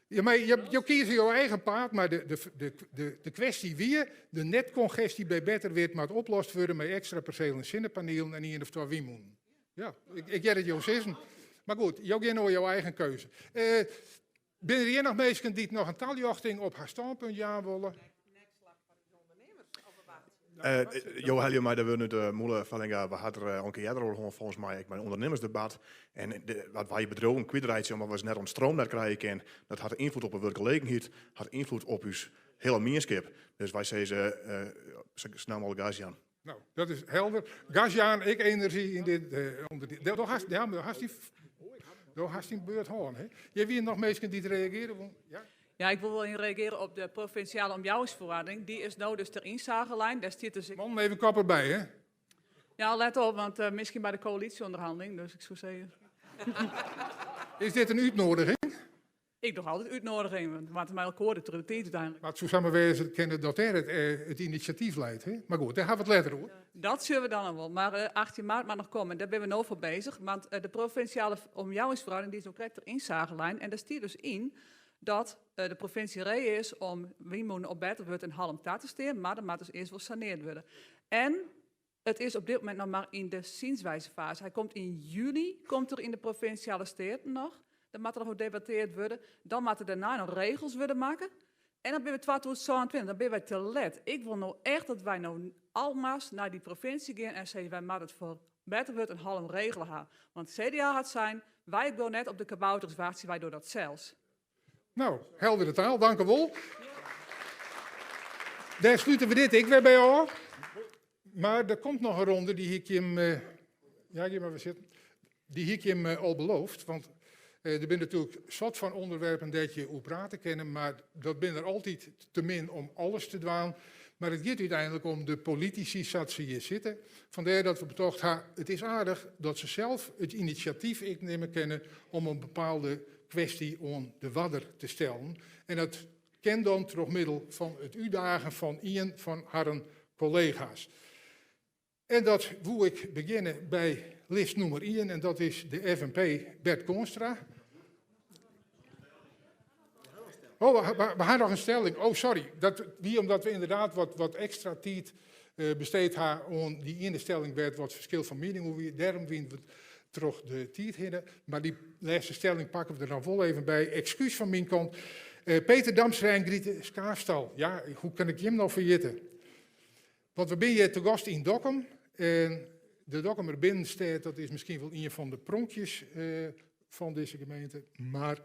Je, mei, je, jo kieze jo eigen paad, mar de kwestje wie, de netkongestie by Betterwird moat oplost wurde mei ekstra perselen sinnepanielen en ien of twa wynmûnen. Ja, ik hear it jo sizzen. Mar goed, jo gean oer jo eigen keuze. Binne der hjir noch minsken dy't noch in taljochting op har stânpunt jaan wolle?
Jo helje my de wurden út de mûle, Vellinga. We ha der al in kear earder oer hân, folgens my ek by in ûndernimmersdebat. En wat wy bedriuwen kwytreitsje omdat we se net oan it stroomnet krije kinne, dat hat ynfloed op de wurkgelegenheid, hat ynfloed op ús hiele mienskip. Dus wy sizze, sa snel mooglik gas jaan.
No, dat is helder. Gas jaan, ek enerzjy yn dit ûnderdiel. Do hast, ja, do hast dyn, do hast dyn beurt hân, hè? Hjir wiene noch minsken dy't reagearje woene. Ja?
Ja, ik wol wol yn reagearje op de provinsjale omjouwingsferoardening. Dy is no dus ter ynzage lein. Dêr stiet dus ek.
Man, even kop derby, hè?
Ja, let op, want miskien by de koälysjeûnderhanneling, dus ik soe sizze.
Is dit in útnoadiging?
Ik doch altyd útnoadigingen, want we moatte mei elkoar de troch de tiid úteinlik.
Mar it soe samar wêze kinne dat dêr it inisjatyf leit, hè? Mar goed, dêr hawwe we it letter oer.
Dat sjogge we dan noch wol. Mar 18 maart moat noch komme en dêr binne we no foar bezich. Want de provinsjale omjouwingsferoardening dy is no krekt ter ynzage lein en dêr stiet dus yn dat de provinsje ree is om wynmûnen op Betterwurd en Hallum ta te stean, mar der moat dus earst wol saneard wurde. En it is op dit momint noch mar yn de zienswijzefase. Hy komt yn juny komt er yn de provinsjale steaten noch. Dan moat der noch oer debatteard wurde. Dan moatte dêrnei noch regels wurde makke. En dan binne we 2027, dan binne wy te let. Ik wol no echt dat wy no almast nei dy provinsje gean en sizze wy moatte it foar Betterwurd en Hallum regele ha. Want CDA hat sein, wy gean net op de kabouters wachtsje, wy dogge dat sels.
No, heldere taal, dankewol. Dêr slute we dit ek wer by ôf. Mar der komt noch in ronde, dy hie ik jim, ja, gean mar wer sitten. Dy hie ik jim al beloofd, want der binne natuerlik soad fan ûnderwerpen dêr't je oer prate kinne, mar dat binne der altyd te min om alles te dwaan. Mar it giet úteinlik om de politisy sa't se hjir sitte. Fandêr dat we betocht ha, it is aardich dat se sels it inisjatyf ek nimme kinne om in bepaalde kwestje oan de oarder te stellen. En dat kin dan troch middel fan it útdagen fan ien fan harren kollega's. En dat woe ik begjinne by list nûmer ien en dat is de FNP Bert Koornstra. Oh, we ha noch in stelling. Oh, sorry. Dat wie omdat we ynderdaad wat ekstra tiid besteed ha oan dy iene stelling wêr't wat ferskil fan miening oer wie. Dêrom wiene we troch de tiid hinne. Mar dy lêste stelling pakke we der noch wol even by. Ekskús fan myn kant. Peter Damstra en Griete Skaafstal. Ja, hoe kin ik jim no ferjitte? Want we binne hjir te gast yn Dokkum. En de Dokkumer binnenstêd, dat is miskien wol ien fan de pronkjes fan dizze gemeente. Mar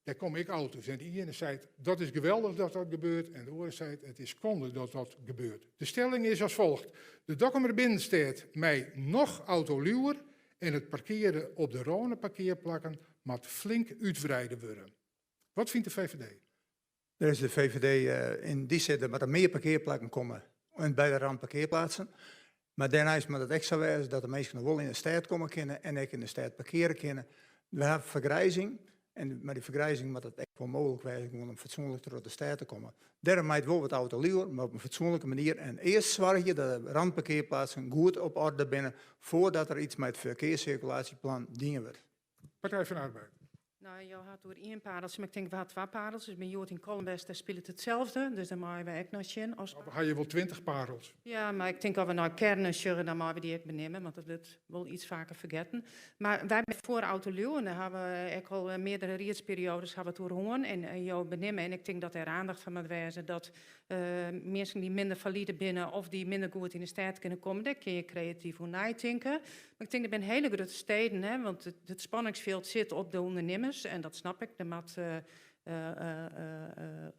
dêr komme ek auto's. En de iene seit, dat is geweldich dat dat gebeurt. En de oare seit, it is skande dat dat gebeurt. De stelling is as folget. De Dokkumer binnenstêd mei noch autoluwer en it parkearen op de râneparkearplakken moat flink útwreide wurde. Wat fynt de VVD?
Dêr is de VVD yn dy sin, der moatte mear parkearplakken komme en by de randparkearplaatsen. Mar dêrneist moat it ek sa wêze dat de minsken noch wol yn de stêd komme kinne en ek yn de stêd parkeare kinne. We hawwe fergrizing en mei dy fergrizing moat it ek wol mooglik wêze gewoan om fatsoenlik troch de stêd te kommen. Dêrom mei it wol wat autoluwer, mar op in fatsoenlike manier en earst soargje dat de randparkearplaatsen goed op orde binne foardat der iets mei it ferkearssirkulatieplan dien wurdt.
Partij van de Arbeid.
No, jo ha it oer ien pareltsje, mar ik tink we ha twa pareltsjes. By hjoed yn Kollum west, dêr spilet itselde, dus dêr meie we ek nei sjen. As
We ha hjir wol 20 parels.
Ja, mar ik tink as we nei kearnen sjogge, dan meie we dy ek beneame, want dat wurdt wol iets faker fergetten. Mar wy binne foar autoluw en dêr ha we ek al meardere riedsperioades ha we it oer hân. En jo beneame, en ik tink dat dêr aandacht foar moat wêze, dat minsken dy't minder falide binne of dy't minder goed yn de stêd kinne komme, dêr kinne je kreatyf oer neitinke. Mar ik tink dat binne hiele grutte steden, hè, want it spanningsfjild sit op de ûndernimmers. masines en dat snap ik. Der moat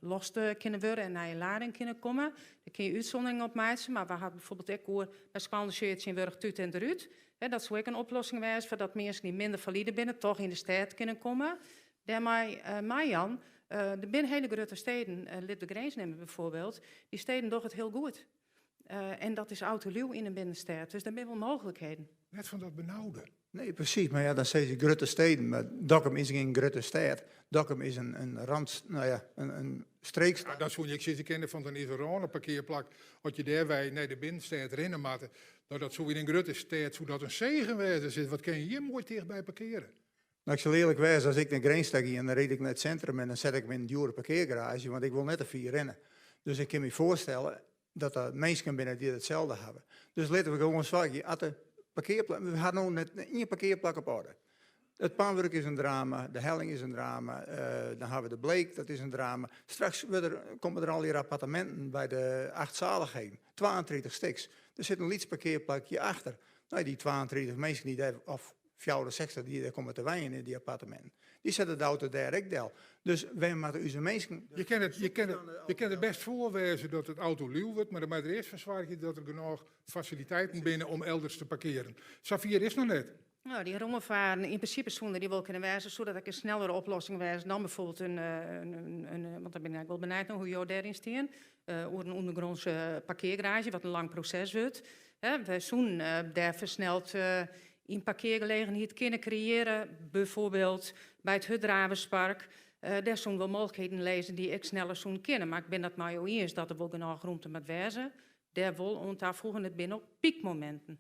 lost kinne wurde en nije lading kinne komme. Dêr kinne je útsûnderingen op meitsje, mar we hawwe bijvoorbeeld ek oer by skoallen sjogge je tsjintwurdich tút en derút. Dat soe ek in oplossing wêze foar dat minsken dy't minder falide binne toch yn de stêd kinne komme. Dêrmei mei Jan, der binne hiele grutte steden, lit de Grins nimme bijvoorbeeld, dy steden dogge it hiel goed. En dat is autoluw yn in binnenstêd, dus der binne wol mooglikheden.
Net fan dat benaude.
Nee, presys. Mar ja, dan sizze je grutte steden, mar Dokkum is gjin grutte stêd. Dokkum is in rand, no ja, in streekstêd.
Ja, dan soene je ek sizze kinne fan dan is in râneparkearplak, as je dêrwei nei de binnenstêd rinne moatte, no dat soe yn in grutte stêd soe dat in segen wêze. Sis, wat kinne je hjir moai tichtby parkeare.
No, ik sil earlik wêze, as ik nei Grins ta gean, dan ryd ik nei it sintrum en dan set ik my yn in djoere parkeargaraazje, want ik wol net te fier rinne. Dus ik kin my foarstelle dat der minsken binne dy't itselde hawwe. Dus litte we gewoan soargje, at de parkearplak, we hawwe no net ien parkearplak op oarder. It Panwurk is in drama, de Helling is in drama, dan hawwe we de Bleek, dat is in drama. Straks wurde der, komme der allegear apparteminten by de Acht Zaligheden, 32 stiks. Der sit in lyts parkearplakje achter. No, dy 32 minsken dy't dêr, of 64 dy't dêr komme te wenjen yn dy apparteminten, dy sette de auto dêr ek del. Dus wêr moatte ús minsken...
Je kinne it bêst foar wêze dat it autoluw wurdt, mar dan moat der earst foar soargje dat der genôch fasiliteiten binne om elders te parkearen. Safier is noch net.
No, dy rûnfaren, yn prinsipe soene dy wol kinne wêze, soe dat ek in snellere oplossing wêze dan bijvoorbeeld in, want dan bin ik wol benijd nei hoe't jo dêryn stean, oer in ûndergrûnse parkeargaraazje, wat in lang proses wurdt. Wy soenen dêr fersneld in parkeargelegenheid kinne kreëarje, bijvoorbeeld by it Hurddraverspark. Dêr soenen wol mooglikheden lizze dy't ek sneller soenen kinne, mar ik bin dat mei jo iens dat der wol genôch romte moat wêze. Dêr wol oan tafoegen, it binne op pykmominten.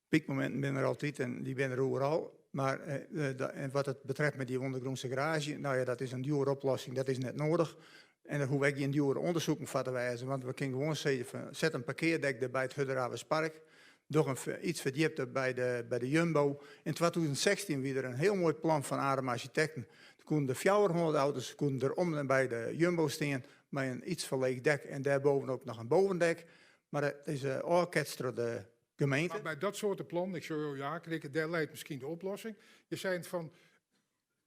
Pykmominten binne der altyd en dy binne der oeral. Mar en wat it betreft mei dy ûndergrûnse garaazje, no ja, dat is in djoere oplossing, dat is net nedich. En der hoege ek gjin djoere ûndersoeken foar te wêzen, want we kinne gewoan sizze fan set in parkeardek der by it Hurddraverspark, doch in yts ferdjipte by de Jumbo. Yn 2016 wie der in hiel moai plan fan Adema Architecten. Der koenen der 400 auto's koenen der om en by de Jumbo stean mei in yts ferleegd dek en dêrbovenop noch in bovendek. Mar it is ôfketst troch de gemeente.
Mar by dat soarte plannen, ik sjoch jo ja knikken, dêr leit miskien de oplossing. Je seinen fan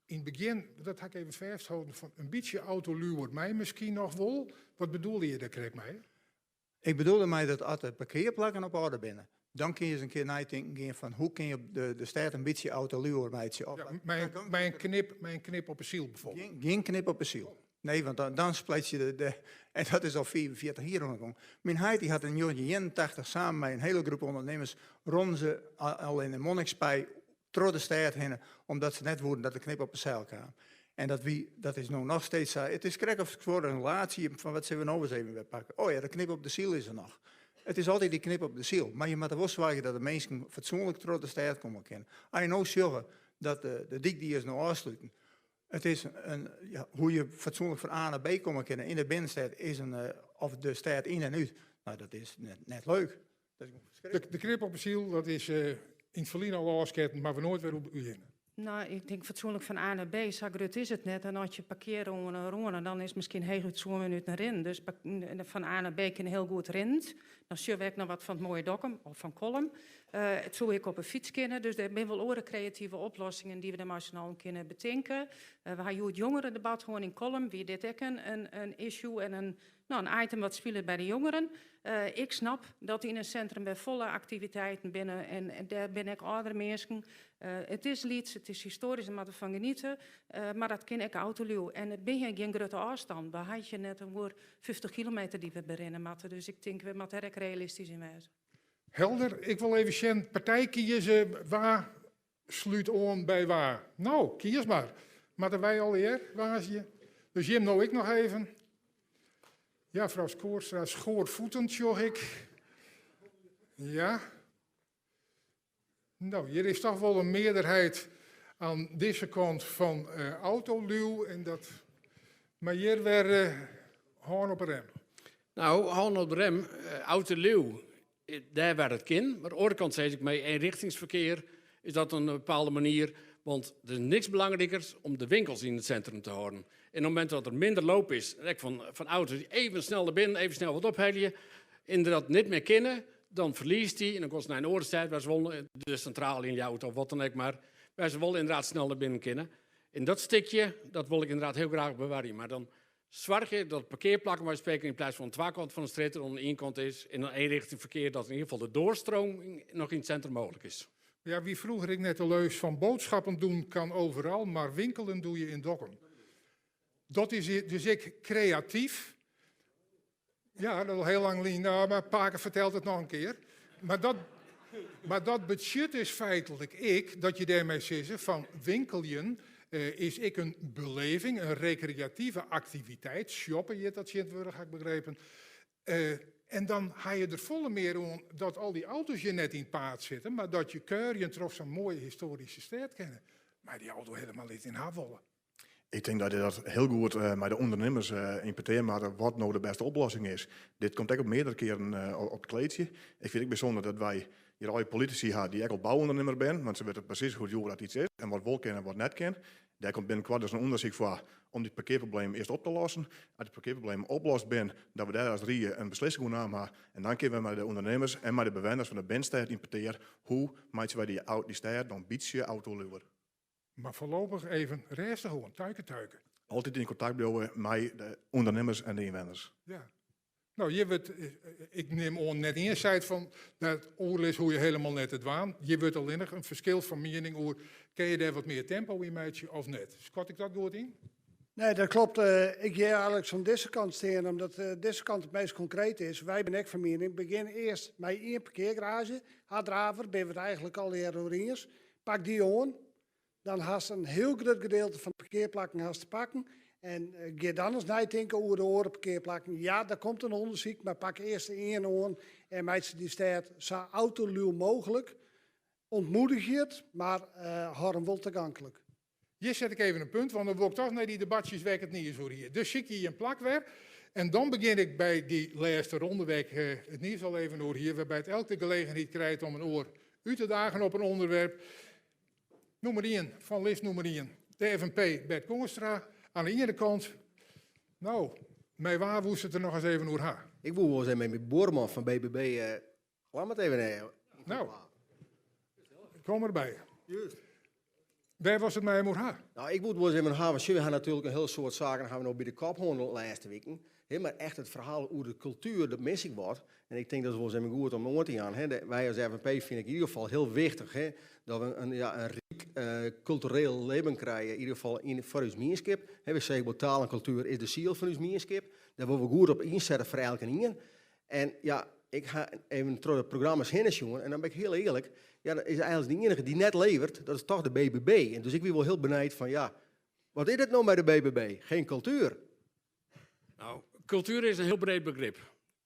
yn it begjin, dat ha ik even fêstholden, fan in bytsje autoluwer mei miskien noch wol. Wat bedoelde je dêr krekt mei?
Ik bedoelde mei dat as de parkearplakken op oarder binne, dan kinne je ris in kear neitinken gean fan hoe kinne je de stêd in bytsje autoluwer meitsje. Of
Ja, mei in knip op 'e syl bijvoorbeeld.
Gjin knip op 'e syl. Nee, want dan splijt je de, en dat is al 45 jier oan de gong. Myn heit dy hat yn 1981 samen mei in hiele groep ûndernimmers rûnen se al yn de Monnikspij troch de stêd hinne, omdat se net woenen dat de knip op 'e syl kaam. En dat, wie, dat is no noch steeds sa. It is krekt of ik in relatie fan wat sille we no ris even wer pakke. Oh ja, de knip op de syl is der noch. It is altyd dy knip op de syl. Mar je moatte wol soargje dat de minsken fatsoenlik troch de stêd komme kinne. As je no sjogge dat de dyk dy is no ôfsluten. It is in, ja, hoe je fatsoenlik fan A nei B komme kinne yn de binnenstêd is in, of de stêd yn en út. No, dat is net leuk. Dat is gewoan ferskriklik.
De knip op 'e syl, dat is yn it ferline al ôfsketten, mar we noait wer oer begjinne.
No, ik tink fatsoenlik fan A nei B, sa grut is it net. En as je parkeare oan in râne, dan is it miskien heechút tsien minuten rinnen. Dus fan A nei B kin hiel goed rinnend. Dan sjogge we ek noch wat fan it moaie Dokkum of fan Kollum. It soe ek op 'e fyts kinne, dus der binne wol oare kreative oplossingen dy't we der mei syn allen kinne betinke. We ha hjoed jongerendebat hân yn Kollum, wie dit ek in issue en in, no, in item wat spilet by de jongeren. Ik snap dat yn in sintrum wer folle aktiviteiten binne en dêr binne ek âldere minsken. It is lyts, it is histoarysk, dêr moatte we fan geniete, mar dat kin ek autoluw. En it binne gjin grutte ôfstannen, we ha it net oer 50 kilometer dy't we berinne moatte, dus ik tink we moatte dêr ek realistysk yn wêze.
Helder, ik wol even sjen, partij kieze, wa slút oan by wa? No, kies mar. Moatte wy allegear woansdei? Dus jim no ek noch even. Ja, frou Schoorstra, schoorvoetend sjoch ik. Ja. No, hjir is toch wol in mearderheid oan dizze kant fan autoluw en dat, mar hjir wer hân op 'e rem.
No, hân op de rem, autoluw, dêr wêr't it kin. Mar de oare kant sis ik mei eenrichtingsferkear is dat in bepaalde manier, want der is niks belangrikers om de winkels yn it sintrum te hâlden. En op it momint dat der minder loop is, ek fan auto's dy't even snel der binnen, even snel wat ophelje, en dat net mear kinne, dan ferliest dy en dan komt se nei in oare stêd wêr't se wol de sintrale yn Ljouwert of wat dan ek mar. Wêr se wol inderdaad snel nei binnen kinne. En dat stikje, dat wol ik inderdaad hiel graach bewarje. Mar dan soargje dat parkearplakken by spreken yn pleats fan twa kanten fan de strjitte oan ien kant is en dan eenrichtingferkear dat yn ieder gefal de doorstroming noch yn it sintrum mooglik is.
Ja, wie froeger ek net de leus fan boodschappen doen kan overal, maar winkelen doe je in Dokkum. Dat is dus ek kreatyf. Ja, dat al hiel lang lyn. Nou, mar pake fertelt it noch in kear. Mar dat, mar dat betsjut dus feitlik ek dat je dêrmei sizze fan winkeljen eh, is ek in beleving, in rekreative aktiviteit. Shoppen hjit dat tsjintwurdich, ha ik begrepen. Eh, en dan ha je der folle mear oan dat al dy auto's je net yn it paad sitte, mar dat je kuierjen troch sa'n moaie histoaryske stêd kinne. Mar dy auto helemaal net yn ha wolle.
Ik tink dat je dat hiel goed eh, mei de ûndernimmers eh, yn petear moatte wat no de bêste oplossing is. Dit komt ek op meardere kearen eh, op it kleedsje. Ik fyn it ek bysûnder dat wy hjir allegear politisy ha dy't ek al bouûndernimmer binne, want se witte presys hoe djoer dat iets is en wat wol kin en wat net kin. Dêr komt binnenkoart dus in ûndersyk foar om dy parkearproblemen earst op te lossen. As dy parkearproblemen oplost binne, dat we dêr as rie in beslissing oer naam ha en dan kinne we mei de ûndernimmers en mei de bewenners fan de binnenstêd yn petear hoe meitsje wy dy stêd noch in bytsje autoluwer.
Mar foarlopich even rêstich oan, tuike tuike.
Altyd yn kontakt bliuwe mei de ûndernimmers en de ynwenners.
Ja. No, hjir wurdt, ik nim oan, net ien seit fan dat oerlis hoege je helemaal net te dwaan. Hjir wurdt allinnich in ferskil fan miening oer, kinne je dêr wat mear tempo yn meitsje of net. Skat ik dat goed yn?
Nee, dat klopt. Eh, ik hear Alex oan dizze kant stean, omdat eh, dizze kant it meast konkreet is. Wy binne ek fan miening, begjin earst mei ien parkeargaraazje. Harddraver, binne we it eigentlik allegear oer iens. Pak dy oan, dan hast in hiel grut gedeelte fan de parkearplakken hast te pakken. En eh, gean dan ris neitinke oer de oare parkearplakken. Ja, der komt in ûndersyk, mar pak earst ien oan en meitsje dy stêd sa autoluw mooglik. Untmoedigje it, mar uh, hâld him wol tagonklik.
Hjir set ik even in punt, want dan wol ik toch nei dy debatsjes wêr't ik it niis oer hie. Dus sykje je in plak wer. En dan begjin ik by dy lêste ronde wêr't ik eh, it niis al even oer hie, wêrby't elk de gelegenheid krijt om in oar út te dagen op in ûnderwerp. Nûmer 1, fan list nûmer 1, de FNP Bert Koornstra. Oan de iene kant, no, mei wa woest it der noch ris even oer ha?
Ik woe wolris even mei myn buorman fan BBB, eh, laat mar even. Eh,
nou, kom derby.
Juist.
Wêr woest it mei him oer ha?
Nou, ik woe it wolris even ha, want we ha natuerlik in hiel soad saken ha we no by de kop hân de lêste wiken. Hè, mar echt it ferhaal oer de kultuer, dat mis ik wat. En ik tink dat is wolris even goed om oan te jaan. Hè. Wy as FNP fine ik yn ieder gefal hiel wichtich hè, dat we in, ja, in ryk uh, kultureel libben krije, yn ieder gefal yn, foar ús mienskip. Hè, we sizze wol taal en kultuer is de siel fan ús mienskip. Dêr wolle we goed op ynsette foar elkenien. En ja, ik ha even troch de programma's hinne sjoen en dan bin ik hiel earlik, ja, dat is eigentlik de iennige dy't net leveret, dat is toch de BBB. En dus ik wie wol hiel benijd fan, ja, wat is it no mei de BBB? Geen kultuer.
Nou, kultuer is in hiel breed begrip.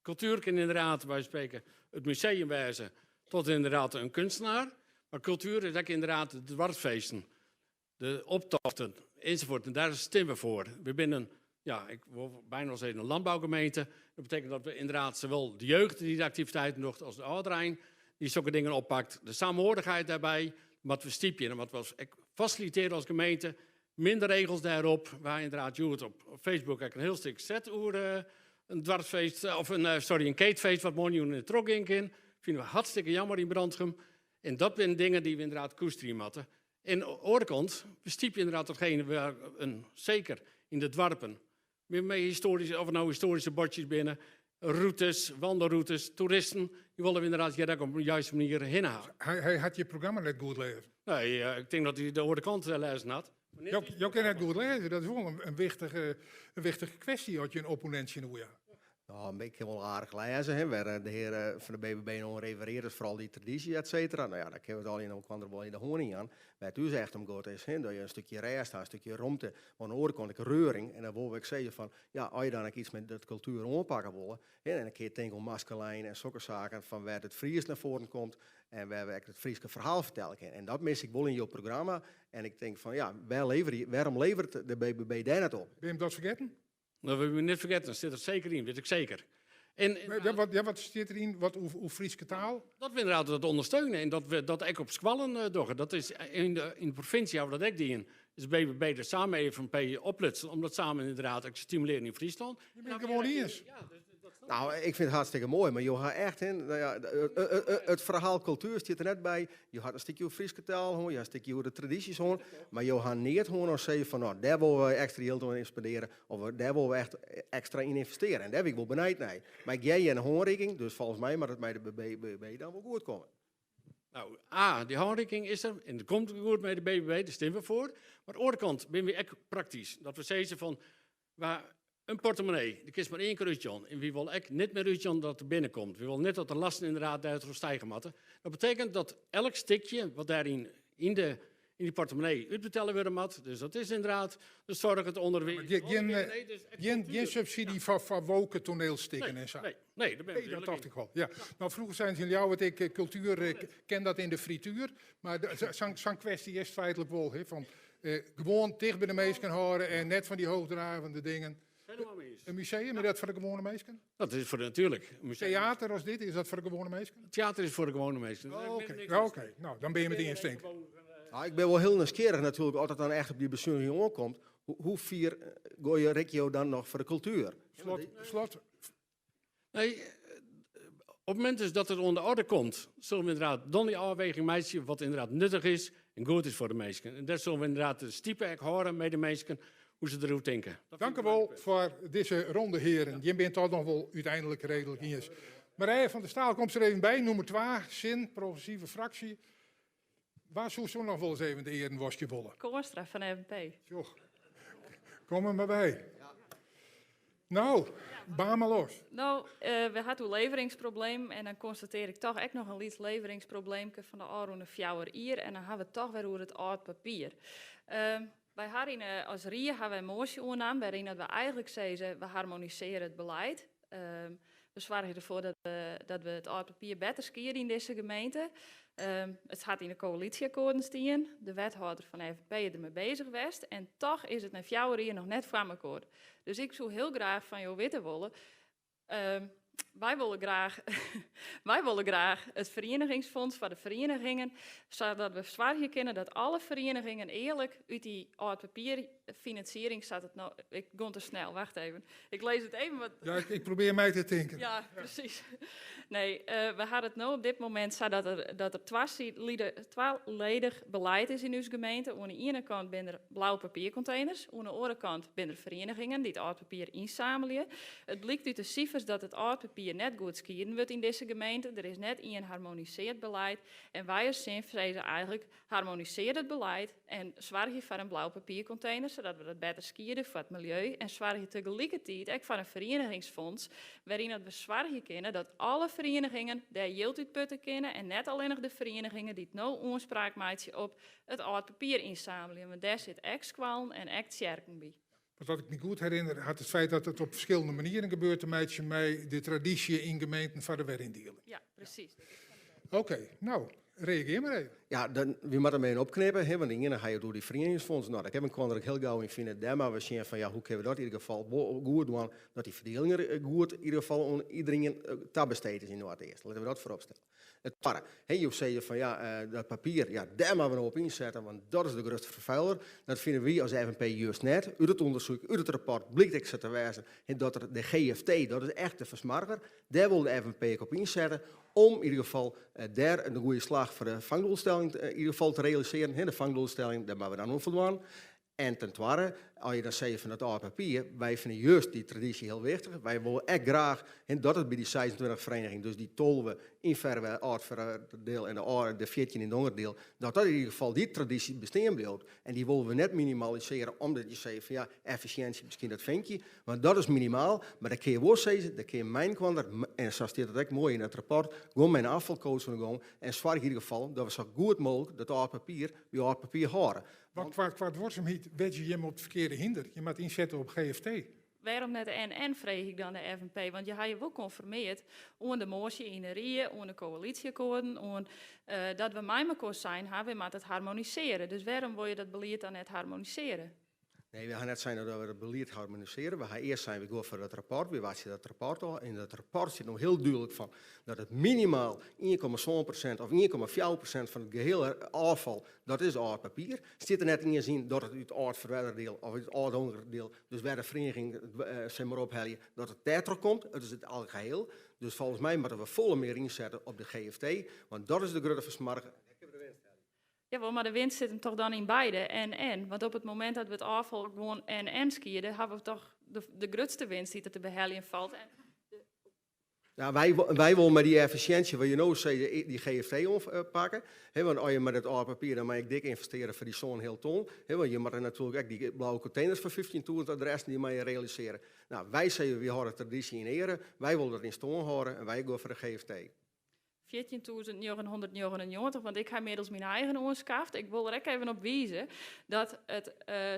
Kultuer kin ynderdaad, wy spreken, it museum wêze tot ynderdaad in keunstner. Mar kultuer is ek ynderdaad de doarpsfeesten, de optochten enzovoort. En dêr steane we foar. We binne in, ja, ik wol byna wol sizze in lânbougemeente. Dat betekent dat we ynderdaad sawol de jeugd dy't de aktiviteiten docht as de âlderein dy't sokke dingen oppakt. De samenhorigheid dêrby moatte we stypje en moatte we ek fasilitearje as gemeente. Minder regels dêrop. Wy ynderdaad hjoed op Facebook ek in hiel stik set oer uh, in doarpsfeest, eh, of in, uh, sorry, in keetfeest wat moarnjûn net trochgean kin. Fine we hartstikke jammer yn Brantgum. En dat binne dingen dy't we ynderdaad koesterje moatte. En oan de oare kant, we stypje ynderdaad datgene wêr in, seker yn de doarpen, mei histoaryske, of it no histoaryske buordsjes binne, rûtes, wandelrûtes, toeristen, dy wolle we ynderdaad hjir ek op de juiste manier hinne ha.
Hy hat je programma net goed lêzen.
Nee, eh, ik tink dat hy de oare kant eh, lêzen hat.
Jo, jo kinne net goed lêze, dat is wol in wichtige, in wichtige kwestje as je in opponint tsjinoer ha.
Nou, ik kin wol aardich lêze, hè, wêr eh, de hear eh, fan de BBB no oan referearret, is foaral dy tradysje, et cetera. Nou ja, daar kinne we it allegear no elkoar wol yn de hân jaan. Wêr't ús echt om giet is, hè, dat je in stikje rêst ha, in stikje romte, mar oan de oare kant ek reuring. En dan wol ik sizze fan, ja, as je dan ek iets met dat kultuer oanpakke wolle, hè, en dan kin je tinke oan Maskelijn en sokke saken, fan wêr't it Fries nei foaren komt en wêr we ek it Fryske ferhaal fertelle kinne. En dat mis ik wol yn jo programma. En ik tink fan, ja, wêr leverje, wêrom leveret de BBB dêr net op?
Binne jim dat fergetten?
No, we binne net fergetten, sit der seker yn, wit ik seker. En,
ja, wat, ja, wat stiet deryn? Wat oer, oer Fryske taal?
Dat we ynderdaad dat ûndersteune en dat we dat ek op skoallen uh, dogge. Dat is yn de, yn de provinsje hawwe we dat ek dien. Dus BBB der samen mei FNP oplutsen om dat samen ynderdaad ek te stimulearjen yn Fryslân.
Je binne it gewoan iens.
Ja, dus dat snap ik.
Nou, ik fyn it hartstikke moai, mar jo ha echt, hè, no ja, it ferhaal kultuer stiet der net by. Jo ha in stikje oer Fryske taal hân, jo ha in stikje oer de tradysjes hân, mar jo ha neat hân as sizze fan, no, dêr wolle we ekstra jild oan spendearje of dêr wolle we echt ekstra yn ynvestearje. En dêr bin ik wol benijd nei. Mar ik hear hjir in hânreiking, dus folgens my moat it mei de BBB dan wol goed komme.
Nou, A, dy hânreiking is der en it komt goed mei de BBB, dêr stimme we foar. Mar oan de oare kant binne we ek praktysk. Dat we sizze fan, wa in portemonnee, dy kinst mar ien kear útjaan. En wy wolle ek net mear útjaan dat der binnenkomt. Wy wolle net dat de lasten inderdaad dêrtroch stijge moatte. Dat betekent dat elk stikje wat dêryn yn de yn dy portemonnee útbetelle wurde moat. Dus dat is inderdaad de soarch, it ûnderwiis.
Gjin, gjin, gjin subsydzje foar, foar woke toanielstikken en sa?
Nee, nee, dat,
nee, dat tocht ik al. Ja. Nou, froeger seinen se yn Ljouwert ek, eh, kultuer eh, ken dat yn de frituer. Mar sa'n sa'n kwestje is feitlik wol. Hè, fan, eh, gewoan ticht by de minsken hâlde en net fan dy hoogdravende dingen. In museum, is dat foar de gewoane minsken?
Dat is foar de, natuerlik.
Teater as dit, is dat foar de gewoane minsken?
Teater is foar de gewoane minsken.
Oh, Oké, oké. Nou, dan binne je met ien
Nou, ik bin wol hiel nijsgjirrich natuerlik, as it dan echt op dy besuniging oankomt. Hoe fier geane jo dan noch foar de kultuer?
Slot, slot.
Nee, op it momint dus dat it oan de oarder komt, sille we inderdaad dan dy ôfwaging meitsje wat inderdaad nuttich is en goed is foar de minsken. En dêr sille we inderdaad de stipe ek hâlde mei de minsken, hoe't se deroer tinke.
Dank u wol foar dizze ronde, hearen. Jim binne it noch wol úteinlik reedlik iens. Marije van der Staal komt der even by, nûmer 2, SIN, progressive fraksje. Wa soe noch wolris even de earen waskje wolle?
Koonstra fan FNP.
Sjoch, kom der mar by. Nou, baar mar los.
No, uh, we ha it leveringsprobleem en dan konstatearje ik dochs ek noch in lyts leveringsprobleemke fan de ôfrûne 4 jier en dan ha we it dochs wer oer it âld papier. Uh, wy ha yn, as rie ha wy in moasje oannaam wêryn dat we eigentlik sizze we harmonisearje it belied. Uh, we soargje derfoar dat we it âld papier better skiede yn dizze gemeente. Uh, it hat yn de koälysje-akkoarden stean. De wethâlder fan de FNP is dermei beuzich west en dochs is it nei 4 jier noch net foar mekoar. Dus ik soe hiel graach fan jo witte wolle. Uh, wy wolle graach it ferienigingsfûns foar de ferienigingen, sadat we soargje kinne dat alle ferienigingen earlik út dy âld papierfinansiering sa't it no. Ik gie te snel, wacht even. Ik lês it even wat.
Ja, ik probearje mei te tinken.
Ja, presys. Nee, we ha it no op dit momint sa dat der twalidich belied is yn ús gemeente. Oan de iene kant binne der blauwe papierkonteners, oan de oare kant binne der ferienigingen dy't âld papier ynsammelje. It blykt út de sifers dat it âld papier net goed skieden wurdt yn dizze gemeente. Der is net ien harmonisearre belied. En wy as SIN sizze eigentlik harmonisearje it belied en soargje foar in blau papierkontener, sadat we dat better skiede foar it miljeu en soargje tagelikertiid ek foar in ferienigingsfûns, wêryn dat we soargje kinne dat alle ferienigingen dêr jild út putte kinne en net allinnich de ferienigingen dy't no oanspraak meitsje op it âld papier ynsammeljen, want dêr sit ek skoallen en ek tsjerken by.
Want wat ik my goed herinner, hat it feit dat it op ferskillende manieren gebeurt te meitsjen mei de tradysje yn gemeenten foar de weryndieling.
Ja, presys.
Oké, nou, reagearje mar even.
Ja, dan, wy moatte him even opknippe, hè, want de iene ha je oer dy ferienigingsfûns. Nou, dêr kin ik der ek hiel gau yn fine. Dêr moatte we sjen fan, ja, hoe kinne we dat yn ieder gefal goed dwaan, dat dy ferdieling der goed yn ieder gefal oan iderien tabesteed is yn Noardeast. Litte we dat foarop stelle. It twadde, hè, jo sizze fan ja, dat papier, ja, dêr moatte we no op ynsette, want dat is de grutste ferfuiler. Dat fine wy as FNP just net. Ut it ûndersyk, út it rapport blykt ek sa te wêzen dat der de GFT, dat is echt de fersmoarger, dêr wol de FNP ek op ynsette om yn ieder gefal dêr in goede slach foar de fangdoelstelling yn ieder gefal te realisearjen. Hè, de fangdoelstelling, dêr moatte we dan oan foldwaan. En ten twadde, as je dan sizze fan dat âld papier, wy fine just dy tradysje hiel wichtich. Wy wolle ek graach dat it by dy 26 ferienigingen, dus dy 12 yn Ferwert, âld Ferwerterdiel en de, âlde, de 14 yn Dongeradiel, dat dat yn ieder gefal dy tradysje bestean bliuwt. En dy wolle we net minimalisearje, omdat je sizze fan ja, effisjinsje, miskien dat fyn je, want dat is minimaal. Mar dan kinne je wol sizze, dan kinne je mei-inoar, en sa stiet it ek moai yn it rapport, gewoan mei in ôffalcoach oan de gong en soargje yn ieder gefal dat we sa goed mooglik dat âld papier by âld papier hâlde.
Want kwa duorsumheid wedzje jim op it ferkearde hynder. Je moatte ynsette op GFT.
Wêrom net de NN, freegje ik dan de FNP. Want je ha je wol konformearre oan de moasje yn de rie, oan de koälysje-akkoarden, oan dat we mei mekoar sein ha, wy moatte it harmonisearje. Dus wêrom wolle je dat belied dan net harmonisearje?
Nee, we ha net sein dat we it belied harmonisearje. We ha earst sein, we gean foar dat rapport, we wachtsje dat rapport ôf. Yn dat rapport stiet no hiel dúdlik fan dat it minimaal 1,7% of 1,4% fan it gehele ôffal, dat is âld papier. Stiet der net iens yn dat it út âld ferwerderdiel of út âld ûnderdiel, dus wêr de ferieniging it sis mar ophelje, dat it dêrtroch komt. It is it algeheel. Dus folgens my moatte we folle mear ynsette op de GFT, want dat is de grutte fersmoarger. En dêr kinne we de winst helje.
Jawol, mar de winst sit him toch dan yn beide, en-en. Want op it momint dat we it ôffal gewoan en-en skiede, hawwe we toch de, de grutste winst dy't der te beheljen falt. En de...
Ja, wy, wy wolle mei dy effisjinsje, wat je no sizze, dy GFT oanpakke. He, want as je mei dat âld papier, dan mei ik dik ynvestearje foar dy sân heal ton. He, want je moatte natuerlik ek dy blauwe konteners foar 15.000 adressen, dy moatte je realisearje. Nou, wy sizze, wy hâlde tradysje yn eare, wy wolle dat yn stân hâlde en wy gean foar de GFT.
14.999, want ik ha ynmiddels myn eigen oanskaft. Ik wol der ek even op wize dat it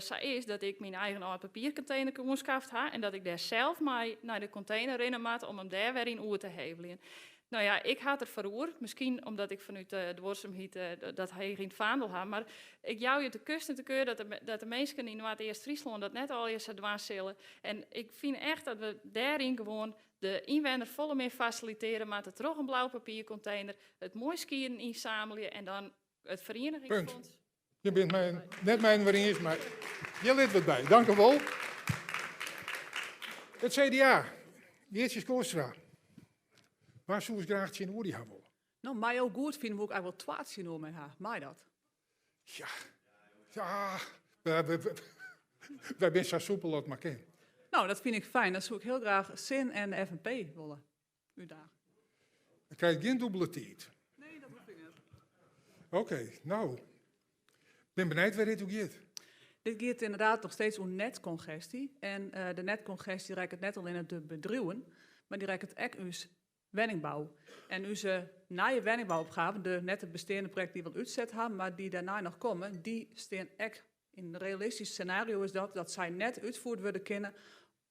sa is dat ik myn eigen âld papierkontener oanskaft ha en dat ik dêr sels mei nei de kontener rinne moat om him dêr wer yn oer te heveljen. No ja, ik ha it der foar oer, miskien omdat ik fanút de duorsumheid dat heech yn it faandel ha, mar ik jou je te kust en te keur dat de minsken yn Noardeast-Fryslân dat net allegear sa dwaan sille. En ik fyn echt dat we dêryn gewoan de ynwenner folle mear fasilitearje moatte troch in blau papierkontener, it moai skieden ynsamelje en dan it ferienigingsfonds.
Punt. Je bent mijn, net mijn wer iens, mar hjir litte we it by. Dank u wol. It CDA, Geartsje Schoorstra. Wa soest graach tsjinoer dy ha wolle?
No, mei jo goedfinen woe ik eigentlik wol twa tsjinoer my ha. Mei dat?
Ja, ja, wy binne sa soepel as mar kin.
No, dat fyn ik fijn. Dan soe ik hiel graach sin en de FNP wolle útdaagje.
Dan krij ik gjin dûbele tiid.
Nee, dat hoech ik net.
Oké, no. Bin benijd wêr dit oer giet.
Dit giet ynderdaad noch steeds oer netkongesty. En de netkongesty rekket net allinnich de bedriuwen, mar dy rekket ek ús wenningbou. En ús nije wenningbouopgaven, de net de besteande projekten dy't we al útset ha, mar dy't dêrnei noch komme, dy stean ek yn in realistysk senario is dat dat sy net útfierd wurde kinne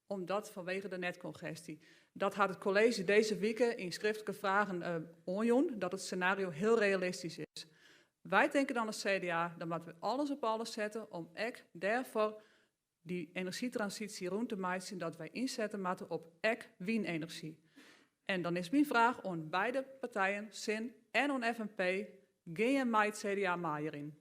omdat fanwege de netkongesty. Dat hat it kolleezje dizze wike yn skriftlike fragen oanjûn, dat it senario hiel realistysk is. Wy tinke dan as CDA, dan moatte we alles op alles sette om ek dêrfoar dy enerzjytransysje rûn te meitsjen dat wy ynsette moatte op ek wynenerzjy. En dan is myn fraach oan beide partijen, sin en oan FNP, gean jim mei it CDA mei hjiryn?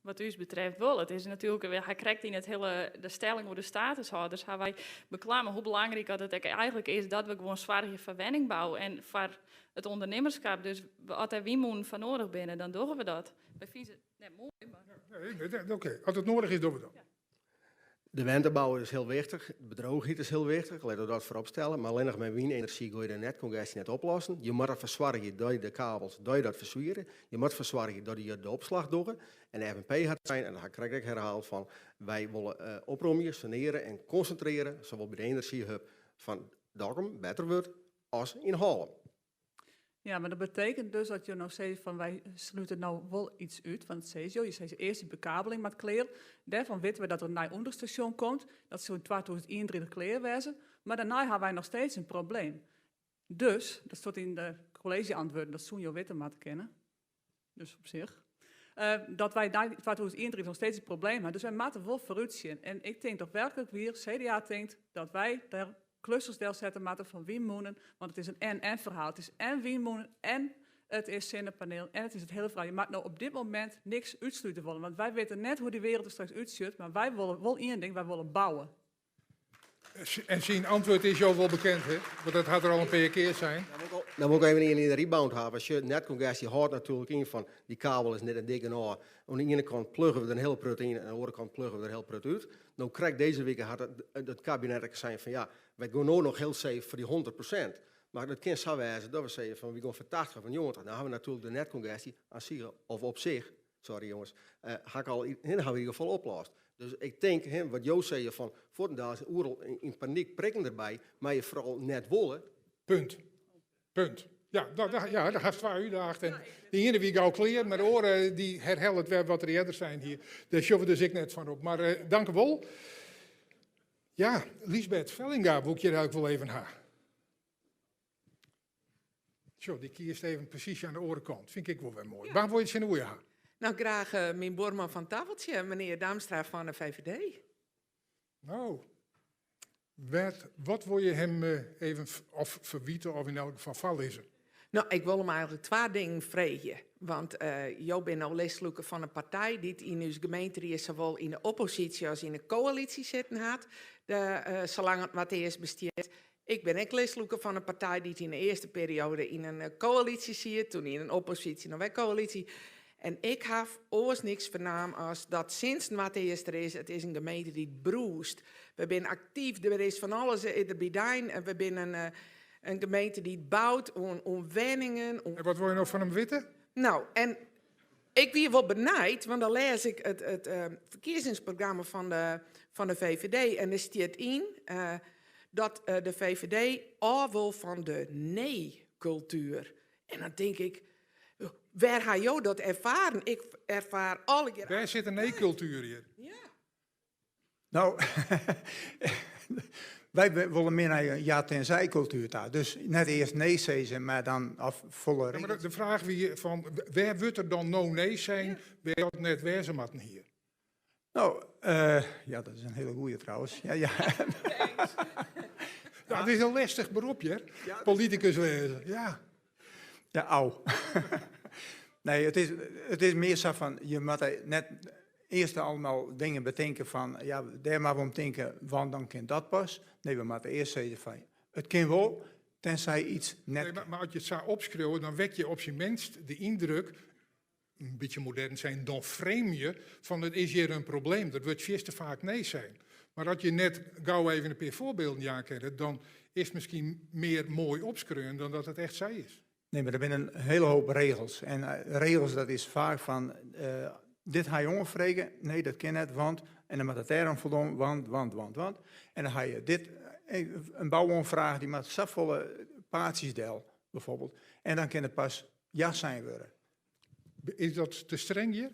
Wat ús betreft wol. It is natuerlik, we ha krekt yn it hiele, de stelling oer de statushâlders, ha wy beklamme hoe belangryk dat it ek eigentlik is dat we gewoan soargje foar wenningbou en foar it ûndernimmerskap. Dus as dêr wynmûnen foar noadich binne, dan dogge we dat. Wy fine se net moai, mar.
Nee, oké. As it noadich is, dogge we dat.
De wentebou is hiel wichtich, de bedriuwichheid is hiel wichtich, litte we dat foarop stelle. Mar allinnich mei wynenerzjy gean je de netkongesje net oplossen. Je moatte derfoar soargje dat je de kabels, dat je dat ferswiere. Je moatte derfoar soargje dat je de opslach dogge. En de FNP hat sein, en dat ha ik krekt ek herhaald, fan wy wolle opromje, saneare en konsintreare, sawol by de enerzjyhub fan Dokkum better wurdt as yn Hollum.
Ja, mar dat betekent dus dat jo no sizze fan wy slute no wol iets út, want dat sizze jo, je sizze earst dy bekabeling moat klear. Dêrfan witte we dat der in nij ûnderstasjon komt, dat soe yn 2031 klear wêze, mar dêrnei ha wy noch steeds in probleem. Dus, dat stiet yn de kolleezje-antwurden, dat soene jo witte moatte kinne, dus op sich, dat wy nei 2031 noch steeds in probleem ha. Dus wy moatte wol foarútsjen. En ik tink toch werklik wier, CDA tinkt dat wy dêr klusters delsette moatte fan wynmûnen, want it is in en-en ferhaal. It is en wynmûnen en it is sinnepanelen en it is it hiele ferhaal. Je moatte no op dit momint niks útslute wollen, want wy witte net hoe't dy wereld der straks útsjocht, mar wy wolle wol ien ding, wy wolle bouwe.
En syn antwurd is jo wol bekend, hè? Want dat hat er al in pear kear sein.
Dan wol ik even ien yn de rebound hawwe. Sjoch, netkongesje hâldt natuerlik yn fan dy kabel is net dik genôch. Oan de iene kant plugge we der in hiel prut yn en oan de oare kant plugge we der hiel prut út. No krekt dizze wike hat it kabinet ek sein fan ja, wy gean no noch hiel safe foar dy 100%. Mar it kin sa wêze dat we sizze fan wy gean foar 80 of 90. Dan hawwe we natuerlik de netkongesje aan sich of op sich, sorry jonges, ha ik al, hin hawwe we yn ieder gefal oplost. Dus ik tink, hin, wat jo sizze fan fuortendaliks oeral yn panyk prikken derby, mar je foaral net wolle.
Punt. Punt. Ja, dat, ja, dêr hast twa útdaagd. En de iene wie gau klear, mar de oare dy herhellet wer wat er earder sein hie. Dêr sjogge we dus ek net fan op. Mar uh, dank wol. Ja, Liesbeth Vellinga woe ik hjir eigentlik wol even ha. Sjoch, dy kiest even presys oan de oare kant. Fyn ik ek wol wer moai. Ja. Wa wol je tsjinoer je ha?
Nou, graach myn buorman fan taffeltsje, menear Damstra fan de VVD.
Nou, wêr, wat wol je him even of ferwite of yn elk gefal foarlizze?
No, ik wol him eigenlik twa dingen freegje. Want jo binne no listlûker fan in partij dy't yn ús gemeenterie sawol yn de opposysje as yn de koälysje sitten hat, de, salang it Noardeast bestiet. Ik bin ek listlûker fan in partij dy't yn de earste perioade yn in koälysje siet, toen yn in opposysje, no wer koälysje. En ik haw oars niks fernaam as dat sinds Noardeast der is, it is in gemeente dy't brûst. We binne aktyf, der is fan alles der by dien. We binne in, in gemeente dy't bout oan, oan wenningen.
En wat wol je no fan him witte?
Nou, en ik wie wol benijd, want dan lês ik it, it ferkiezingsprogramma fan de, fan de VVD en der stiet yn dat de VVD ôf wol fan de nee-kultuer. En dan tink ik, wêr ha jo dat erfaren? Ik erfaar allegear.
Wêr sit de nee-kultuer hjir?
Ja.
Nou, wy wolle mear nei in ja-tenzij-kultuer ta. Dus net earst nee sizze, mar dan of folle
Ja, mar de fraach wie fan wêr wurdt der dan no nee sein, wêr dat net wêze moatten hie?
Nou, ja, dat is in hiele goeie trouwens. Ja, ja.
Ja, it is in lestich berop hjir, politikus wêze. Ja.
Ja, au. Nee, it is mear sa fan, je moatte net earst allemaal dingen betinke fan, ja, dêr moatte we om tinke, want dan kin dat pas. Nee, we moatte earst sizze fan, it kin wol, tenzij iets net
Nee, mar as je it sa opskriuwe, dan wek je op syn minst de yndruk, in bytsje modern sein, dan frame je fan it is hjir in probleem. Dat wurdt fierste faak nee sein. Mar as je net gau even in pear foarbylden jaan kinne, dan is it miskien mear moai opskreaun dan dat it echt sa is.
Nee, mar der binne in hiele hoop regels. En regels, dat is faak fan, dit ha je oanfrege, nee, dat kin net, want, en dan moat it dêrom foldwaan, want, want, want, want. En dan ha je dit, in bouoanfraach, dy moat safolle paadsjes del, bijvoorbeeld. En dan kin it pas ja sein wurde.
Is dat te streng hjir?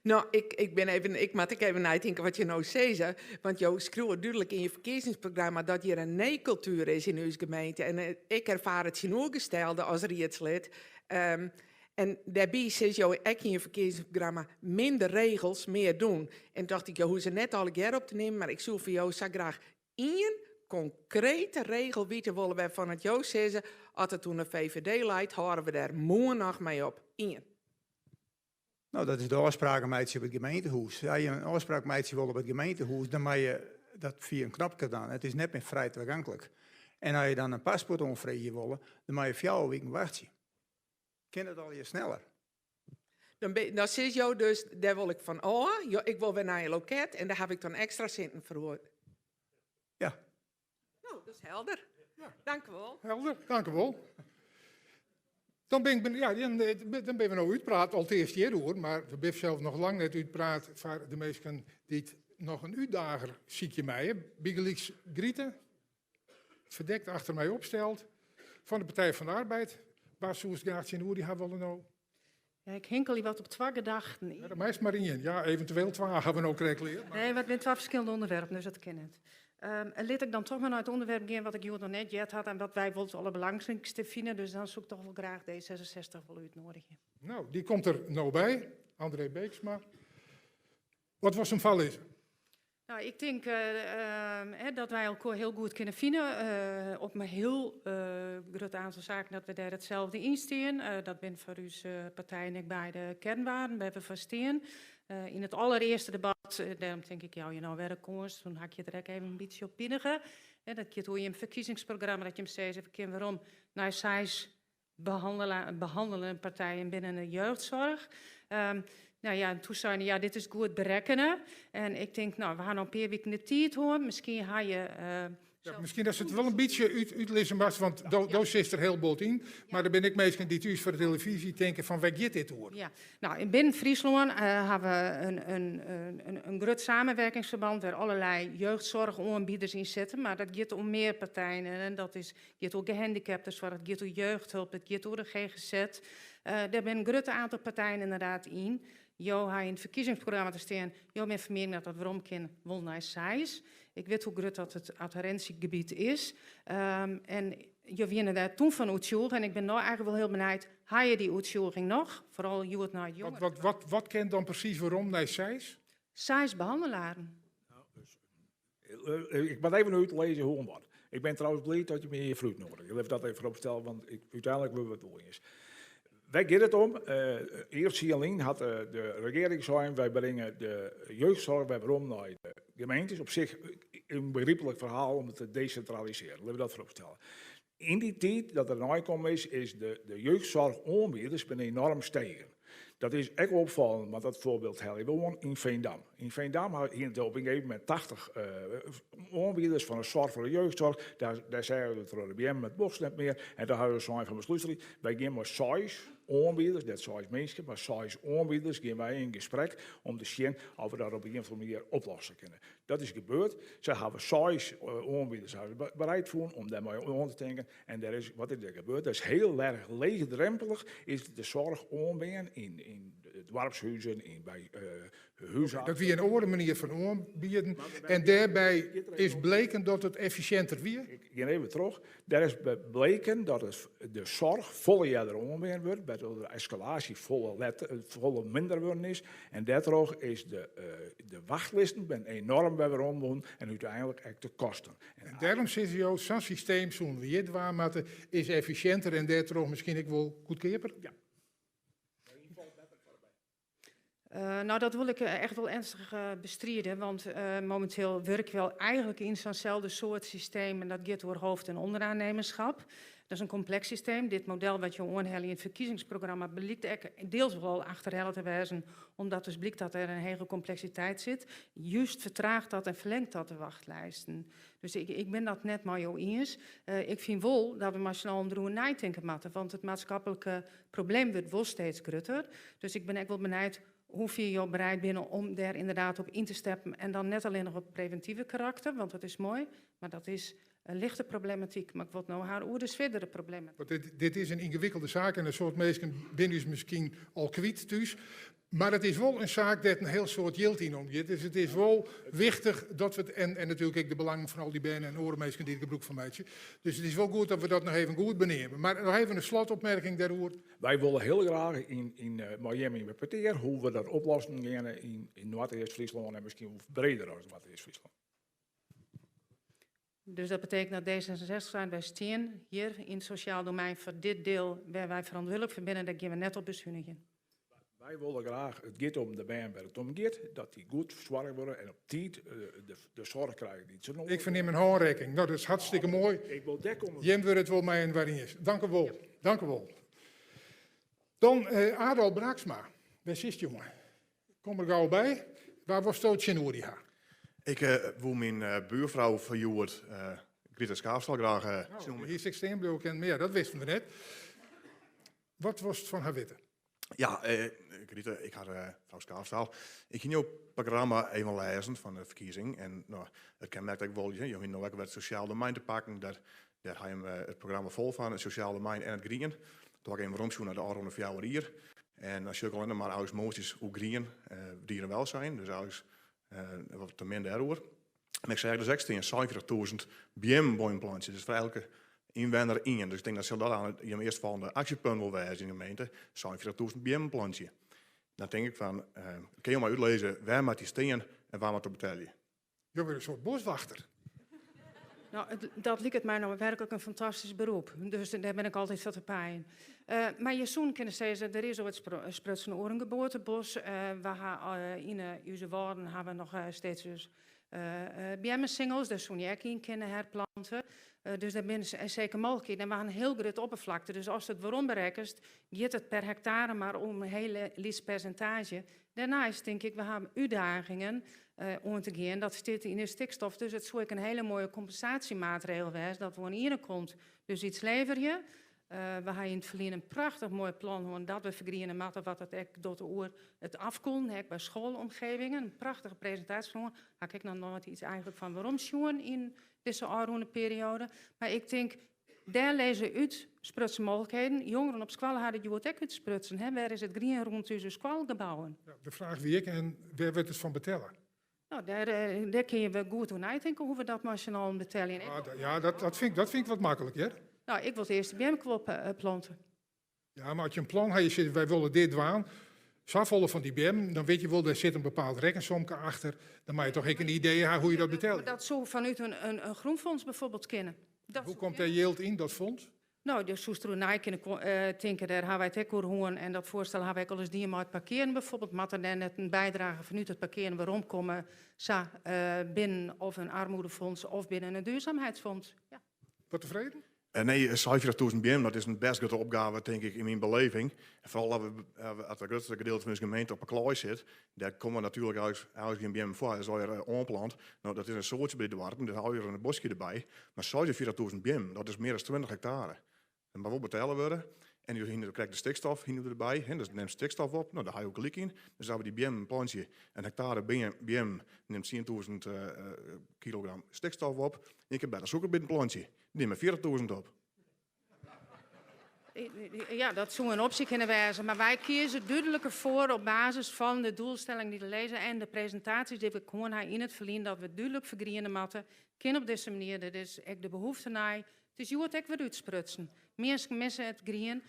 No, ik, ik, bin even, ik moat ek even neitinke wat je no sizze. Want jo skriuwe dúdlik yn je ferkiezingsprogramma dat hjir in nee-kultuer is yn ús gemeente. En ik erfaar it tsjinoergestelde as riedslid. En dêrby sizze jo ek yn je ferkiezingsprogramma minder regels, mear doen. En tocht ik, jo hoege se net allegear op te nimmen, mar ik soe foar jo sa graach ien konkrete regel witte wolle wêrfan it jo sizze, as it oan de VVD leit, hâlde we dêr moarn noch mei op. Ien.
No, dat is de ôfspraken meitsje op it gemeentehûs. As je in ôfspraak meitsje wolle op it gemeentehûs, dan moatte je dat fia in knopke dwaan. It is net mear frij tagonklik. En as je dan in paspoart oanfreegje wolle, dan moatte je fjouwer wiken wachtsje. Kin it allegear sneller?
Dan, dan sizze jo dus, dêr wol ik fan ôf. Jo, ik wol wer nei in loket en dêr haw ik dan ekstra sinten foar oer.
Ja.
No, dat is helder. Ja. Dank u wol.
Helder, dank u wol. Dan bin ik, ja, dan, dan binne we no útpraat, alteast hjiroer, mar we binne sels noch lang net útpraat foar de minsken dy't noch in útdager sykje meie. Bygelyks Grite, ferdekt achter my opsteld, fan de Partij van de Arbeid. Wa soest graach tsjinoer dy ha wolle no?
Ja, ik hinkelje wat op twa gedachten.
Ja, dan meist mar ien. Ja, eventueel twa ha we no krekt leard.
Nee, mar it binne twa ferskillende ûnderwerpen, dus dat kin net. En lit ik dan toch mar nei it ûnderwerp gean wat ik hjoed noch net heard ha en wat wy wol it alderbelangrykste fine. Dus dan soe ik toch wol graach D66 wol útnoadigje.
No, dy komt der no by. André Beeksma. Wat wolst him foarlizze?
Nou, ik tink dat wy elkoar hiel goed kinne fine op in hiel grut oantal saken dat we dêr itselde yn stean. Dat binne foar ús partijen ek beide kearnwaarden wêr't we foar stean. Yn it allerearste debat, dêrom tink ik jou je no wer in kâns, toen ha ik je der ek even in bytsje op pinige. Dat giet oer jim ferkiezingsprogramma, dat jim sizze we kinne werom nei seis behannelende partijen binnen de jeugdsoarch. Nou ja, en toen seine ja, dit is goed berekkene. En ik tink, no, we ha noch in pear wiken de tiid hân. Miskien ha je
Ja, miskien datst it wol in bytsje út, útlizze moatst, want do, do sitst der hiel bot yn. Mar der binne ek minsken dy't thús foar de telefyzje tinke fan wêr giet dit oer?
Ja, no, yn binnen Fryslân ha we in, in, in, in grut samenwerkingsverband wêr allerlei jeugdsoarchoanbieders yn sitte, mar dat giet om mear partijen en dat is giet oer gehandicaptensoarch, it giet oer jeugdhulp, it giet oer de GGZ. Dêr binne in grut oantal partijen ynderdaad yn. Jo ha yn it ferkiezingsprogramma te stean, jo binne fan miening dat dat werom kin wol nei seis. Ik wit hoe grut dat it adherensjegebiet is. En. Jo wiene dêr toen fan oertsjûge en ik bin no eigentlik wol hiel benijd, ha je dy oertsjûging noch? Foaral hjoed nei it jongere.
Wat, wat, wat kin dan presys werom nei seis?
Seis behannelaren.
Ik moat even útlizze hoe en wat. Ik bin trouwens bliid dat je my hjir foar útnoadigje. Lit dat even foaropstelle, want ik, úteinlik wurde we it wol iens. Wêr giet it om? Earst tsien lyn hat de regearing sein, wy bringe de jeugdsoarch wer werom nei de gemeentes. Op sich in begryplik ferhaal om it te desintralisearjen, litte we dat foaropstelle. Yn dy tiid dat der neikommen is, is de de jeugdsoarchoanbieders binne enoarm stegen. Dat is ek opfallend, want dat foarbyld helje we oan yn Veendam. Yn Veendam hiene se op in gegeven momint 80 oanbieders fan de soarch foar de jeugdsoarch. Dêr dêr seagen se troch de beammen it bosk net mear. En doe hawwe se sein fan beslústerje, wy gean mei seis oanbieders, net seis minsken, mar seis oanbieders gean wy yn gesprek om te sjen oft we dat op ien of oare manier oplosse kinne. Dat is gebeurd. Sy hawwe seis oanbieders hawwe bereid fûn om dêrmei oan te tinken. En dêr is, wat is der gebeurd? Dat is hiel erch leechdrempelich is de soarch oanbean yn, yn doarpshuzen, yn, by húsartsen.
Dat wie in oare manier fan oanbieden en dêrby is bleken dat it effisjinter wie?
Ik gean even troch. Dêr is bleken dat it de soarch folle earder oanbean wurdt, wêrtroch de eskalaasje folle letter, folle minder wurden is. En dêrtroch is de, de wachtlisten binne enoarm wer werom wûn en úteinlik ek de kosten.
En dêrom sizze jo, sa'n systeem soene we hjir dwaan moatte, is effisjinter en dêrtroch miskien ek wol goedkeaper?
Ja.
Nou, dat wol ik echt wol ernstig bestride, want mominteel wurkje we al eigentlik yn sa'n soart systeem en dat giet oer hoofd- en onderaannemerschap. Dat is in kompleks systeem. Dit model wat jo oanhelje yn it ferkiezingsprogramma blykt ek diels wol achterhelle te wêzen, omdat dus blykt dat der in hege kompleksiteit sit. Just fertraget dat en ferlingt dat de wachtlijsten. Dus ik, ik bin dat net mei jo iens. Ik fyn wol dat we mei syn allen deroer neitinke moatte, want it maatskiplike probleem wurdt wol steeds grutter. Dus ik bin ek wol benijd hoefier jo bereid binne om dêr ynderdaad op yn te steppen en dan net allinnich op previntive karakter, want dat is moai, mar dat is in lichte problematyk. Mar ik wol it no ha oer de swierdere problematyk.
Want dit, dit is in yngewikkelde saak en in soad minsken binne ús miskien al kwyt thús. Mar it is wol in saak dêr't in hiel soad jild yn omgiet. Dus it is wol wichtich dat we it, en, en natuerlik ek de belangen fan al dy bern en oare minsken dy't der gebrûk fan meitsje. Dus it is wol goed dat we dat noch even goed beneame. Mar noch even in slotopmerking dêroer.
Wy wolle hiel graach yn, yn, mei jimme yn petear hoe't we dat oplossen geane yn, yn Noardeast-Fryslân en miskien wol breder as Noardeast-Fryslân.
Dus dat betekent dat D66 seit, wy stean hjir yn it sosjaal domein foar dit diel wêr't wy ferantwurdlik foar binne, dêr gean we net op besunigjen.
Wy wolle graach, it giet om de bern wêr't it om giet, dat dy goed fersoarge wurde en op tiid de, de soarch krije dy't se nedich
Ik fernim in hânrekking. No, dat is hartstikke moai.
Ik wol dêr komme.
Jim wurde it wol mei inoar iens. Dank u wol. Dank u wol. Dan Adolf Braaksma. Wêr sitst, jonge? Kom der gau by. Wa wolsto tsjinoer dy ha?
Ik woe myn buorfrou fan hjoed, Greta Schaafstal, graach
tsjinoer my. Hiest ek stean bliuwe kinnen, mar ja, dat wisten we net. Wat wolst fan har witte?
Ja, Greta, ik ha frou Schaafstal. Ik hie jo programma even lêzen fan de ferkiezing en no, it kenmerkt ek wol, jo hiene no ek wer it sosjaal domein te pakken. Dêr, dêr ha jim it programma fol fan, it sosjaal domein en it grien. Doe ha ik even weromsjoen nei de ôfrûne 4 jier. En dan sjoch ik allinnich mar eigentlik moasjes oer grien, dierenwelzijn, dus eigentlik wat te min dêroer. Mar ik seach dus ek stean 46.000 beammen plantsje, dus foar elke ynwenner ien. Dus ik tink dat sil dat aan jim earstfolgjende aksjepunt wol wêze yn de gemeente, 46.000 beammen plantsje. Dan tink ik fan, kin jo my útlizze wêr moat dy stean en wa moat dat betelje?
Jo wurde in soart boswachter.
No, dat liket my no werklik in fantastysk beroep. Dus dêr bin ik altyd foar te pijen. Mar je soenen kinne sizze, der is oait sprutsen oer in geboartebos. We ha yn ús wâlden ha we noch steeds dus beammesingels, dêr soene je ek yn kinne herplante. Dus dêr binne seker mooglikheden. En we ha in hiel grut opperflakte, dus ast it werom berekkenst, giet it per hektare mar om in hiel lyts persintaazje. Dêrneist tink ik, we ha útdagingen oan te gean. Dat stiet yn de stikstof, dus it soe ek in hiele moaie kompensaasjemaatregel wêze dat we oan de iene kant dus iets leverje. We ha yn it ferline in prachtich moai plan hân dat we fergriene moatte, wat dat ek docht oer it afkoelen, ek by schoolomgevingen. In prachtige presintaasje hân. Ha ik ek noch noait iets eigentlik fan werom sjoen yn dizze ôfrûne perioade. Mar ik tink, dêr lizze útsprutsen mooglikheden. Jongeren op skoalle ha dit hjoed ek útsprutsen. Hè? Wêr is it grien rûn ús skoalgebouwen?
Ja, de fraach wie ek, en wêr wurdt it fan betelle?
No, dêr, dêr kinne je goed oer neitinke hoe we dat mei syn allen betelje.
Ah, ja, dat, dat, fyn ik, dat fyn ik wat maklik, hear.
No, ik wol earst de beamknop plante.
Ja, mar as je in plan ha, je sizze wy wolle dit dwaan, safolle fan dy beammen, dan witte je wol, dêr sit in bepaald rekkensomke achter. Dan moatte je toch ek in idee ha hoe't je dat betelje.
Dat soe fanút in groenfonds bijvoorbeeld kinne. Dat
Hoe komt dêr jild yn, dat fonds?
No, dêr soest deroer nei kinne tinke, dêr ha wy it ek oer hân en dat foarstel ha wy ek alris dien mei it parkearen bijvoorbeeld. Moat der dêr net in bydrage fanút it parkearen weromkomme, sa binnen of in armoedefonds of binnen in duurzaamheidsfonds? Ja.
Wat tefreden?
Nee, 46.000 beammen, dat is in bêst grutte opgave, tink ik, yn myn beleving. En foaral as it grutste gedeelte fan ús gemeente op 'e klaai sit, dêr komme natuerlik eins gjin beammen foar, dat is allegear oanplant. No, dat is in soadsje by de doarpen, dus allegear in boskje derby. Mar 46.000 beammen, dat is mear as 20 hektare. Dat moat wol betelle wurde. En jo hiene krekt de stikstof hiene we derby, hè, dus nimt stikstof op. No, dêr ha jo gelyk yn. Dus as we dy beammen plantsje, in hektare beammen nimt 10.000 kilogram stikstof op. Je kinne better sûkerbiten plantsje, dy nimme 40.000 op.
Ja, dat soe in opsje kinne wêze, mar wy kieze dúdliker foar op basis fan de doelstelling dy't der lizze en de presintaasjes dy't we hân ha yn it ferline dat we dúdlik fergriene moatte. Kin op dizze manier, der is ek de behoefte nei. It is hjoed ek wer útsprutsen. Minsken misse it grien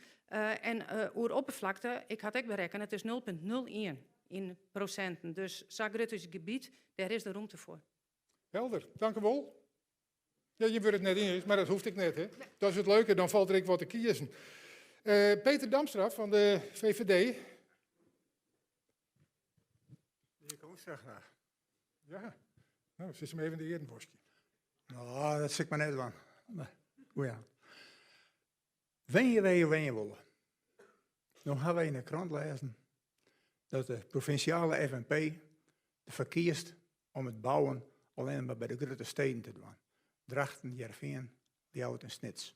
en oer opperflakte, ik ha it ek berekkene, it is 0,01 yn prosinten. Dus sa grut is it gebiet, dêr is de rûmte foar.
Helder, dankewol. Ja, je wurde it net iens, mar dat hoecht ek net. Hè? Dat is it leuke, dan falt der ek wat te kiezen. Peter Damstra fan de VVD.
Ik kom graag graag.
Ja, no, sis him even de earen waskje.
No, dat sil ik mar net dwaan. Goeie. Wenje wêr je wenje wolle. No ha wy yn de krant lêzen dat de provinsjale FNP derfoar kiest om it bouwen allinnich mar by de grutte steden te dwaan. Drachten, Hearrenfean, Ljouwert en Snits.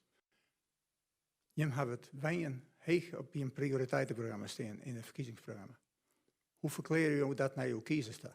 Jim hawwe it wenjen heech op jim prioriteiteprogramma stean yn it ferkiezingsprogramma. Hoe ferklearje jo dat nei jo kiezers ta?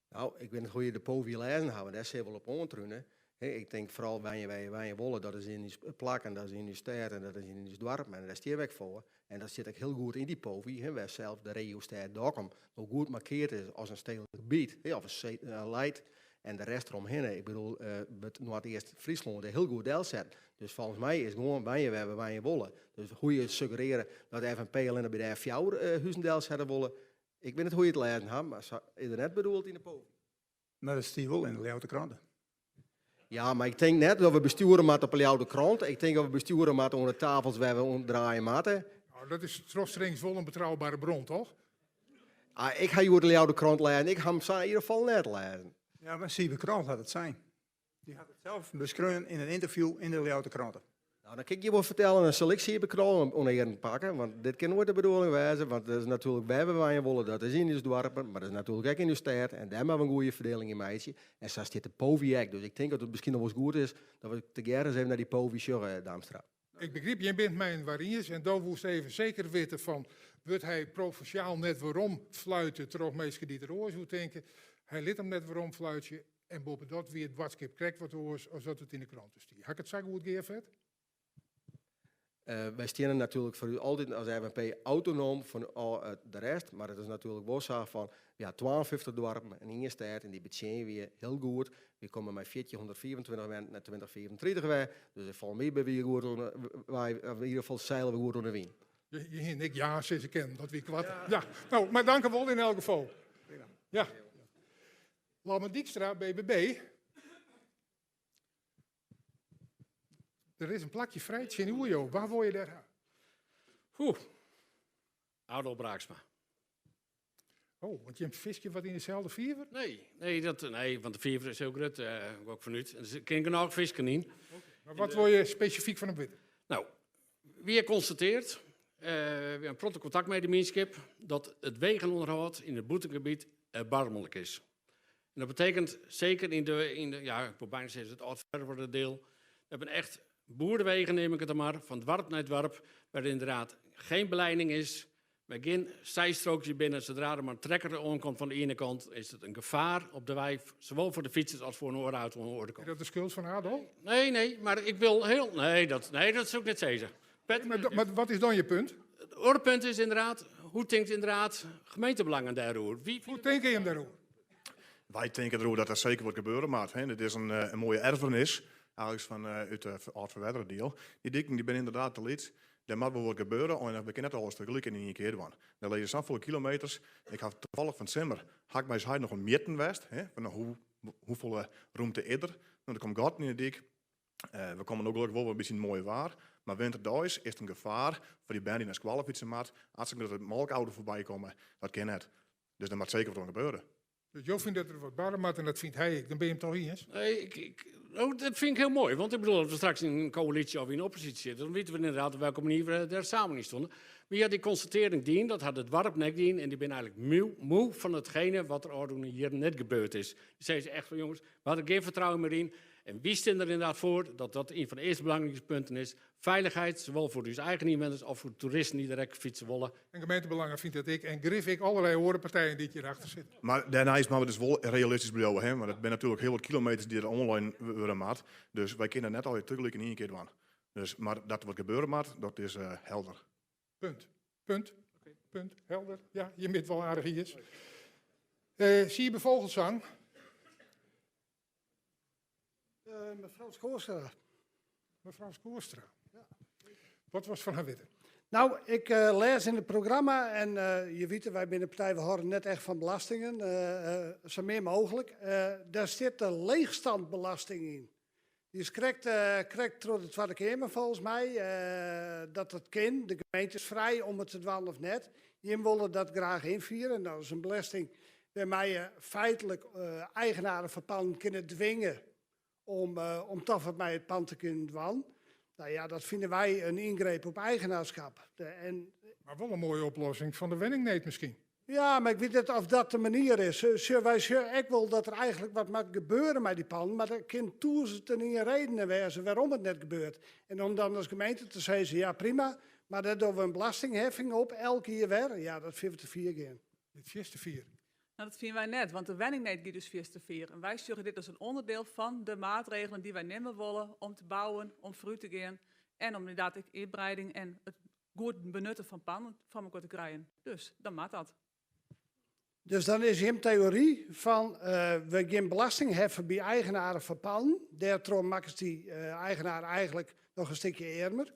No, ik wit net hoe't je de POVI lêzen hawwe, dêr sil wol op oantrune. Ik tink foaral wenje wêr je wenje wolle, dat is yn ús plakken, dat is yn ús stêd en dat is yn ús doarpen en dêr stean we ek foar. En dat sit ek hiel goed yn dy POVI, wêr sels de regiostêd Dokkum no goed markeard is as in stedelijk gebiet, of in leit en de rest deromhinne. Ik bedoel, wurdt Noardeast-Fryslân dêr hiel goed delset. Dus folgens my is gewoan wenje wêr we wenje wolle. Dus hoe je suggerearje dat de FNP allinnich by de F4 huzen delsette wolle, ik wit net hoe je it lêzen ha, mar sa is der net bedoeld yn de POVI.
Mar dat stie wol yn de Ljouwerter Krante.
Ja, mar ik tink net dat we bestjoere moatte op de Ljouwerter Krante. Ik tink dat we bestjoere moatte oan de tafels wêr we oan draaie moatte.
Nou, dat is trochstrings wol in betroubere bron, toch?
Ah, ik ha hjoed de Ljouwerter Krant lêzen. Ik ha him sa yn ieder gefal net lêzen.
Ja, mar Sybe Krol hat it sein. Dy hat it sels beskreaun yn in ynterview yn de Ljouwerter Krante.
No, dan kin ik je wol fertellen, dan sil ik Sybe Krol oan de earen pakke, want dit kin noait de bedoeling wêze, want dat is natuerlik wêr we wenje wolle, dat is yn ús doarpen, mar dat is natuerlik ek yn ús stêd en dêr moatte we in goede ferdieling yn meitsje. En sa stiet de POVI ek, dus ik tink dat it miskien noch wolris goed is dat we tegearre ris even nei dy POVI sjogge, Damstra.
Ik begryp, jim binne it mei inoar iens en do woest even seker witte fan, wurdt hy provinsjaal net werom fluite troch minsken dy't der oars oer tinke. Hy lit him net werom fluitsje en boppedat wie it boadskip krekt wat oars as dat it yn de krante stie. Ha ik it sa goed gearfet?
Wy steane natuerlik foar ús altyd as FNP autonoom fan de rest, mar it is natuerlik wol sa fan, wy ha 52 doarpen en ien stêd en dy betsjinje wy hiel goed. Wy komme mei 1425 wenten nei 2035 wer, dus folgens my binne wy goed oan de wei, of yn ieder gefal seile we goed oan de wyn.
Je hiene ek ja sizze kinnen, dat wie koart. Ja, no, mar dankewol yn elk gefal. Ja. Lammert Dijkstra, BBB. Der is in plakje frij tsjinoer jo. Wa wol je dêr ha?
Oeh, Adolf Braaksma.
Oh, want jim fiskje wat yn deselde fiver?
Nee, nee, dat, nee, want de fiver is hiel grut, uh, ik fanút. Der kin genôch fisken yn.
Okay. Mar wat wol je spesifyk fan him witte?
No, wy konstatearre, uh, wy ha in protte kontakt mei de mienskip, dat it wegenûnderhâld yn it bûtengebiet erbarmlik is. En dat betekent seker yn de, yn de ja, ik wol byna sizze it âldferwurde diel, we hawwe echt boerewegen, neam ik it dan mar, fan doarp nei doarp, wêr ynderdaad gjin belining is, wêr gjin systrookjes binne. Sadree't der mar in trekker oankomt fan de iene kant, is it in gefaar op de wei, sawol foar de fytsers as foar in oare auto oan de oare kant.
Is dat de skuld fan Adolf?
Nee, nee, mar ik wol hiel. Nee, dat, nee, dat soe ik net sizze.
Mar, mar wat is dan je punt?
It oare punt is ynderdaad, hoe tinkt ynderdaad gemeentebelangen dêroer?
Wie Hoe tinke jim dêroer?
Wy tinke deroer dat dat seker wat gebeure moat. Hè. Dit is in, in moaie erfenis. Eigenlijk fan út it âld diel. Dy diken dy binne ynderdaad te lyts. Dêr moat wol wat gebeure, allinnich we kinne net alles tagelyk yn ien kear dwaan. Der lizze safolle kilometers. Ik ha tafallich fan 't simmer ha ik mei ús heit noch oan it mjitten west, hè, fan hoe, hoefolle rûmte is der. No, der komme gatten yn de dyk. We komme no gelokkich wol wer in bytsje yn it moaie waar, mar winterdeis is it in gefaar foar dy bern dy't nei skoalle fytse moatte. As der in grutte molkauto foarby komme, dat kin net. Dus dêr moat seker wat oan gebeure.
Dus jo fine dat der wat barre moat en dat fynt hy ek. Dan binne jim it toch iens?
Nee, ik, ik, oh, dat fyn ik hiel moai. Want ik bedoel, as we straks yn in koälysje of yn opposysje sitte, dan witte we ynderdaad op welke manier we dêr samen yn stonden. Mar ja, dy konstatearring dien, dat hat it doarp net dien en dy binne eigenlik moe, moe fan itgene wat der ôfrûne jierren net gebeurd is. Dy sizze echt fan jonges, we ha der gjin fertrouwen mear yn. En wy stean der ynderdaad foar dat dat ien fan de earste belangrykste punten is. Feilichheid, sawol foar ús eigen ynwenners as foar toeristen dy't der ek fytse wolle.
En Gemeentebelangen fynt dat ek en grif ek allerlei oare partijen dy't hjirachter sitte.
Mar dêrneist moatte we dus wol realistysk bliuwe, hè, want it binne natuerlik hiel wat kilometers dy't der oanlein wurde moat. Dus wy kinne dat net allegear tagelyk yn ien kear dwaan. Dus, mar dat der wat gebeure moat, dat is helder.
Punt. Punt. Punt. Helder. Ja, jim binne it wol aardich iens. Siebe Vogelzang.
Mefrou Schoorstra.
Mefrou Schoorstra. Ja. Wat wolst fan har witte?
Nou, ik lês yn it programma en je witte, wy binne partij, we hâlde net echt fan belastingen, sa min mooglik. Dêr stiet de leechstandbelasting yn. Dy is krekt, krekt troch de Twadde Keamer folgens my, dat dat kin. De gemeente is frij om it te dwaan of net. Jim wolle dat graach ynfiere. En dat is in belesting wêrmei je feitlik eigenaren fan pannen kinne dwinge om, om toch wat mei it pand te kinnen dwaan. Nou ja, dat fine wy in yngreep op eigenaarskap. De, en
Mar wol in moaie oplossing fan de wenningneed miskien.
Ja, mar ik wit net oft dat de manier is. Sjoch, wy sjogge ek wol dat der eigenlik wat moat gebeure mei dy pannen, mar der kin 1001 redenen wêze wêrom it net gebeurt. En om dan as gemeente te sizzen, ja prima, mar dêr dogge we in belastingheffing op, elk jier wer, ja, dat fine we te fier gean.
Dit fierste fier.
Nou, dat fine wy net, want de wenningneed giet dus fierste fier. En wy sjogge dit as in ûnderdiel fan de maatregelen dy't wy nimme wolle om te bouwen, om foarút te gean en om ynderdaad ek útwreiding en it goed benutten fan pannen foar mekoar te krijen. Dus dan moat dat.
Dus dan is jim teory fan we gean belasting heffe by eigenaren fan pannen, dêrtroch makkest dy eigenaar eigenlik noch in stikje earmer,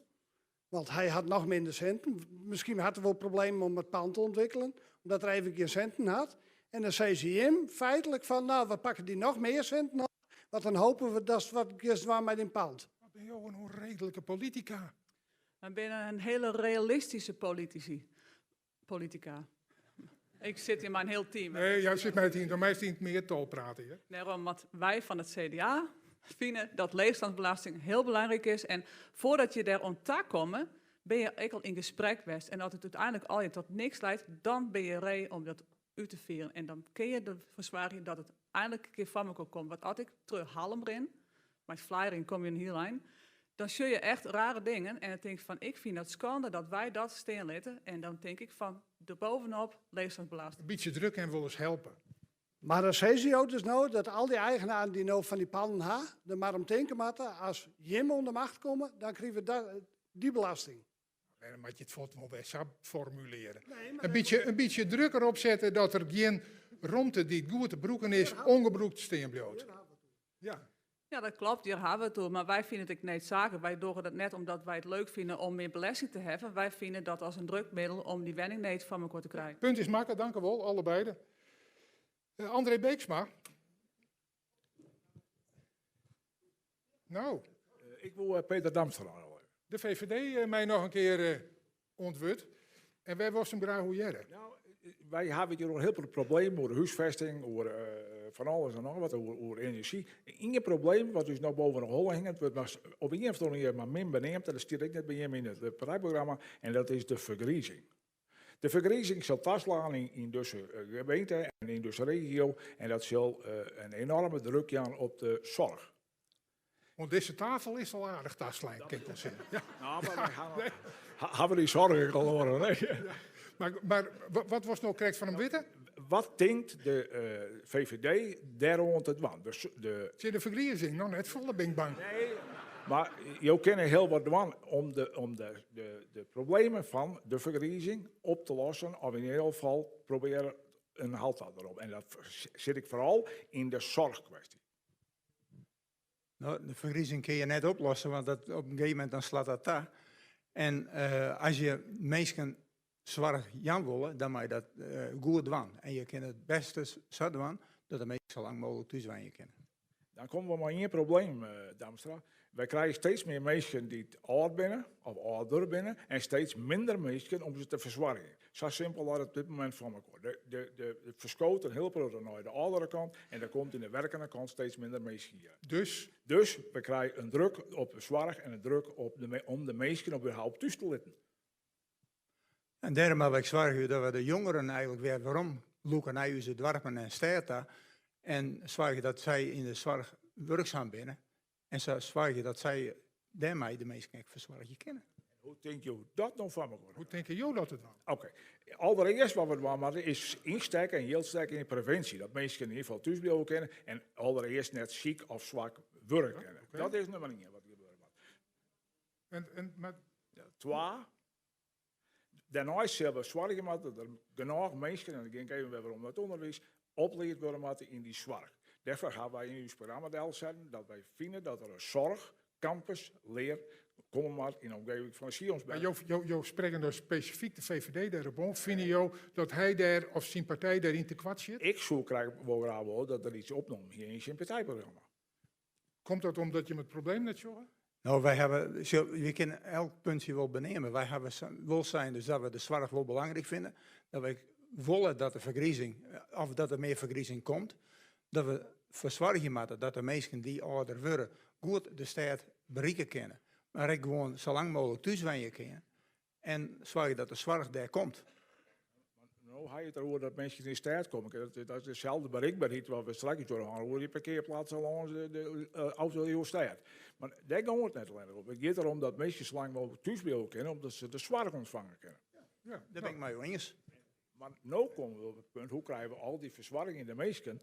want hy hat noch minder sinten. Miskien hat er wol problemen om it pand te ûntwikkelen, omdat er even gjin sinten hat. En dan sizze jim feitlik fan, nou, we pakke dy noch mear sinten ôf, want dan hoopje we datst wat giest dwaan mei dyn pand.
Wat binne jo in ûnreedlike politika.
Wy binne in hiele realistyske politisi. Politika. Ik sit hjir mei in hiel team.
Nee, jo sit mei it team. Do meist yn it meartal prate hjir.
Dêrom, want wy fan it CDA fine dat leechstânsbelasting hiel belangryk is. En foardat je dêr oan ta komme, binne je ek al yn gesprek west. En as it úteinlik allegear tot niks leidt, dan binne je ree om dat út te fieren. En dan kinne je derfoar soargje dat it einlik in kear foar mekoar komt. Want as ik troch Hallum rin, mei it flyering komme je in hiel ein, dan sjoch je echt rare dingen. En dan tink ik fan, ik fyn dat skande dat wy dat stean litte. En dan tink ik fan, derbovenop leechstânsbelasting.
In bytsje druk kin wolris helpe.
Mar dan sizze jo dus no dat al dy eigenaren dy't no fan dy pannen ha, der mar om tinke moatte, as jim oan de macht komme, dan krije we dy belasting.
Dan moat je it fuort wol wer sa formulearje. In bytsje, in bytsje druk derop sette dat der gjin romte dy't goed te brûken is, ûngebrûkt stean bliuwt. Ja.
Ja, dat kloppet, hjir hawwe we it oer. Mar wy fine it ek needsaaklik. Wy dogge dat net omdat wy it leuk fine om mear belesting te heffen. Wy fine dat as in drukmiddel om dy wenningneed foar mekoar te krijen.
Punt is makke, dank u wol, allebeide. André Beeksma. Nou.
Ik wol Peter Damstra noch even.
De VVD mei noch in kear oan it wurd. En wêr wolst him graach oer hearre?
Nou, wy hawwe hjir al hiel protte problemen oer de húsfesting, oer fan alles en noch wat, oer enerzjy. Ien probleem wat ús no boven de holle hinget, wurdt mar op ien of oare manier mar min beneamd, en dat stiet ek net by jim yn it partijprogramma, en dat is de fergrizing. De fergrizing sil taslaan yn dizze gemeente en yn dizze regio en dat sil in enorme druk jaan op de soarch.
Oan dizze tafel is al aardich taslein, kin ik wol sizze. Ja.
Nou, mar wy hawwe dy soarch ek al oan. Nee.
Mar, mar wat wolst no krekt fan him witte?
Wat tinkt de VVD dêroan te dwaan? De,
Tsjin de fergrizing? No net folle, bin ik bang.
Nee, mar jo kinne hiel wat dwaan om de, om de, de, de problemen fan de fergrizing op te lossen of yn ieder gefal probearje in halt ta derop. En dat sit ik foaral yn de soarchkwestje.
No, de fergrizing kinne je net oplosse, want dat, op in gegeven momint dan slacht dat ta. En as je minsken soarch jaan wolle, dan moatte je dat goed dwaan. En je kinne it bêste sa dwaan dat de minsken sa lang mooglik thús wenje kinne.
Dan komme we mei ien probleem, Damstra. Wy krije steeds mear minsken dy't âld binne of âlder binne en steeds minder minsken om se te fersoargjen. Sa simpel leit it op dit momint foar mekoar. De, de, de, it ferskoot in hiel protte nei de âldere kant en der komt yn de werkende kant steeds minder minsken hjir.
Dus?
Dus we krije in druk op de soarch en in druk op de, om de minsken überhaupt thús te litten.
En dêrom moatte wy ek soargje dat we de jongeren eigenlik wer werom lûke nei ús doarpen en stêd ta. En soargje dat sy yn de soarch wurksum binne. En sa soargje dat sy dêrmei de minsken ek fersoargje kinne.
Hoe tinke jo dat no foar mekoar?
Hoe tinke jo dat te dwaan?
Oké. Alderearst wat we dwaan moatte is ynstekke en jild stekke yn previnsje. Dat minsken yn ieder gefal thús bliuwe kinne en alderearst net siik of swak wurde kinne. Dat is nûmer ien wat gebeure moat.
En, en, mar...
Ja, twa. Dêrneist sille we soargje moatte dat der genôch minsken, en dan gean ik even wer werom nei it ûnderwiis, oplied wurde moatte yn dy soarch. Dêrfoar hawwe wy yn ús programma delsetten dat wy fine dat der in soarchkampus lear komme moat yn de omgeving fan de Sionsberg.
Maar jo, jo, jo sprekke no spesifyk de VVD dêrop oan. Fine jo dat hy dêr of syn partij dêryn tekoart sjit?
Ik soe graach wol graach wolle dat der iets opnommen hie yn syn partijprogramma.
Komt dat omdat jim it probleem net sjogge?
No, wy hawwe, sjoch, je kinne elk puntsje wol beneame. Wy hawwe wol sein dus dat we de soarch wol belangryk fine. Dat wy wolle dat de fergrizing, of dat der mear fergrizing komt. Dat we fersoargje moatte dat de minsken dy't âlder wurde goed de stêd berikke kinne. Mar ek gewoan sa lang mooglik thús wenje kinne. En soargje dat de soarch dêr komt.
No ha je it deroer dat minsken yn de stêd komme. Dat is deselde berikberheid wat we straks oer hawwe, oer dy parkearplaatsen lâns de autoluwe stêd. Mar dêr giet it net allinnich om. It giet derom dat minsken sa lang mooglik thús bliuwe kinne, omdat se de soarch ûntfange kinne.
Ja, dêr bin ik mei jo iens.
Mar no komme we op it punt, hoe krije we al dy fersoargjende minsken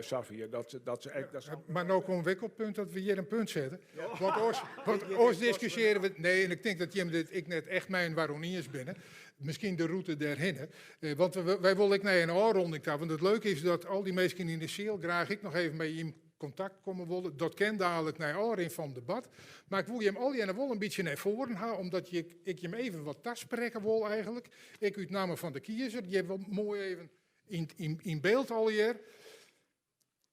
safier dat se, dat se ek... Dat se
Mar no komme we ek op it punt dat we hjir in punt sette. Want oars, want oars diskusjearje we... Nee, en ik tink dat jim dit ek net echt mei inoar ûniens binne. Miskien de rûte dêrhinne. Want wy wolle ek nei in ôfrûning ta. Want it leuke is dat al dy minsken yn de seal graach ek noch even mei jim kontakt komme wolle. Dat kin dalik nei ôfrin fan it debat. Mar ik wol jim allegearre wol in bytsje nei foaren ha, omdat ik jim even wat tasprekke wol eigenlik. Ek út namme fan de kiezer. Jim wol moai even yn byld allegear.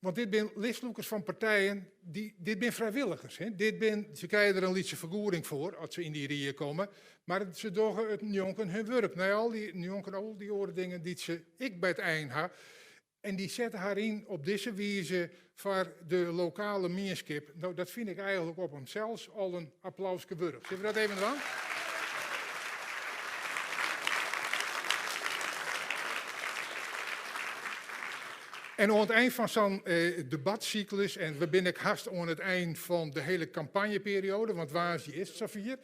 Want dit binne listlûkers fan partijen, dy, dit binne frijwilligers. Hè? Dit bin, se krije der in lytse fergoeding foar as se yn dy rie komme, mar se dogge it njonken hun wurk. Nei al dy, njonken al dy oare dingen dy't se ek by it ein ha. En dy sette har yn op dizze wize foar de lokale mienskip. No, dat fyn ik eigenlik op himsels al in applauske wurdich. Sille we dat even dwaan? En oan it ein fan sa'n debatsyklus, en we binne ek hast oan it ein fan de hiele kampanjeperioade, want woansdei is it safier.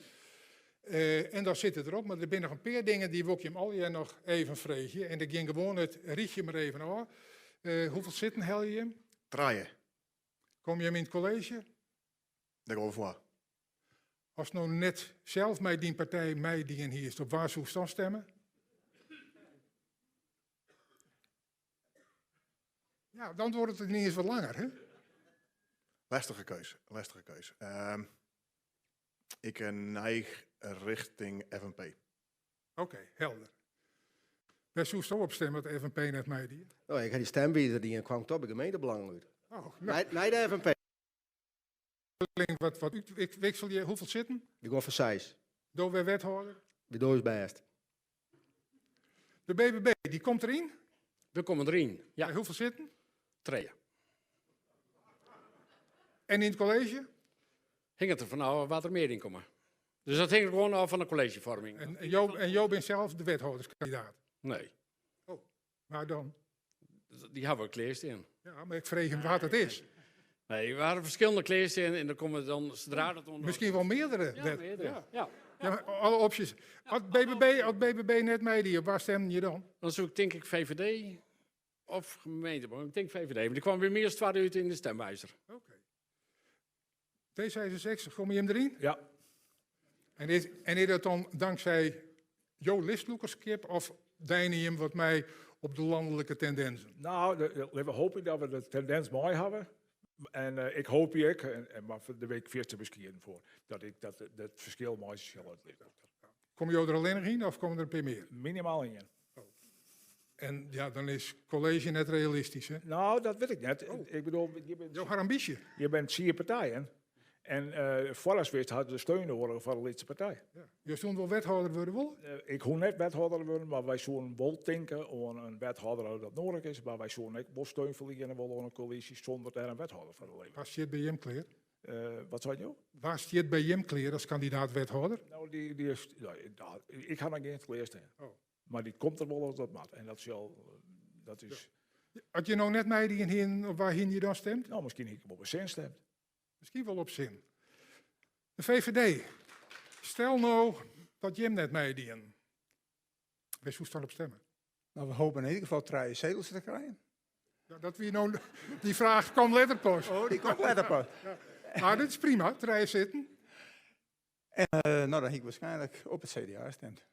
En dan sit it derop, mar der binne noch in pear dingen dy wol ik jim allegear noch even freegje. En ik gean gewoan it rychje mar even ôf. Hoefolle sitten helje jim?
Trije.
Komme jim yn it kolleezje?
Dêr gean we foar.
Ast no net sels mei dyn partij meidien hiest, op wa soest dan stimme? Ja, dan wurdt it yniens wat langer, hè?
Lestige keus, lestige keus. Ik neig richting FNP.
Oké, helder. Wêr soesto op stimme as de FNP net meidie?
No, ik ha dy stemwizer dien en kwam toch by Gemeentebelangen út.
Oh, no.
Nei, nei de FNP.
Wat, wat útwikselje, hoefolle sitten?
Wy gean foar seis.
Do wer wethâlder?
Wy dogge ús bêst.
De BBB, dy komt deryn?
We komme deryn, ja.
Mei hoefolle sitten?
Trije.
En yn it kolleezje?
Hinget der fanôf wa't der mear yn komme. Dus dat hinget gewoan ôf fan de kolleezjefoarming.
En jo, en jo binne sels de wethâlderskandidaat?
Nee.
Oh, mar dan?
Dy hawwe we klearstean.
Ja, mar ik freegje him wa't it is.
Nee, we hawwe ferskillende klearstean en dan komme dan sadree't it oan de
Miskien wol meardere?
Ja, meardere. Ja.
Ja, maar alle opsjes. As BBB, as BBB net meidie, op wa stimden je dan?
Dan soe ik tink ik VVD of Gemeentebelangen. Ik tink VVD, want dy kwam by my as twadde út yn de stemwizer.
Oké. D66, komme jim deryn?
Ja.
En is, en is dat dan dankzij jo listlûkerskip of deine jim wat mei op de lanlike tendinzen?
No, we hoopje dat we de tendins mei hawwe. En eh, ik hoopje ek, en, en, mar dêr bin ik fierste beskieden foar, dat ik dat, dat ferskil meitsje sil.
Komme jo der allinnich yn of komme der in pear mear?
Minimaal ien.
En ja, dan is kolleezje net realistysk, hè?
No, dat wit ik net. Ik bedoel, je bent,
Jo ha ambysje.
je bent tsien partijen. En eh foardat wist hat de steun noadich foar de lytse partij.
Jo soene wol wethâlder wurde wolle?
Eh, ik hoech net wethâlder wurde, mar wy soene wol tinke oan in wethâlder as dat noadich is. Mar wy soene ek wol steun ferliene wolle oan in koälysje sûnder dêr in wethâlder foar te leverjen.
Wa stiet by jim klear?
Eh, wat sei jo?
Wa stiet by jim klear as kandidaat wethâlder?
No, dy, dy is, ja, nou, ik ha noch gjin klearstean.
Oh.
Mar dy komt der wol as dat moat. En dat sil, dat is,
As je no net meidien hienen, op wa hienen je dan stimd?
no, miskien hie ik wol op SIN stimd.
Miskien wol op SIN. De VVD. Stel no dat jim net meidien. Wêr soest dan op stimme?
Nou, we hopen in ieder geval trije zetels te krijen.
Nou, dat wie no, dy fraach komt letter pas.
Oh, dy komt letter pas.
Maar dit is prima, trije sitten.
En eh, nou, dan hie ik waarschijnlijk op it CDA stimd.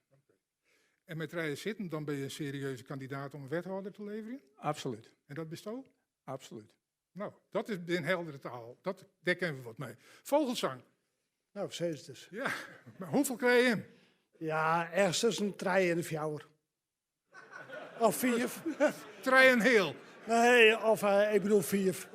En mei trije sitten, dan binne je in serieuze kandidaat om in wethâlder te leverjen.
Absoluut,
En dat bisto?
absoluut.
No, dat is in heldere taal. Dat, dêr kinne we wat mei. Vogelzang.
No, sis it ris.
Ja, mar hoefolle krije jim?
Ja, ergens tusken trije en de fjouwer. Of fiif.
Trije en heal.
Nee, of eh, ik bedoel fiif.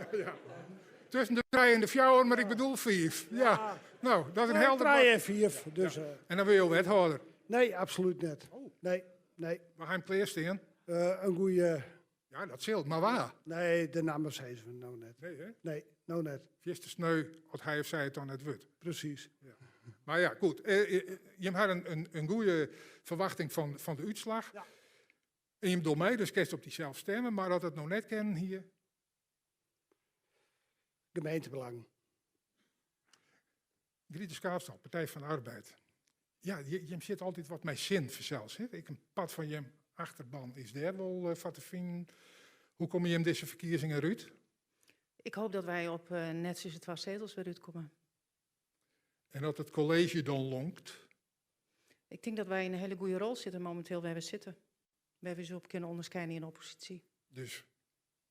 Tusken de trije en de fjouwer, mar ik bedoel fiif. Ja, no, dat is in
Nee,
helder.
Trije en fiif. Dus, eh,
En dan wurde jo wethâlder.
nee, absoluut net. Nee, nee.
We ha him klearstean.
Eh, in goede.
Ja, dat sil, mar wa?
Nee, de namme sizze we no net.
Nee, hè?
Nee, no net.
Fierste sneu, as hy of sy it dan net wurdt.
Presys.
Mar ja, goed. Eh, eh, jim ha in goede ferwachting fan de útslach.
Ja.
En jim dogge mei, dus kinst op dysels stimme. Mar as it no net kinnen hie,
Gemeentebelang.
Greet Schaafstal, Partij van de Arbeid. Ja, jim sit altyd wat mei SIN fansels. Hè? Ek in part fan jim achterban is dêr wol foar te finen. Hoe komme jim dizze ferkiezingen út?
Ik hoopje dat wy op eh, net tusken twa setels wer útkomme.
En dat it kolleezje dan lonkt?
Ik tink dat wy yn in hiele goede rol sitte mominteel wêr't we sitte. Wêr't we ús op kinne ûnderskiede yn de opposysje.
Dus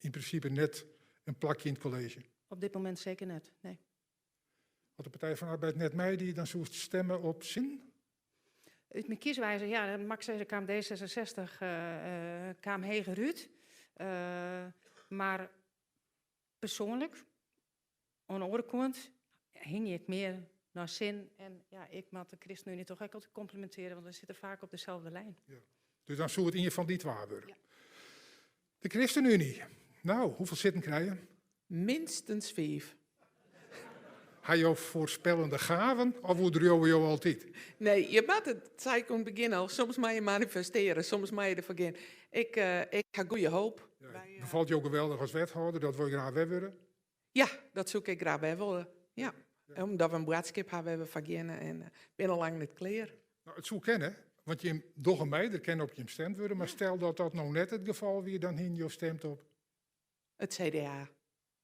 yn prinsipe net in plakje yn it kolleezje.
Op dit momint seker net, nee.
As de Partij van de Arbeid net meidie, dan soest stimme op SIN?
Ut myn kieswizer, ja, Max sizze kaam D66 eh, eh, kaam heger út. Eh, mar persoanlik, oan de oare kant, hingje ik mear nei SIN. En ja, ik moat de ChristenUnie toch ek altyd komplimintearje, want we sitte faak op deselde lyn.
Dus dan soe it ien fan dy twa wurde.
Ja.
De ChristenUnie. No, hoefolle sitten krije je?
Minstens fiif.
Ha jo foarspellende gaven of oerdriuwe jo altyd?
Nee, je moat it, sei ik oan it begjin al, soms moatte je manifestearje, soms moatte je derfoar gean. Ik, eh, ik ha goede hoop.
Ja, befalt jo geweldich as wethâlder, dat wol je graach wer wurde?
Ja, dat soe ik graach wer wolle. Ja. Omdat we in boadskip ha wêr't we foar geane en eh, binne al lang net klear.
No, it soe kinne, want jim dogge mei, der kin op jim stimd wurde, mar stel dat dat no net it gefal wie, dan hiene jo stimd op
It CDA.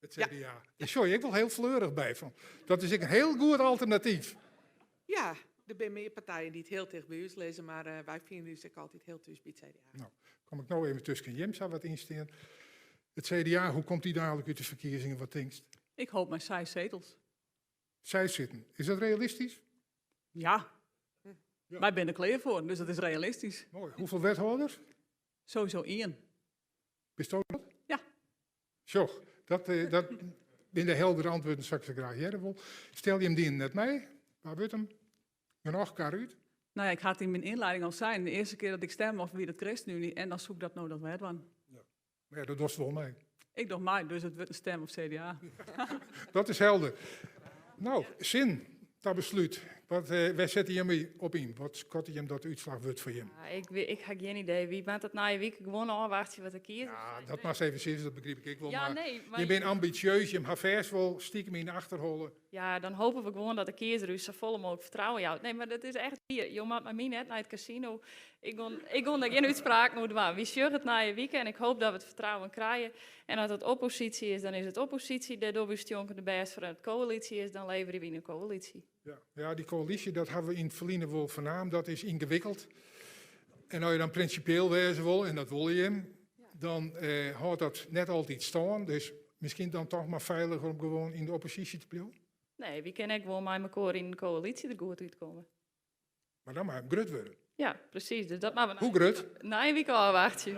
it CDA. Dêr sjoch ik wol hiel fleurich by fan. Dat is ek in hiel goed alternatyf.
Ja, der binne mear partijen dy't hiel ticht by ús lizze, mar eh, wy fine ús ek altyd hiel thús by it CDA.
No, kom ik no even tusken jim sa wat ynstean. It CDA, hoe komt dy dalik út de ferkiezingen, wat tinkst?
Ik hoopje mei seis setels.
Seis sitten. Is dat realistysk?
Ja.
Ja.
Wy binne der klear foar, dus dat is realistysk.
Moai. Hoefolle wethâlders?
Sowieso ien.
Bisto dat?
Ja.
Sjoch, dat, eh, dat binne de heldere antwurden sa't ik se graach hearre wol. Stel jim dienen net mei, wa wurdt him? Genôch kar út.
No ja, ik ha it yn myn ynlieding al sein. De earste kear dat ik stim mocht wie dat ChristenUnie en dan soe ik dat no dan wer dwaan.
Mar ja, dat dochst wol mei.
Ik doch mei, dus it wurdt in stim op CDA.
Dat is helder. No, SIN, ta beslút. Wat, eh, wêr sette jimme op yn? Wat skatte jim dat de útslach wurdt foar jim?
Ja, ik, ik ha gjin idee. Wy moatte it nije wike gewoan ôfwachtsje wat de kiezers
Ja, dat moatst even sizze, dat begryp ik ek wol.
Ja,
mar
nee, mar
jim binne ambisjeus, jim ha fêst wol stikem yn de achterholle.
Ja, dan hoopje we gewoan dat de kiezer ús safolle mooglik fertrouwen jout. Nee, mar dat is echt wier. Jo moatte mei my net nei it kasino. Ik gean, ik gean dêr gjin útspraken oer dwaan. Wy sjogge it nije wike en ik hoopje dat we it fertrouwen krije. En as it opposysje is, dan is it opposysje. Dêr dogge we ús stjonkende bêst foar. En as it koälysje is, dan leverje we yn in koälysje.
Ja, ja, dy koälysje, dat ha we yn it ferline wol fernaam, dat is yngewikkeld. En as je dan prinsipieel wêze wolle, en dat wolle jim, dan eh, hâldt dat net altyd stân. Dus Miskien dan toch mar feiliger om gewoan yn de opposysje te bliuwen?
Nee, wy kinne ek gewoan mei mekoar yn in koälysje der goed útkomme.
Mar dan moat it grut wurde.
Ja, presys. Dus dat moatte we
Hoe grut?
Nije wike ôfwachtsje.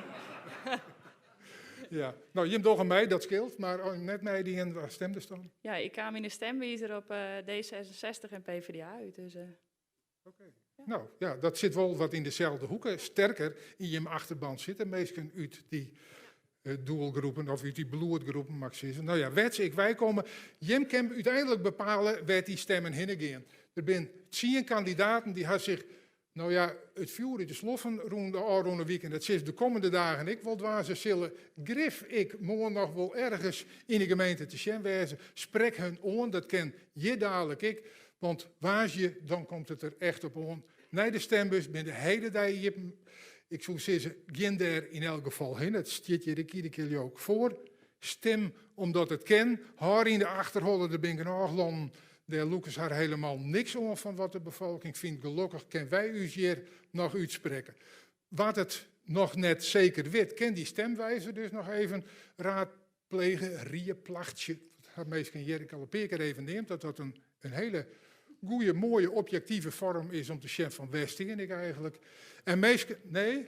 Ja. No, jim dogge mei, dat skeelt, mar as net meidien, wa stimdest dan?
Ja, ik kaam yn de stemwizer op D66 en PvdA út. Dus.
Oké. No, ja, dat sit wol wat yn deselde hoeke. Sterker, yn jim achterban sitte minsken út dy doelgroepen of út dy bloedgroepen, moat ik sizze. No ja, wêr't se ek weikomme, jim kinne úteinlik bepale wêr't dy stemmen hinne gean. Der binne tsien kandidaten dy ha sich, no ja, it fjoer út de sloffen rûn de ôfrûne wiken. Dat sille se de kommende dagen ek wol dwaan. Se sille grif ek moarn noch wol ergens yn de gemeente te sjen wêze. Sprek hun oan, dat kin hjir dalik ek. Want woansdei, dan komt it der echt op oan. Nei de stembus binne de hiele dei iepen. Ik soe sizze, gean dêr yn elk gefal hinne. It stiet hjir ek iedere kear leau ik foar. Stim omdat it kin. Hâld yn de achterholle, der binne genôch lannen dêr lûke se har helemaal niks oan fan wat de befolking fynt. Gelokkich kinne wy ús hjir noch útsprekke. Wa't it noch net seker wit, kin dy stemwizer dus noch even raadplege, rieplachtsje. Dat ha minsken hjir ek al in pear kear even neamd, dat dat in hiele goede, moaie, objektive foarm is om te sjen fan wêr stean ik eigentlik. En minsken, nee?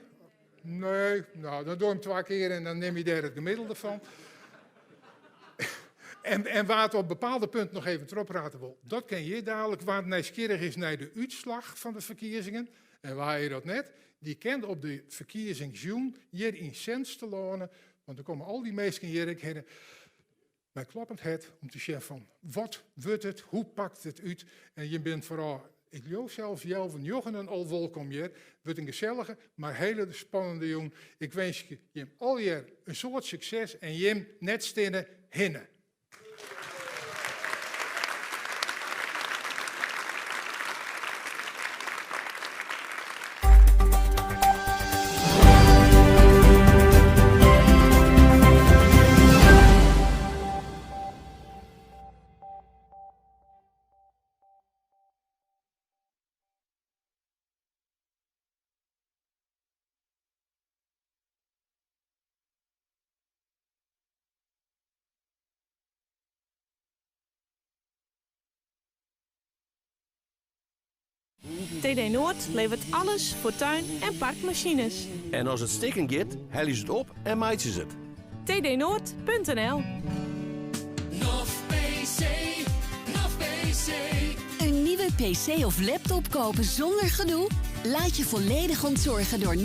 Nee, no dan doch ik him twa kear en dan nim je dêr it gemiddelde fan. En wa't op bepaalde punten noch even trochprate wol, dat kin hjir dalik. Wa't nijsgjirrich is nei de útslach fan de ferkiezingen, en wa is dat net, dy kin op de ferkiezingsjûn hjir yn Sens telâne, want der komme al dy minsken hjir ek hinne mei kloppend hert om te sjen fan wat wurdt it, hoe pakt it út. En jim binne foaral, ik leau sels healwei njoggenen al wolkom hjir. Wurdt in gesellige, mar hiele spannende jûn. Ik winskje jim allegear in soad sukses en jim net stinne hinne.
TD Noord levert alles voor tuin en parkmachines.
En as it stikken giet, helje se it op en meitsje se it.
tdnoord.nl
PC, PC.
Een nieuwe PC of laptop kopen zonder gedoe? Laat je volledig ontzorgen door.